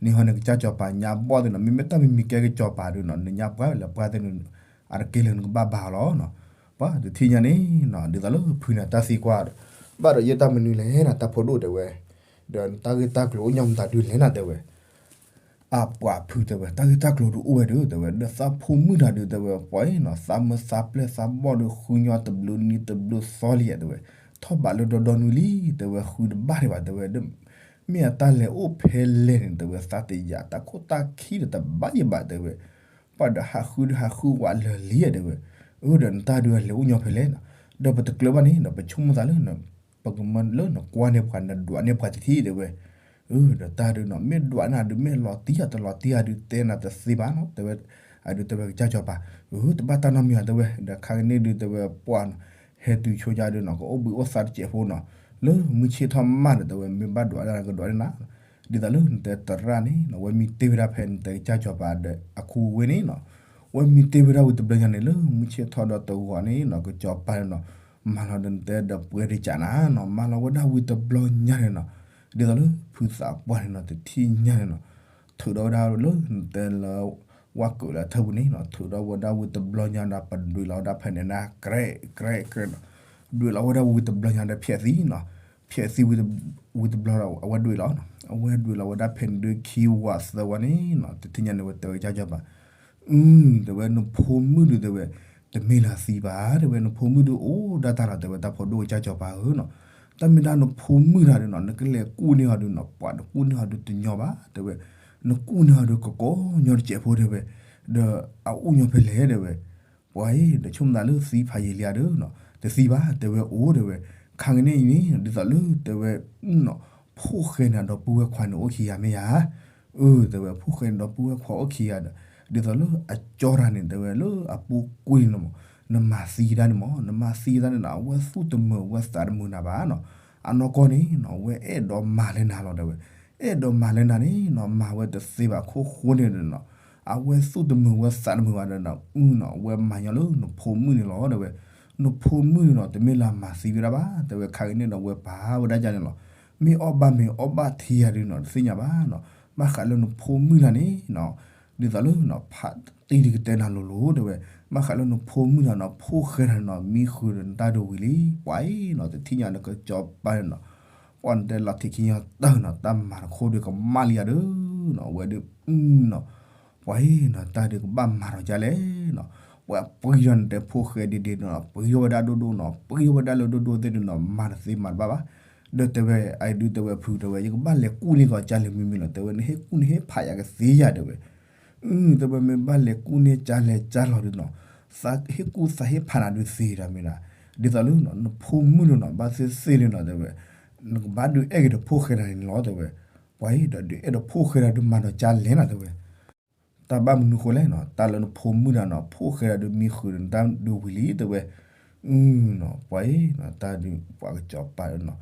န့ၢ်ဟီန့ၣ် ကစၢ်စီၤပၤညါဘီၣ်သ့ၣ်နီၤ မ့မ့ၢ်တၢ်မံၤမံၤကဲကစီၤပၤဒုးနီၤ နညါပှၢ်လၢပှၢ်သ့ၣ်န့ၣ် အတက့ၤလၢနကဘၣ်ဘၣ်အီၤလီၤနီၤ. ပှၤတထံၣ်ညါန့ၣ်နီၤ ဒ်သိးလၢဖုန့ၣ် တၢ်သံကွၢ်ဒီး ဘၣ်ဒီးယဲတၢ်မနုၤလဲၣ်နီၤ တၢ်ဖိဒိၣ်တဲဝဲ, ဒီးနတၢ်ဂ့ၢ်တၢ်ကျိၤအိၣ်ညီမတၤဒုးလဲၣ်နီၤ တဲဝဲ. အပှၤဖုတဲဝဲ တၢ်ဂ့ၢ်တၢ်ကျိၤဒုးအိၣ်ဝဲဒုး တဲဝဲ ဒီးသးဖိမုၣ်တဂၤဒုး တဲဝဲ ပှၤအံၤနီၤ သးမၢသးပျဲၢ်သးဘီၣ်ဒုး ဃုညီတဘျုးနံၤတဘျုးသီလံ တဲဝဲ, ထီၣ်ဘးလၢဒီဒီနွံလံ တဲဝဲ ဃုတဘၣ်ဒံးဘၣ် တဲဝဲ ဒီး မ့ၢ်အတၢ်လဲၤအိၣ်ဖဲလဲၣ်န့ၣ် တဲဝဲ သးတယာ်တၢ်ခိၣ်တၢ်ခံဒီးတဘၣ်ယံၤဘၣ် တဲဝဲ, ပှၤဒီးဟးဃုဒီးဟးဃုဝးလၢာ်လံ တဲဝဲ, အၢ ဒီးနတၢ်ဒုးအလဲၤအိၣ်ညီဖဲလဲၣ်နီၤ, ဒီးပတကျၢၤဘၣ်န့ၣ်ဒီး ပဆိကမိၣ်သးလၢ ပကမၢလၢနကွၢ်န့ၢ်ပှၤ နဒွးန့ၢ်ပှၤတထံၣ် တဲဝဲ. အၢ ဒီးတၢ်ဒုးနီၤ မ့ၢ်ဒွးန့ၢ်ဒုး မ့ၢ်လီၤတံၢ်ယၤတလီၤတံၢ်ယၤဒုး တဲနၤတသ့ဘၣ်နီၤ တဲဝဲ. အဒုးတဲဝဲကစၢ်စီၤပၤ, အၢ တဘၣ်တၢ်နီတမံၤဘၣ် တဲဝဲ. ဒီးခါကန့ၣ်ဒုး တဲဝဲ ပှၤနီၤ ဟဲတုၤဆိကါဒုးနီၤ ကအိၣ်ဘှံးအိၣ်သါတစဲးဖိနီၤ လၢမုၢ်ဆ့ၣ်ထီၣ်မးန့ၣ် တဲဝဲ မ့ၢ်ဘၣ်ဒွးန့ၢ်ကဒွးန့ၢ်နၤ ဒ်သိးလၢနတဲသရၣ်န့ၣ်နီၤ ဝဲမံတ့ၢ်ဝဲဒၣ်ဖဲနတဲကစၢ်စီၤပၤဒီးအခိၣ်ဝ့ၢ်န့ၣ်နီၤ, ဝဲမံတ့ၢ်ဝဲဒၣ်ဝံၤတဘျီညါန့ၣ် လၢမုၢ်ဆ့ၣ်ထီၣ်ဒီးတဂီၤန့ၣ်နီၤ ကစီၤပၤန့ၣ်နီၤ မၤလီၤဒီးနတဲဒီးပှဲၤဒံးကနၤနီၤ မၤလီၤဝဲဒၣ်ဝံၤတဘျီညါန့ၣ်နီၤ, ဒ်သိးလၢဖုသးပှၢ်န့ၣ်နီၤ တထံၣ်ညါန့ၣ်နီၤ ထုးဒီးဝဲဒၣ်လၢနတဲလၢ ဝၣ်ကုးလၢထၢၣ်ပူၤန့ၣ်နီၤ ထုးဒီးဝဲဒၣ်ဝံၤတဘျီညါဒီး ပဒွံးလီၤဝဲဒၣ်ဖဲန့ၣ်နၤ ကြဲး ကြဲး ကြဲးနီၤ, ဒွံးလီၤဝဲဒၣ်ဝံၤတဘျီညါဒီး ဖျဲးသံနီၤ ဖျဲးသံ ဝံၤတဘျီဒီး အဝဲဒွံးလီၤနီၤ အဝဲဒွံးလီၤဝဲဒၣ်ဖဲန့ၣ်ဒုး ခံဝၤသၢဝၤန့ၣ်နီၤ တထံၣ်ညါန့ၣ် ဝဲတဲဝဲကစၢ်စီၤပၤ အု တဲဝဲ နဖိမုၣ်ဒုး တဲဝဲ တမ့ၢ်လၢသံဘၣ် တဲဝဲ နဖိမုၣ်ဒုးအိၣ်ဒၣ်တၢ်လီၤ တဲဝဲ တၢ်ဖိဒိၣ်ကစၢ်စီၤပၤဧၢနီၤ, တၢ်မ့ၢ်ဒၣ်နဖိမုၣ်တဂၤဒုးနီၤ နကလဲၤကူၣ်န့ၢ်အီၤဒုးနီၤ ပှၤနကူၣ်န့ၢ်အီၤဒုးတညီဘၣ် တဲဝဲ, နကူၣ်န့ၢ်အီၤဒုးကကိးညီတစဲးဖိ တဲဝဲ, ဒီးအအိၣ်ညီဖဲလဲၣ် တဲဝဲ ပှၤအံၤ ဒီးဆိကမိၣ်သးလၢသံဖးယံာ်လံဧါဒီးနီၤ တသံဘၣ် တဲဝဲ အိၣ် တဲဝဲ, ခါကန့ၣ်အံၤန့ၣ် ဒ်သိးလၢ တဲဝဲ နီၤ ဖိၣ်ဃဲန့ၣ်ဒီးပုၢ်ဝဲၢ်ခွါန့ၣ်အိၣ်ခံဂၤမ့ၢ်ဧါ, အၢ တဲဝဲ ဖိၣ်ဃဲန့ၣ်ဒီးပုၢ်ဝဲၢ်ခွါအိၣ်ခံဂၤဒီး ဒ်သိးလၢအကၠီတၢ်န့ၣ် တဲဝဲ လၢအပူၤကွံာ်န့ၣ်မး နမၤသံတၢ်န့ၣ်မး နမၤသံတၢ်န့ၣ်နီၤ အဝဲသူၣ်တမုာ်ဝဲသးတမုာ်နၤဘၣ်နီၤ, အနီၢ်ကီၢ်န့ၣ်နီၤ အဝဲအဲၣ်ဒိးမၤလၢနၤလီၤ တဲဝဲ, အဲၣ်ဒိးမၤလၢနၤန့ၣ်နီၤ မၤဝဲတသ့ဘၣ်ခိၣ်ဃိန့ၣ်နီၤ အဝဲသူၣ်တမုာ်ဝဲသးတမုာ်ဘၣ်ဒီးနီၤ အုနီၤ အဝဲမၤညီလၢနဖိမုၣ်န့ၣ်လီၤ တဲဝဲ, နဖိမုၣ်န့ၣ်နီၤ တမ့ၢ်လၢမၤသံဝဲဒၣ်ဘၣ် တဲဝဲ ခါကန့ၣ်ဒီး အဝဲပာ်ဝဲဒၣ်ကန့ၣ်လီၤ, မ့ၢ်အီၣ်ဘၣ်မ့ၤအီၣ်ဘၣ်ထံဂၤဒုးနီၤ တသ့ၣ်ညါဘၣ်နီၤ, ဘၣ်ဃးလၢနဖိမုၣ်တၢ်န့ၣ်နီၤ ဒ်သိးလၢနီၤ ဖးတံၢ်ဒုးကတဲနၤလိၤလိၤ တဲဝဲ, ဘၣ်ဃးလၢနဖိမုၣ်တၢ်နီၤ ဖိၣ်ဃဲတၢ်န့ၣ်နီၤ မံဃုာ်ဒီးနတၢ်ဒုးဝံၤလံ ပှၤအံၤနီၤ တထံၣ်ညါနကစီၤပၤန့ၣ်နီၤ ပှၤနတဲလီၤထံးခံညီတၢ်နီၤ တၢ်မၤတခီဒုးကမၣ်လံဧါဒီးနီၤ အဝဲဒုး အုနီၤ ပှၤအံၤနီၤ တၢ်ဒုးကဘၣ်မၤထီၣ်ကလဲၣ်နီၤ, ပှၤပှံၤထီၣ်နတဲဖိၣ်ဃဲဒ်ဒ်နီၤ ပှံၤထီၣ်ဝဲဒၣ်ဒိၣ်ဒိၣ်နီၤ ပှံၤထီၣ်ဝဲဒၣ်လၢဒိၣ်ဒိၣ်သ့ၣ်ဒုးနီၤ မၤတသ့မၤတဘၣ်ဘၣ်, ဒီးတဲဝဲ အဒုးတဲဝဲဖုတဲဝဲ ယကဘၣ်လဲၤကူၣ်န့ၢ်ကီးကၢ်လဲၤမံမံလီၤ တဲဝဲ နဟ့ၣ်ကူၣ်နဟ့ၣ်ဖးယၤကသ့ယၤတဲဝဲ အု တဲဝဲမ့ၢ်ဘၣ်လဲၤကူၣ်န့ၢ်ကၢ်လဲၤကၢ်လီၤဒုးနီၤ သးဟ့ၣ်ကူၣ်သးဟ့ၣ်ဖးနၤဒုးသ့ဒီးမ့ၢ်ဒၣ်, ဒ်သိးလၢနီၤ နဖိမုၣ်န့ၣ်နီၤ ဘၣ်သ့ၣ်သ့ၣ်လံနီၤ တဲဝဲ, နကဘၣ်ဒုးအဲၣ်က့ၤဒီးဖိၣ်ဃဲတၢ်န့ၣ်လီၤ တဲဝဲ, ပှၤအံၤဒီးဒုးအဲၣ်ဒီးဖိၣ်ဃဲတၢ်ဒုးမၤဒီးကၢ်လဲၣ်နီၤ တဲဝဲ, တၢ်ဘၣ်မနုၤဃိလဲၣ်နီၤ တၢ်လၢနဖိမုၣ်တၢ်နီၤ ဖိၣ်ဃဲတၢ်ဒုးမံဃုာ်ဒီးနတၢ်ဒုးဝံၤလံ တဲဝဲ, အုနီၤ ပှၤအံၤနီၤ တၢ်ဒုးပှၤကစီၤပၤနီၤ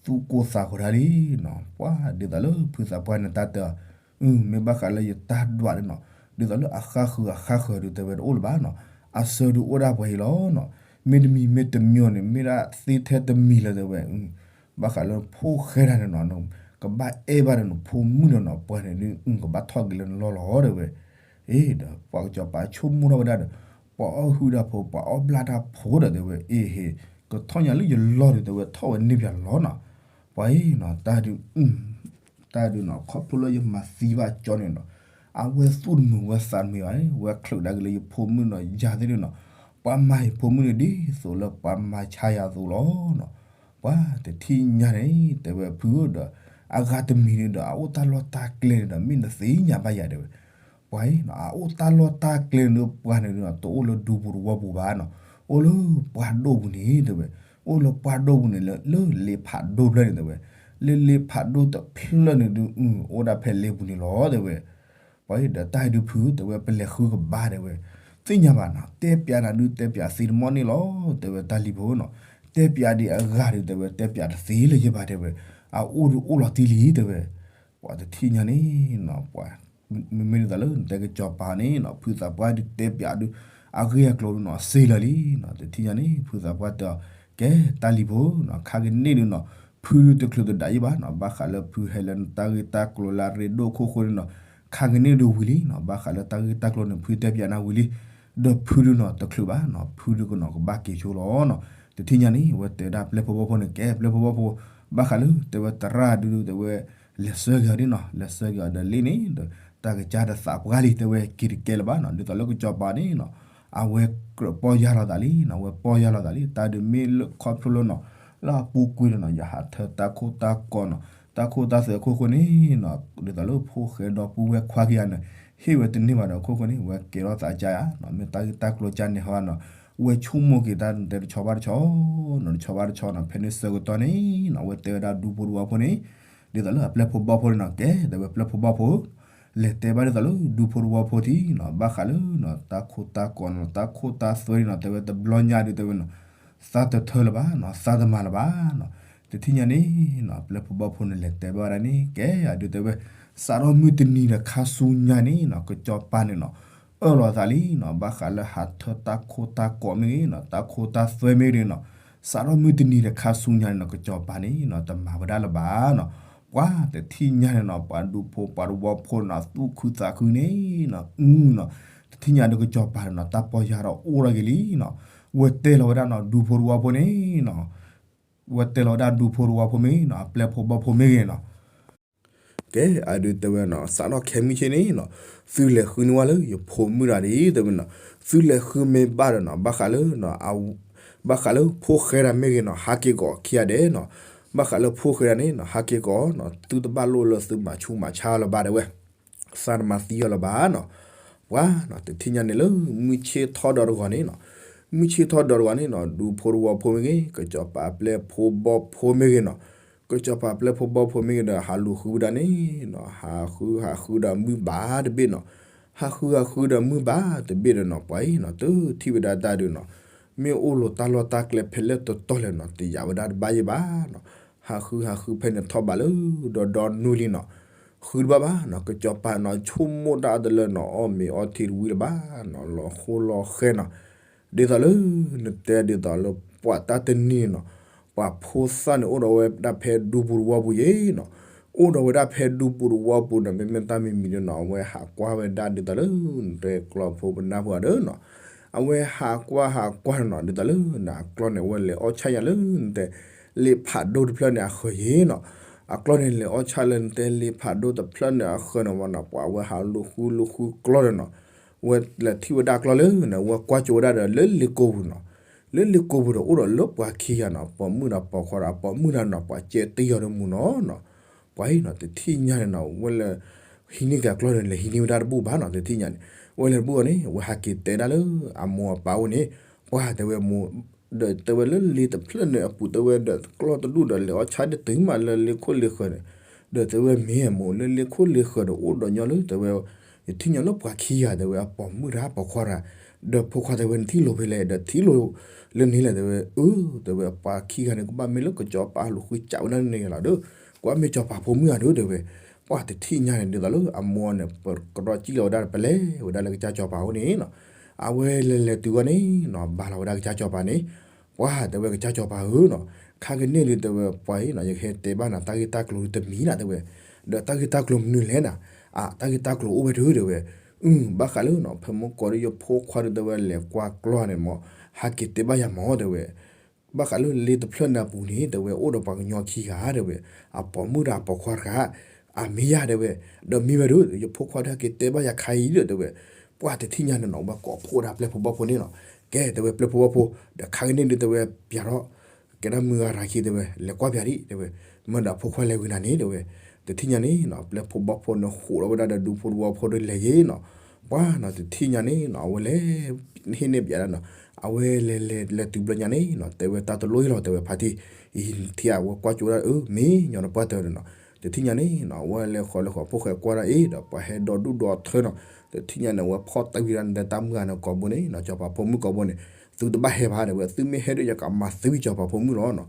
သူၣ်ကိၢ်သးဂီၤတၢ်လံနီၤ, ပှၤဒ်သိးလၢဖုသးပှၢ်န့ၣ်တၢ်တဲအီၤ, အု မ့ၢ်ဘၣ်ဃးလၢယတၢ်ဒွးန့ၣ်နီၤ, ဒ်သိးလၢအဃၣ်ဃုာ်အဃၣ်ဃၢၤဒုးတဲဝဲတအိၣ်လၢၤဘၣ်နီၤ, အဆၢဒုးအိၣ်ဒၣ်ပှၤအံၤလီၤနီၤ, မ့တမံၤမ့တမံၤန့ၣ် မ့ၢ်ဒၣ်သ့ထဲတမံၤလၢၤတဲဝဲ, ဘၣ်ဃးလၢဖိၣ်ဃဲတၢ်န့ၣ်နီၤ, ကဘၣ်အဲၣ်ဘၣ်ဒီးနဖိမုၣ်ဒီးနီၤ, ပှၤန့ၣ်ဒုး ကဘၣ်ထီၣ်က့ၤလၢနလီၢ်လီၤတဲဝဲ, အ့ဒီးပှၤကစီၤပၤဆိကမိၣ်ထီၣ်ဝဲဒၣ်ဒီး, ပှၤအီၣ်ဟုၣ်တၢ်ဖိ ပှၤအီၣ်ဘျၣ်တၢ်ဖိဒီးတဲဝဲ, အ့ဟ့ၣ်, ကထီၣ်ညါလၢယလီၢ်ဒုးတဲဝဲ ထီၣ်ဝဲန့ၢ်ပၠးလီၤနီၤ, ပှၤအံၤနီၤ, တၢ်ဒုး တၢ်ဒုးနီၤ ခီဖျိလၢယမၤသံဘၣ်ကၠီန့ၣ်နီၤ, အဝဲသူၣ်တမုာ်ဝဲသးတမုာ်ဘၣ်, ဝဲချုးဒၣ်က့ၤလၢယဖိမုၣ်နီၤ, ယၤသ့ၣ်ဒုးနီၤ, ပှၤမၤယဖိမုၣ်န့ၣ်ဒ်သိးလၢပှၤမၤဆါယၤအသိးလီၤနီၤ, ပှၤတထံၣ်ညါန့ၣ် တဲဝဲဖုဧၢဒီး, အဂၤတမံၤန့ၣ်ဒီး အအိၣ်တၢ်လီၢ်တၢ်ကျဲန့ၣ်ဒီး မ့ၢ်နသ့ၣ်ညါဘၣ်ယၤတဲဝဲ, ပှၤအံၤနီၤ အအိၣ်တၢ်လီၢ်တၢ်ကျဲန့ၣ်ဒီး ပှၤန့ၣ်ဒုးနီၤ တအိၣ်လၢဒူဖိတဝီပူၤဘၣ်နီၤ, အိၣ်လၢပှၢ်ဒိၣ်ပူၤန့ၣ်တဲဝဲ, အိၣ်လၢပှၢ်ဒိၣ်ပူၤန့ၣ်လၢ လၢလ့ဖးဒိၣ်ဖျၢၣ်န့ၣ်တဲဝဲ, လၢလ့ဖးဒိၣ်တဖျၢၣ်န့ၣ်ဒုး အိၣ်ဒၣ်ဖဲလ့ပူၤန့ၣ်လီၤတဲဝဲ, ပှၤအံၤဒီးတၢ်အံၤဒုးဖု တဲဝဲပလဲၤဃုကဘၣ်တဲဝဲ, သ့ၣ်ညါဘၣ်နီၤ တဲပၠးနၤဒုးတဲပၠးသ့တမီၢ်န့ၣ်လီၤ တဲဝဲတၢ်လံၤဖိနီၤ, တဲပၠးဒံးအဂၤဒုးတဲဝဲ တဲပၠးတသ့လၢၤယဘၣ်တဲဝဲ, အအိၣ်ဒုးအိၣ်လီၤတံၢ်လံတဲဝဲ, ပှၤတထံၣ်ညါန့ၣ်နီၤ ပှၤ မ့မ့ၢ်ဒ်သိးလၢနတဲကစီၤပၤန့ၣ်နီၤ ဖုသးပှၢ်ဒုးတဲပၠးဒုး အဂ့ၢ်အကျိၤဒုးနီၤ စ့လၢာ်လံနီၤ, တထံၣ်ညါန့ၣ် ဖုသးပှၢ်တဲအီၤ, ကဲတၢ်လံၤဖိနီၤ ခါကန့ၣ်ဒုးနီၤ ဖုဒုးတချုးတဒၣ်ယံၤဘၣ်နီၤ, ဘၣ်ဃးလၢဖုဟဲလၢနတၢ်ဂ့ၢ်တၢ်ကျိၤလၢအရ့ဒိၣ်ခိၣ်ဃိန့ၣ်နီၤ, ခါကန့ၣ်ဒုးဝံၤလံနီၤ, ဘၣ်ဃးလၢတၢ်ဂ့ၢ်တၢ်ကျိၤန့ၣ် ဖုတဲပၠးနၤဝံၤလံ, ဒီးဖုဒုးနီၤတချုးဘၣ်နီၤ, ဖုဒုးကနီၤကဘၣ်က့ၤဆိလီၤနီၤ, တထံၣ်ညါန့ၣ် အဝဲတဲဝဲဒၣ်ပျဲၢ်ဖိဘီၣ်ဖိန့ၣ် ကဲပျဲၢ်ဖိဘီၣ်ဖိ, ဘၣ်ဃးလၢတဲဝဲသရၣ်ဒုးတဲဝဲ လဲၤဆှၢက့ၤအီၤဒ်နီၤ လဲၤဆှၢက့ၤအီၤဒီးလ့န့ၣ် ဒီးတၢ်ကစၢ်ဒီးသးပှၢ်လံ တဲဝဲက့ၤတကဲလၢၤဘၣ်နီၤ, ဒ်သိးလၢကစီၤပၤန့ၣ်နီၤ အဝဲကြၢးပီၢ်ယၢ်လီၤသးလံနီၤ, အဝဲပီၢ်ယၢ်လီၤသးလံ, တၢ်ဒုးမ့ၢ်လၢခီဖျိလၢနီၤ လၢအပူၤကွံာ်ဒီးနီၤ ယဟးထၢတၢ်ခိၣ်တၢ်ကီနီၤ, တၢ်ခိၣ်တၢ်သွဲခိၣ်ဃိန့ၣ်နီၤ, ဒ်သိးလၢဖိၣ်ဃဲဒီပုၢ်ဝဲၢ်ခွါက့ၤယၤန့ၣ် ဟ့ၣ်ဝဲတန့ၢ်ဘၣ်ဒီးခိၣ်ဃိန့ၣ် ဝဲကဲထီၣ်သးကါယၤနီၤ, မ့ၢ်တၢ်ဂ့ၢ်တၢ်ကျိၤကါန့ၣ်ဟီနီၤ, ဝဲဆိကမိၣ်က့ၤတၢ်တဲတဆီဘၣ်တဆီနီၤ, တဆီဘၣ်တဆီနီၤ, ဖဲန့ၣ်ဆၢကတီၢ်န့ၣ်နီၤ အဝဲတဲဝဲဒၣ်ဒူဖိတဝီဖိန့ၣ် ဒ်သိးလၢအပျဲၢ်ဖိဘီၣ်ဖိန့ၣ်နီၤ, ကဲ တဲဝဲပျဲၢ်ဖိဘီၣ်ဖိ လဲၤတဲဘၣ်ဒ်သိးလၢဒူဖိတဝီဖိထံနီၤ, ဘၣ်ဃးလၢနီၤ တၢ်ခိၣ်တၢ်ကီနီၤ တၢ်ခိၣ်တၢ်သွဲန့ၣ်နီၤ, တဲဝဲတဘျီညါဒုးတဲဝဲနီၤ သးတထၢလၢၤဘၣ်နီၤ, သးတမၤလၢၤဘၣ်နီၤ, တထံၣ်ညါန့ၣ်နီၤ ပျဲၢ်ဖိဘီၣ်ဖိန့ၣ် လဲၤတဲဘၣ်ဝဲဒၣ်န့ၣ် ကဲအဒုးတဲဝဲ စးထီၣ်မုၢ်တနံၤဒီးခါဆူညါန့ၣ်နီၤ ကစီၤပၤန့ၣ်နီၤ အၢၣ်လီၤသးလံနီၤ, ဘၣ်ဃးလၢဟးထၢတၢ်ခိၣ်တၢ်ကီမ့ၢ်ဂ့ၤနီၤ တၢ်ခိၣ်တၢ်သွဲမ့ၢ်ဂ့ၤနီၤ, စးထီၣ်မုၢ်တနံၤဒီးခါဆူညါန့ၣ်နီၤ ကစီၤပၤန့ၣ်နီၤ တမၤဝဲဒၣ်လၢၤဘၣ်နီၤ, ပှၤတထံၣ်ညါန့ၣ်နီၤ ပှၤဒူဖိပှၤတဝီဖိန့ၣ်နီၤ သူၣ်ခုသးခုန့ၣ်နီၤ အုနီၤ, တထံၣ်ညါဒီးကစီၤပၤန့ၣ်နီၤ တၢ်ပီၢ်ယၢ်ဒီးအိၣ်ထီၣ်က့ၤလံနီၤ, ဝဲတဲလီၤဝဲဒၣ်နီၤ ဒူဖိတဝီဖိန့ၣ်နီၤ ဝဲတဲလီၤဝဲဒၣ်ဒူဖိတဝီဖိမ့ၢ်ဂ့ၤနီၤ အပျဲၢ်ဖိဘီၣ်ဖိမ့ၢ်ဂ့ၤနီၤ ကဲအဒုးတဲဝဲနီၤ စးထီၣ်ခဲမုၢ်ဆ့ၣ်န့ၣ်နီၤ သုလဲၤဃုန့ၢ်ဝဲလၢယဖိမုၣ်တၢ်ဒ်တဲဝဲနီၤ, သုလဲၤဃုမ့ၢ်ဘၣ်ဒီးနီၤ ဘၣ်ဃးလၢ ဘၣ်ဃးလၢဖိၣ်ဃဲတၢ်မ့ၢ်ဂ့ၤနီၤ ဟးက့ၤကီးခံဂၤဒဲးနီၤ, ဘၣ်ဃးလၢဖိၣ်ဃဲတၢ်န့ၣ်နီၤ ဟးက့ၤကီးနီၤ သုတဘၣ်လိၣ်လၢသုမၤဆူးမၤဆါလၢၤဘၣ်တဲဝဲ သးတမၤသံအီၤလၢၤဘၣ်နီၤ, ပှၤနီၤ တထံၣ်ညါန့ၣ်လၢ မုၢ်ဆ့ၣ်ထီၣ်ဒီးတဂီၤန့ၣ်နီၤ, မုၢ်ဆ့ၣ်ထီၣ်ဒီးတဂီၤန့ၣ်နီၤ ဒူဖိတဝီဖိမ့ၢ်ဂ့ၤ ကစီၤပၤအပျဲၢ်ဖိဘီၣ်ဖိမ့ၢ်ဂ့ၤနီၤ, ကစီၤပၤအပျဲၢ်ဖိဘီၣ်ဖိမ့ၢ်ဂ့ၤဒီး ဟးလူၤဃုဝဲဒၣ်န့ၣ်နီၤ ဟးဃုဟးဃုဒီးမုၢ်ဘၣ်တဘ့ၣ်နီၤ, ဟးဃုဟးဃုဒီးမုၢ်ဘၣ်တဘ့ၣ်ဒီးနီၤ ပှၤအံၤနီၤ တထံၣ်ဝဲဒၣ်တၢ်ဒုးနီၤ, မ့ၢ်အိၣ်လိာ်တၢ်လီၢ်တၢ်ကျဲဖဲလဲၣ်တတီၤလဲၣ်နီၤ တယာ်ဝဲဒၣ်တဘၣ်ယဲၢ်ဘၣ်နီၤ, ဟးဃုဟးဃုဖဲန့ၣ်ထီၣ်ဘးလၢဒီဒီနူလံနီၤ, ဃုတဘၣ်ဘၣ်နီၤ ကစီၤပၤနီၤ ဆိကမိၣ်တၢ်အတလၢနီၤ အီၣ်မ့ၤအီထံတဝံၤလၢၤဘၣ်နီၤ လီၤဃိလီၤဃဲနီၤ, ဒ်သိးလၢ နတဲဒ်သိးလၢ ပှၤတၢ်တနံၤန့ၣ်နီၤ, ပှၤဖိသၣ်န့ၣ် အိၣ်ဒီးဝဲဒၣ်ဖဲဒူပူၤတဝီပူၤယဲနီၤ, အိၣ်ဒီးဝဲဒၣ်ဖဲဒူပူၤတဝီပူၤန့ၣ် မ့မ့ၢ်တၢ်မံၤမံၤန့ၣ်နီၤ အဝဲဟးကွၢ်ဝဲဒၣ်ဒ်သိးလၢ နတဲကျီဖိပနၢ်ဖိအဒၢနီၤ, အဝဲဟးကွၢ်ဟးကွၢ်န့ၣ်နီၤ ဒ်သိးလၢ နအကျီၢ်န့ၣ် အဝဲလဲၤအီၣ်ဆၣ်ညါလၢ နတဲ လ့ဖးဒိၣ်တဖျၢၣ်န့ၣ်အဃၢၤယဲနီၤ, အကျီၢ်န့ၣ်လဲၤအီၣ်ဆၣ်လၢ နတဲလ့ဖးဒိၣ်တဖျၢၣ်န့ၣ်အဃၢၤန့ၣ်ဝဲနီၤ ပှၤဝဲဟးလူၤဃုလူၤဃုကျီၢ်န့ၣ်နီၤ, ဝဲလဲၤထံၣ်ဝဲဒၣ်ကျီၢ်လၢန့ၣ် ဝဲကွၢ်ကၠိဝဲဒၣ်ဒီးလၢလ့ကိပူၤနီၤ, လၢလ့ကိပူၤဒီးအိၣ်ဒီးလၢပှၤခံဂၤနီၤ ပိာ်မုၣ်ဒီးပိာ်ခွါဒီး ပိာ်မုၣ်ဒီးနီၤ ပှၤကဲတယီၤဒီးမူနီၤနီၤ, ပှၤအံၤနီၤ တထံၣ်ညါန့ၣ်နီၤ ဝဲလဲၤ ဟံးန့ၢ်က့ၤအကျီၢ်န့ၣ် လဲၤဟံးန့ၢ်ဝဲဒၣ်တဘူၣ်ဘၣ်နီၤ တထံၣ်ညါန့ၣ်, ဝဲလဲၤတဘူၣ်အီၤန့ၣ် ဝဲဟးက့ၤတဲဒၣ်လၢအမိၢ်အပၢ်အိၣ်န့ၣ်, ပှၤတဲဝဲမိၢ် ဒီးတဲဝဲလၢလ့တဖျၢၣ်န့ၣ်အပူၤ တဲဝဲဒီးကျီၢ်တဒူၣ်ဒီးလဲၤအီၣ်ဆၣ်ဒ်တုၤမးလၢလ့ခိၣ်လ့ဃၢၤန့ၣ်, ဒီးတဲဝဲမ့ၢ်အမိၢ် လၢလ့ခိၣ်လ့ဃၢၤဒီးအိၣ်ဒီးညီလၢတဲဝဲ, ယထံၣ်ညီလၢပှၤခံဂၤတဲဝဲ အပိာ်မုၣ်တၢ်ပိာ်ခွါတၢ်, ဒီးဖိခွါတဲဝဲ နထံၣ်လိာ်ဖဲလဲၣ်, ဒီးထံၣ်လိာ်လၢန့ၣ်လဲၣ် တဲဝဲ. အၢ တဲဝဲ ပှၤခံဂၤန့ၣ် ကဘၣ်မ့ၢ်လၢကစီၤပၤလိာ်ဃုစးဝဲဒၣ်န့ၣ်လီၤဒီး ကဘၣ်မ့ၢ်စီၤပၤဖိမုၣ်ဧါဒီး တဲဝဲ. ပှၤတထံၣ်ညါန့ၣ် ဒ်သိးလၢအမိၢ်န့ၣ် ပကရီကံၣ်လီၤဝဲဒၣ် ပလဲၤဝဲဒၣ်လၢကစၢ်စီၤပၤအအိၣ်န့ၣ်နီၤ. အဝဲလဲၤလဲၤတုၤအဂီၢ်န့ၣ်နီၤ ဘါလီၤဝဲဒၣ်ကစၢ်စီၤပၤန့ၣ်. ပှၤတဲဝဲကစၢ်စီၤပၤဧၢနီၤ, ခါကန့ၢ်ဒုး တဲဝဲ ပှၤအံၤနီၤ ယကဟဲတဲဘၣ်နၤ တၢ်ဂ့ၢ်တၢ်ကျိၤဒုးတမံၤနီၤ တဲဝဲ. ဒီးတၢ်ဂ့ၢ်တၢ်ကျိၤမနုၤလဲၣ်နီၤ. အတၢ်ဂ့ၢ်တၢ်ကျိၤအိၣ်ဝဲဒုး တဲဝဲ. အု ဘၣ်ဃးလၢနီၤ ဖဲမုၢ်ကီၤဒီးယဖိခွါဒုး တဲဝဲ လဲၤကွၢ်ကျီၢ်န့ၣ်မ့ၢ် ဟဲက့ၤတဲဘၣ်ယၤမ့ၢ် တဲဝဲ. ဘၣ်ဃးလၢလ့တဖျၢၣ်န့ၣ်အပူၤန့ၣ် တဲဝဲ အိၣ်ဒီးပှၤကညီခံဂၤ တဲဝဲ. အပိာ်မုၣ်ဒီးအပိာ်ခွါတဂၤ အမ့ၢ်ယၤ တဲဝဲ. ဒီးမ့ၢ်ဝဲဒုး ယဖိခွါဒုး ဟဲက့ၤတဲဘၣ်ယၤခါအံၤဒီး တဲဝဲ. ပှၤတထံၣ်ညါန့ၣ်နီၤ ဝဲကိးဖှိၣ်ဒၣ်ပျဲၢ်ဖိဘီၣ်ဖိန့ၣ်နီၤ. ကဲ တဲဝဲ ပျဲၢ်ဖိဘီၣ်ဖိ ဒီးခါကန့ၢ်ဒုး တဲဝဲ ပျးထီၣ် ကဲဒၣ်မုၢ်ဂၤရၤခံ တဲဝဲ လဲၤကွၢ်ပျးဒံး တဲဝဲ. မ့ၢ်ဒီးဖိခွါလဲၤဝံၤနၤန့ၣ် တဲဝဲ. တထံၣ်ညါန့ၣ်နီၤ ပျဲၢ်ဖိဘီၣ်ဖိန့ၣ် ဃိးလီၤဝဲဒၣ်ဒီးဒူဖိတဝီဖိဒီးလဲၤယ့ၣ်နီၤ. ပှၤနီၤ တထံၣ်ညါန့ၣ်နီၤ အဝဲလဲၤ ဟ့ၣ်န့ၢ်ပျးဒၣ်နီၤ. အဝဲလဲၤလဲၤလဲၤတုၤဘျီညါန့ၣ်နီၤ တဲဝဲ တၢ်တလိၣ်အံၤလီၤ တဲဝဲ ဖါတံၢ်. အံၤထံၣ်အဝဲကွၢ်ကၠိဒၣ် အၢ မ့ၢ်ညီနပှၢ်တၢၢ်န့ၣ်နီၤ. တထံၣ်ညါန့ၣ်နီၤ အဝဲလဲၤဃီၤလဲၤဃီၤ ဖိၣ်ဃဲကွၢ်ဒၣ်အံၤဒီး ပှၤဟဲဒီဒူၣ်ဒီထၢနီၤ. တထံၣ်ညါန့ၣ် အဝဲဖီၣ်တံၢ်ဝံၤဒၣ်န့ၣ် တၢ်မုၢ်ဂၤန့ၣ်ကိာ်ဘိန့ၣ်နီၤ စီၤပၤဖိမုၣ်ကိာ်ဘိန့ၣ် သုတဘၣ်ဟဲဘၣ် တဲဝဲ. သုမ့ၢ်ဟဲဒီး ယကမၤသံဝံၤစီၤပၤဖိမုၣ်လီၤနီၤ.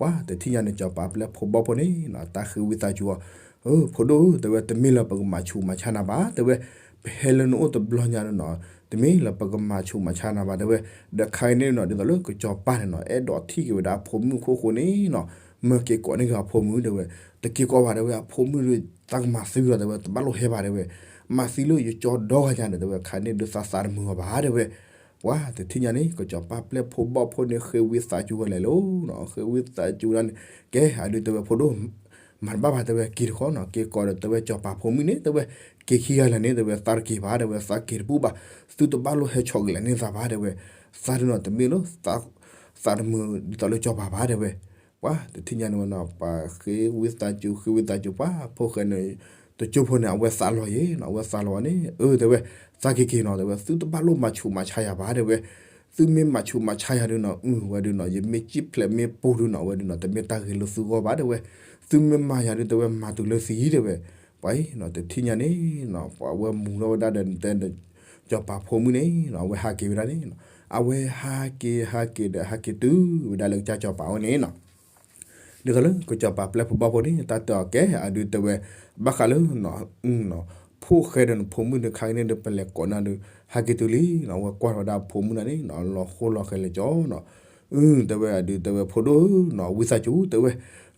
ပှၤတထံၣ်ညါန့ၣ် စီၤပၤပျဲၢ်ဖိဘီၣ်ဖိန့ၣ်နီၤ တၢ်ဃ့ဝံသးစူၤအီၤ အၢ ဖိဒိၣ်ဧၢ တဲဝဲ တမ့ၢ်လၢပကမၤဆူးမၤဆါနၤဘၣ် တဲဝဲ. ပဟဲလၢနအိၣ်တဘျီညါန့ၣ်နီၤ တမ့ၢ်လၢပကမၤဆူးမၤဆါနၤဘၣ် တဲဝဲ. ဒီးခါအံၤန့ၣ်နီၤ ဒ်သိးလၢကစီၤပၤန့ၣ်နီၤ အဲၣ်ဒိးထံၣ်က့ၤဝဲဒၣ်အဖိမုၣ်အခိၣ်ဃိန့ၣ်နီၤ မၢက့ၤကိးန့ၢ်က့ၤအဖိမုၣ် တဲဝဲ. တက့ၤကိးဘၣ် တဲဝဲ အဖိမုၣ်ဒုး သးကမၤသံလီၤ တဲဝဲ တဘၣ်လိၣ်ဟဲဘၣ် တဲဝဲ. မၤသံလၢယကၠီဒီဂၤညါန့ၣ် တဲဝဲ ခါန့ၣ်ဒုးသးသးတမုာ်အီၤဘၣ် တဲဝဲ. ပှၤတထံၣ်ညါန့ၣ် ကစီၤပၤပျဲၢ်ဖိဘီၣ်ဖိန့ၣ် ဃ့ဝံသးစူၤဝဲလဲၣ်လီၤနီၤ ဃ့ဝံသးစူၤဝဲဒၣ်န့ၣ် ကဲ အဒုးတဲဝဲ ဖိဒိၣ် မၤတဘၣ်ဘၣ် တဲဝဲ က့ၤတခီနီၤ က့ၤကိးဒီး တဲဝဲ စီၤပၤဖိမုၣ်န့ၣ် တဲဝဲ က့ၤခံဂၤလၢာ်န့ၣ် တဲဝဲ သးတက့ၤဘၣ် တဲဝဲ သးက့ၤတပူၤဘၣ် သုတဘၣ်လိၣ်ဟဲဆီၣ်ကလဲာ်န့ၢ်သးဘၣ် တဲဝဲ. သးဒုးနီၤ တမ့ၢ်လၢ သးတမုာ်ဒ်သိးလၢစီၤပၤဘၣ် တဲဝဲ. ပှၤတထံၣ်ညါန့ၣ်ဝဲနီၤ ပှၤဃ့ဝံသးစူၤ ဃ့ဝံသးစူၤ ပှၤဖိၣ်ဃဲန့ၣ် တကၠိဖိန့ၣ် အဝဲသးလီၤယ့ၣ်နီၤ အဝဲသးလီၤဝဲန့ၣ် အၢ တဲဝဲ သးက့ၤက့ၤနီၤ တဲဝဲ သုတဘၣ်လိၣ်မၤဆူးမၤဆါယၤဘၣ် တဲဝဲ. သုမ့ၢ်မၤဆူးမၤဆါယၤဒုးနီၤ အု ဝဲဒုးနီၤ ယမ့ၢ်စံၣ်ဖျဲးမ့ၢ်ပိၢ်ဒုးနီၤ ဝဲဒုးနီၤ တမ့ၢ်တၢ်ဂ့ၤလၢသုဂီၢ်ဘၣ် တဲဝဲ. သုမ့ၢ်မၤယၤဒုး တဲဝဲ မၤတုၤလၢသုဂံၢ် တဲဝဲ. ပှၤအံၤနီၤ တထံၣ်ညါန့ၣ်နီၤ ပှၤဝဲမူထီၣ်ဝဲဒၣ်ဒီး နတဲဒီး စီၤပၤဖိမုၣ်န့ၣ်နီၤ အဝဲဟးက့ၤဝဲဒၣ်န့ၣ်နီၤ အဝဲဟးက့ၤဟးက့ၤဒီး ဟးက့ၤတုၤဝဲဒၣ်လၢကစၢ်စီၤပၤအအိၣ်န့ၣ်နီၤ ဒ်သိးလၢကစီၤပၤပျဲၢ်ဖိဘီၣ်ဖိန့ၣ် တၢ်တဲအီၤ ကဲ အဒုးတဲဝဲ ဘၣ်ဃးလၢနီၤ ဖိၣ်ဃဲဒီးနဖိမုၣ်ဒီး ခါကန့ၣ်ဒီး ပလဲၤကိးနၤဒီး ဟဲက့ၤတုၤလံနီၤ အဝဲကွၢ်ထီၣ်ဝဲဒၣ်အဖိမုၣ်န့ၣ်နီၤ လီၤဃိလီၤဃဲၤလဲၤကၠီနီၤ အု တဲဝဲ အဒုးတဲဝဲ ဖိဒိၣ်ဧၢနီၤ ဝံသးစူၤ တဲဝဲ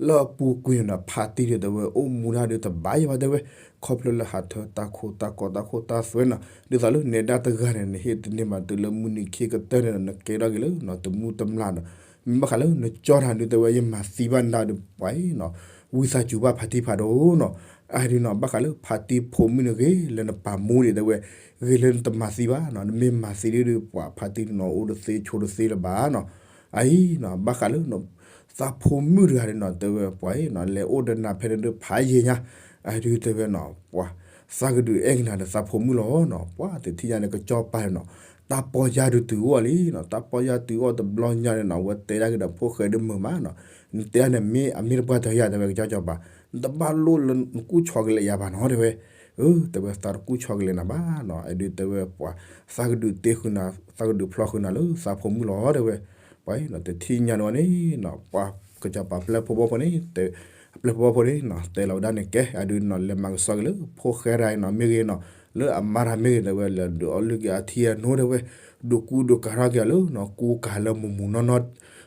လၢအပူၤကွံာ်န့ၣ်နီၤ ဖါတံၢ်ဒီး တဲဝဲ အိၣ်မူတၢ်ဒုးတဘၣ်ယံၤဘၣ် တဲဝဲ ခီဖျိလၢဟးထၢတၢ်ခိတၢ်ကီတၢ်ခိတၢ်သွဲနီၤ ဒ်သိးလၢနဲဒၣ်တဂၤန့ၣ် နဟ့ၣ်တန့ၢ်ဘၣ်တုၤလၢမုၢ်နံၤခံကတၢၢ်န့ၣ်နီၤ နကဲထီၣ်က့ၤလၢနီၤ တမူတမျၢ်နီၤ မ့ၢ်ဘၣ်ဃးလၢနကၠီတၢ်ဒုး တဲဝဲ ယမၤသံဘၣ်နၤဒီး ပှၤအံၤနီၤ ဝံသးစူၤဘၣ်ဖါတံၢ်ဖးဒိၣ်နီၤ အဒုးနီၤ ဘၣ်ဃးလၢဖါတံၢ်ဖိမုၣ်န့ၣ် ဂ့ၤလၢနပာ်မူဒံး တဲဝဲ ဂ့ၤလၢနတမၤသံဘၣ်နီၤ နမ့ၢ်မၤသံဒုး ပှၤဖါတံၢ်နီၤ အိၣ်တသ့ဆိးတသ့လၢၤဘၣ်နီၤ အအံၤနီၤ ဘၣ်ဃးလၢ သးဖိမုၣ်တဂၤန့ၣ်နီၤ တဲဝဲ ပှၤအံၤနီၤ လဲၤအိၣ်ဒီးနၤဖဲန့ၣ်ဒုး ဖးယံၤညါ အဒုးတဲဝဲနီၤ ပှၤ သးကဒုးအဲၣ်ကနၤဒီးသးဖိမုၣ်လီၤနီၤ ပှၤတထံၣ်ညါန့ၣ် ကစီၤပၤန့ၣ်နီၤ တၢ်ပီၢ်ယၢ်ဒုးတုၤအီၤလံနီၤ တၢ်ပီၢ်ယၢ်တုၤအီၤတဘျီညါန့ၣ်နီၤ အဝဲတဲဒၣ်က့ၤဒီးဖိၣ်ဃဲဒုးမုာ်မးနီၤ နတဲဒၣ်န့ၣ် မ့ၢ်အမ့ၢ်တပှၢ်တၢၢ်ယၤ တဲဝဲ ကစၢ်စီၤပၤ နတဘၣ်လိၣ်လၢနကူၣ်ဆီကလဲာ်ယၤဘၣ်နီၤ တဲဝဲ အၢ တဲဝဲ သးတကူၣ်ဆီကလဲာ်နၤဘၣ်နီၤ အဒုးတဲဝဲ ပှၤ သးကဒုးတ့ဃုာ်နၤ သးကဒုးဖျီဃုာ်နၤလၢသးဖိမုၣ်လီၤ တဲဝဲ ပှၤအံၤနီၤ တထံၣ်ညါန့ၣ်ဝဲန့ၣ်နီၤ ပှၤ ကစီၤပၤပျဲၢ်ဖိဘီၣ်ဖိန့ၣ် ပျဲၢ်ဖိဘီၣ်ဖိန့ၣ်နီၤ တဲလီၤဝဲဒၣ်န့ၣ် ကဲ အဒုးနီၤ လဲၤမၤကဆှီက့ၤလၢ ဖိၣ်ဃဲတဂၤအံၤနီၤ မ့ၢ်ဂ့ၤနီၤ လၢအမါတဂၤမ့ၢ်ဂ့ၤ တဲဝဲ လဲၤဒုးအီၣ်လုၢ်က့ၤအထံအနိ တဲဝဲ ဒုးကူဒုးကၤထီၣ်က့ၤအီၤလၢနီၤ ကူကၤလၢမူးမူးနီၢ်နီၢ်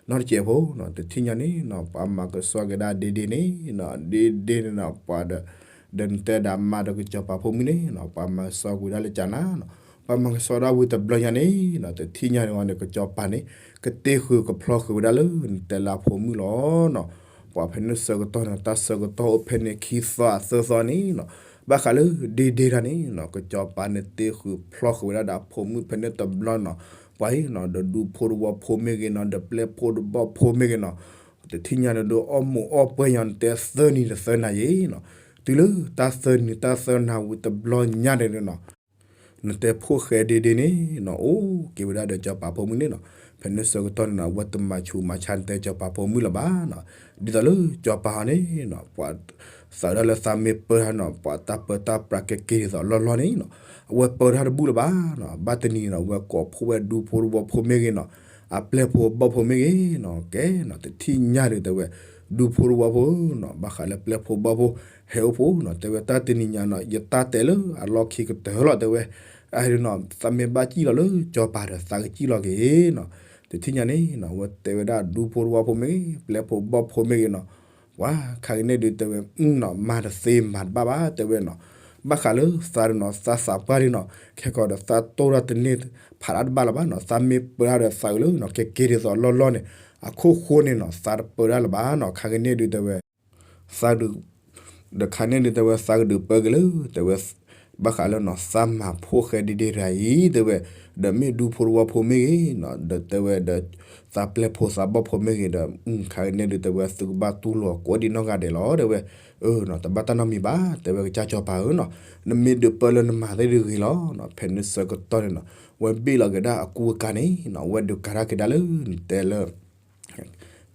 နီတစဲးဖိနီၤ တထံၣ်ညါန့ၣ်နီၤ ပှၤမၤကဆှီက့ၤဒၣ်ဒ့ဒ့န့ၣ်နီၤ ဒ့ဒ့န့ၣ်နီၤ ပှၤဒီး ဒီးနတဲဒၣ်မါဒီးကစီၤပၤဖိမုၣ်န့ၣ်နီၤ ပှၤမၤကဆှီကွံာ်ဒၣ်လၢကၠးနၤနီၤ ပှၤမၤကဆှီဒၣ်ဝံၤတဘျီညါန့ၣ်နီၤ တထံၣ်ညါန့ၣ်ဝဲန့ၣ် ကစီၤပၤန့ၣ် ကတ့ဃုာ်ကဖျီဃုာ်ဝဲဒၣ်လၢ နတဲလၢအဖိမုၣ်လီၤနီၤ ပှၤဖဲန့ၣ်ဆၢကတီၢ်န့ၣ် တၢ်ဆၢကတီၢ်အိၣ်ဖဲန့ၣ်ခံသီသၢသီန့ၣ်နီၤ ဘၣ်ဃးလၢဒ့ဒ့တၢ်န့ၣ်နီၤ ကစီၤပၤန့ၣ်တ့ဃုာ်ဖျီဃုာ်ဝဲဒၣ်ဒီးအဖိမုၣ်ဖဲန့ၣ်တဘျီနီၤ ပှၤအံၤနီၤ ဒီးဒူဖိတဝီဖိမ့ၢ်ဂ့ၤနီၤ ဒီးပျဲၢ်ဖိတဘီၣ်ဖိမ့ၢ်ဂ့ၤနီၤ တထံၣ်ညါန့ၣ်ဒုးအီၣ်မူးအီၣ်ပှဲၤညီနတဲသၢနံၤဒီးသၢနၤယံၤနီၤ တုၤလၢတၢ်သၢနံၤတၢ်သၢနၤဝံၤတဘျီညါန့ၣ်နီၤ နတဲဖိၣ်ဃဲဒ့ဒ့န့ၣ်နီၤ အိၣ်က့ၤဝဲဒၣ်ဒီးစီၤပၤဖိမုၣ်န့ၣ်နီၤ ဖဲန့ၣ်ဆၢကတီၢ်န့ၣ်နီၤ အဝဲတမၤဆူးမၤဆါနတဲစီၤပၤဖိမုၣ်လၢၤဘၣ်နီၤ ဒ်သိးလၢစီၤပၤဟီန့ၣ်နီၤ ပှၤ သးဝဲဒၣ်လၢသးမ့ၢ်ပၢတၢ်နီၤ ပှၤတၢ်ပၢတၢ်ပြးကဲက့ၤဒ်သိးလီၢ်လီၢ်န့ၣ်နီၤ, အဝဲပၢတၢ်တဘူၣ်လၢၤဘၣ်နီၤ, ဘၣ်တနံၤနီၤ အဝဲကိးဖှိၣ်ဝဲဒူဖိတဝီဖိမ့ၢ်ဂ့ၤနီၤ, အပျဲၢ်ဖိဘီၣ်ဖိမ့ၢ်ဂ့ၤနီၤ, ကဲနီၤ တထံၣ်ညါဒီးတဲဝဲ ဒူဖိတဝီဖိနီၤ ဘၣ်ဃးလၢပျဲၢ်ဖိဘီၣ်ဖိ ဟဲအိၣ်ဖှိၣ်နီၤ, တဲဝဲတၢ်တနံၤညါနီၤ ယတၢ်တဲလၢအလီၢ်ခံကတၢၢ်လီၤ တဲဝဲ, အန့ၣ်နီၤ သးမ့ၢ်ဘၣ်စံၣ်လီၤလၢစီၤပၤဒီးသးကစံၣ်လီၤက့ၤနီၤ, တထံၣ်ညါန့ၣ်နီၤ အဝဲတဲဝဲဒၣ်ဒူဖိတဝီဖိမ့ၢ်ဂ့ၤ ပျဲၢ်ဖိဘီၣ်ဖိမ့ၢ်ဂ့ၤနီၤ, ဝဲခါကန့ၣ်ဒုးတဲဝဲ နီၤ မၤတသ့မၤတဘၣ်ဘၣ် တဲဝဲနီၤ, ဘၣ်ဃးလၢသးဒီးနီၤ သးသးပှၢ်ဒ်နီၤ ခဲကီးဒီးသးတိၢ်တၢ်တန့ၢ်ဖးဒၣ်တဘၣ်လၢၤဘၣ်နီၤ, သးမ့ၢ်ပၢတၢ်ဒီးသးအုးလၢနီၤ ကဲက့ၤဒ်သိးလီၢ်လီၢ်န့ၣ် အခိၣ်ဃိန့ၣ်နီၤ သးတပၢတၢ်လၢၤဘၣ်နီၤ, ခါကန့ၣ်ဒုးတဲဝဲ သးဒုး ဒီးခါန့ၣ်ဒုးတဲဝဲသးကဒုးပၢက့ၤလၢ တဲဝဲ ဘၣ်ဃးလၢနီၤ သးမၤဖှိၣ်ဃဲဒ့ဒ့တဂၤအံၤ တဲဝဲ, ဒီးမ့ၢ်ဒူဖိတဝီဖိမ့ၢ်ဂ့ၤနီၤ ဒီးတဲဝဲဒီး သးပျဲၢ်ဖိသးဘီၣ်ဖိမ့ၢ်ဂ့ၤဒီး ခါကန့ၣ်ဒုးတဲဝဲ သုကဘၣ်တူၢ်လိာ်ကိးဒံနီၢ်ဂၤဒဲးလီၤ တဲဝဲ, အၢနီၤ တဘၣ်တၢ်နီတမံၤဘၣ် တဲဝဲကစၢ်စီၤပၤဧၢနီၤ, နမ့ၢ်ဒုးပၢလၢနမၤသ့ၣ်ဒုးဂ့ၤလီၤနီၤ, ဖဲန့ၣ်ဆၢကတီၢ်န့ၣ်နီၤ ဝဲဘ့ၣ်လီၤက့ၤဒၣ်အကူအကၤန့ၣ်နီၤ ဝဲဒုးကၤထီၣ်က့ၤဒၣ်လၢနတဲလၢ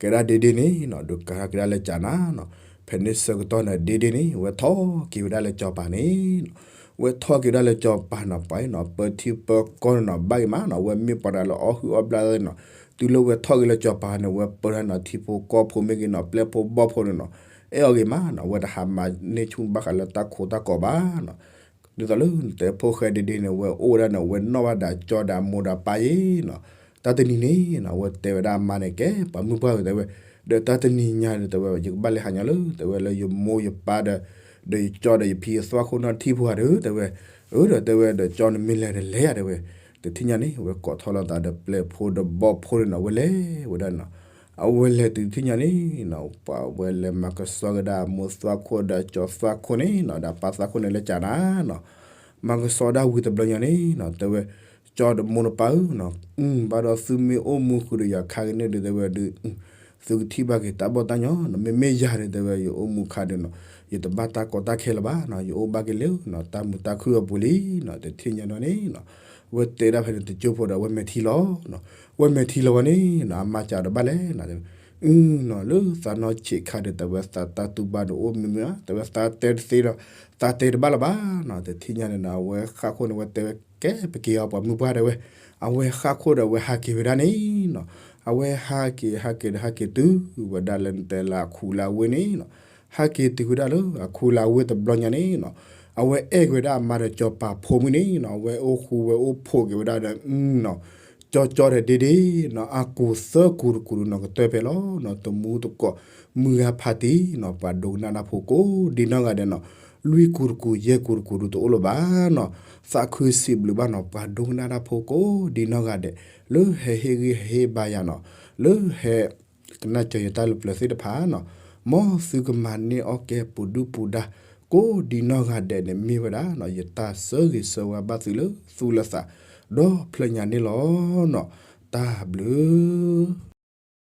ကဲဒၣ်ဒ့ဒ့န့ၣ်နီၤ ဒုးကၤထီၣ်က့ၤဒၣ်လၢကၠးနၤနီၤ, ဖဲန့ၣ်ဆၢကတီၢ်န့ၣ် ဒ့ဒ့န့ၣ် ဝဲထီၣ်က့ၤဝဲဒၣ်လၢစီၤပၤန့ၣ်နီၤ, ဝဲထီၣ်က့ၤဝဲဒၣ်လၢစီၤပၤနီၤ ပှၤအံၤနီၤ ပၢထံပၢကီၢ်န့ၣ်နီၤ ဘၣ်ဂ့ၤမးနီၤ, ဝဲမ့ၢ်ပှၤတဂၤလၢအီၣ်ဟုၣ်အီၣ်ဘျၣ်သ့ၣ်နီၤ, တုၤလၢဝဲထီၣ်က့ၤလၢစီၤပၤန့ၣ် ဝဲပၢတၢ်နီၤ ထံဖိကီၢ်ဖိမ့ၢ်ဂ့ၤနီၤ ပျဲၢ်ဖိဘီၣ်ဖိန့ၣ်နီၤ အဲၣ်အီၤဂ့ၤမးနီၤ, ဝဲတဟးမၤန့ၢ်ဆူၣ်ဘၣ်ဃးလၢတၢ်ခိတၢ်ကီးဘၣ်နီၤ ဒ်သိးလၢနတဲဖှိၣ်ဃဲဒ့ဒ့န့ၣ် ဝဲအိၣ်ဝဲဒၣ်န့ၣ် ဝဲနီၣ်ဘၣ်ဒီးကၠီဒီးအမိၢ်ဒီးပၢ်ယ့ၣ်နီၤ, တၢ်တနံၤန့ၣ်နီၤ ဝဲတဲဝဲဒၣ်အမါန့ၣ် ကဲပှၤမုၢ်ပှၢ်ဧၢ တဲဝဲ, ဒီးတၢ်တနံၤညါဒီး တဲဝဲ ယကဘၣ်လဲၤဟးညီလၢ တဲဝဲလၢယမိၢ်ယပၢ်ဒီး ဒီးယကၠီဒီးယဖံယသွၣ်ခိၣ်နီၢ်ထံဖိဧါဒီး တဲဝဲ, အၢ ဒီးတဲဝဲ ဒီးကၠီနမ့ၢ်လဲၤဒီးလဲၤဧါ တဲဝဲ, တထံၣ်ညါန့ၣ် ဝဲကိးထီၣ်လိာ်သးဒီးပျဲၢ်ဖိဒီးဘီၣ်ဖိန့ၣ်နီၤ ဝဲလဲၤဝဲဒၣ်နီၤ အဝဲလဲၤတုၤတထံၣ်ညါန့ၣ်နီၤ ပှၤဝဲလဲၤမၤကဆှီက့ၤဒၣ်မိၢ်သွၣ်ခိၣ်ဒီးကၠီသွၣ်ခိၣ်န့ၣ်နီၤ ဒီးပၢ်သွၣ်ခိၣ်န့ၣ်လၢကၠးနၤနီၤ, မၤကဆှီဒၣ်ဝံၤတဘျီညါန့ၣ်နီၤ တဲဝဲ, ကၠီဒီးမိၢ်ဒီးပၢ်ဧၢနီၤ, ဘၣ်ဒီးသုမ့ၢ်အိၣ်မူဃုာ်ဒီးယၤခါကန့ၣ်ဒုး တဲဝဲဒုး သုကထံၣ်ဘၣ်က့ၤတၢ်ဘီၣ်တၢ်ညီနီၤ, မ့မ့ၢ်ယၤန့ၣ် တဲဝဲ ယအိၣ်မူခါဒီးနီၤ ယတဘၣ်တၢ်ကီတၢ်ခဲလၢၤဘၣ်နီၤ, ယအိၣ်ဘၣ်က့ၤလၢနီၤ တၢ်မုာ်တၢ်ခုၣ်အပူၤလံနီၤ, တထံၣ်ညါဒီးန့ၣ်နီၤ ဝဲတဲဒၣ်ဖဲန့ၣ်တကၠိဖိဒီး ဝဲမဲာ်ထံလီၤနီၤ, ဝဲမဲာ်ထံလီၤဝဲန့ၣ်နီၤ အမါကးဒီးဘၣ်လဲၣ်နီၤ နီၤ လၢသးနီၢ်ဆံးခါဒီး တဲဝဲသးတၢ်တူၢ်ဘၣ်ဒီးအိၣ်မ့ၢ်မ့ၢ် တဲဝဲသးတဲတသ့ဒီး သးတဲတဘၣ်လၢၤဘၣ်နီၤ, တထံၣ်ညါန့ၣ်နီၤ အဝဲဃၣ်ခိၣ်န့ၣ် ဝဲတဲဝဲကဲပက့ၤအီၤပှၤမုၢ်ပှၢ်တဲဝဲ, အဝဲဃၣ်ခိၣ်ဒီးအဝဲဟးက့ၤဝဲဒၣ်န့ၣ်နီၤ, အဝဲဟးက့ၤဟးက့ၤဒီးဟးက့ၤတုၤဝဲဒၣ်လၢနတဲလၢအခူလၢအဝ့ၢ်န့ၣ်နီၤ, ဟးက့ၤတုၤဝဲဒၣ်လၢအခူလၢအဝ့ၢ်တဘျီညါန့ၣ်နီၤ, အဝဲအဲၣ်က့ၤဝဲဒၣ်အမါဒီးစီၤပၤဖိမုၣ်န့ၣ်နီၤ, အဝဲအိၣ်ဃူဝဲအိၣ်ဖိးက့ၤဝဲဒၣ်ဒီးနီၤ ကၠီကၠီဒီးဒ့ဒ့နီၤ အကူးသၢကူးတကူးနီၤ ကတၢၢ်ဖဲလီၤနီၤ တမူတကိး မုၢ်ဂၤဖးတံၢ်နီၤ ပှၤဒိကနၣ်တၢ်ဖိကိးဒ်နီၢ်ဂၤဒဲးနီၤ လွံၢ်ကူးတကူး ယဲၢ်ကူးတကူးဒုးတအိၣ်လၢၤဘၣ်နီၤ သးခုစံးဘျုးဘၣ်နီၤ ပှၤဒိကနၣ်တၢ်ဖိကိးဒ်နီၢ်ဂၤဒဲး လၢဟဲဟ့ၣ်ဂံၢ်ဟ့ၣ်ဘါယၤနီၤ လၢဟဲ ကနၣ်စၢၤယတၢ်လၢပျၢၤသ့ၣ်တဖၣ်နီၤ မ်သုကမၤန့ၢ်အီၣ်ကဲပူၤဒုၣ်ပူၤဒါ ကိးဒ်နီၢ်ဂၤဒဲးန့ၣ်မ့ၢ်ဝဲဒၣ်နီၤ ယတၢ်ဆၢဂ့ၤဆၢဝါဘၣ်သုလၢသူၣ်လၢသး ဒီဖျၢၣ်ညါန့ၣ်လီၤနီၤ တၢ်ဘျုး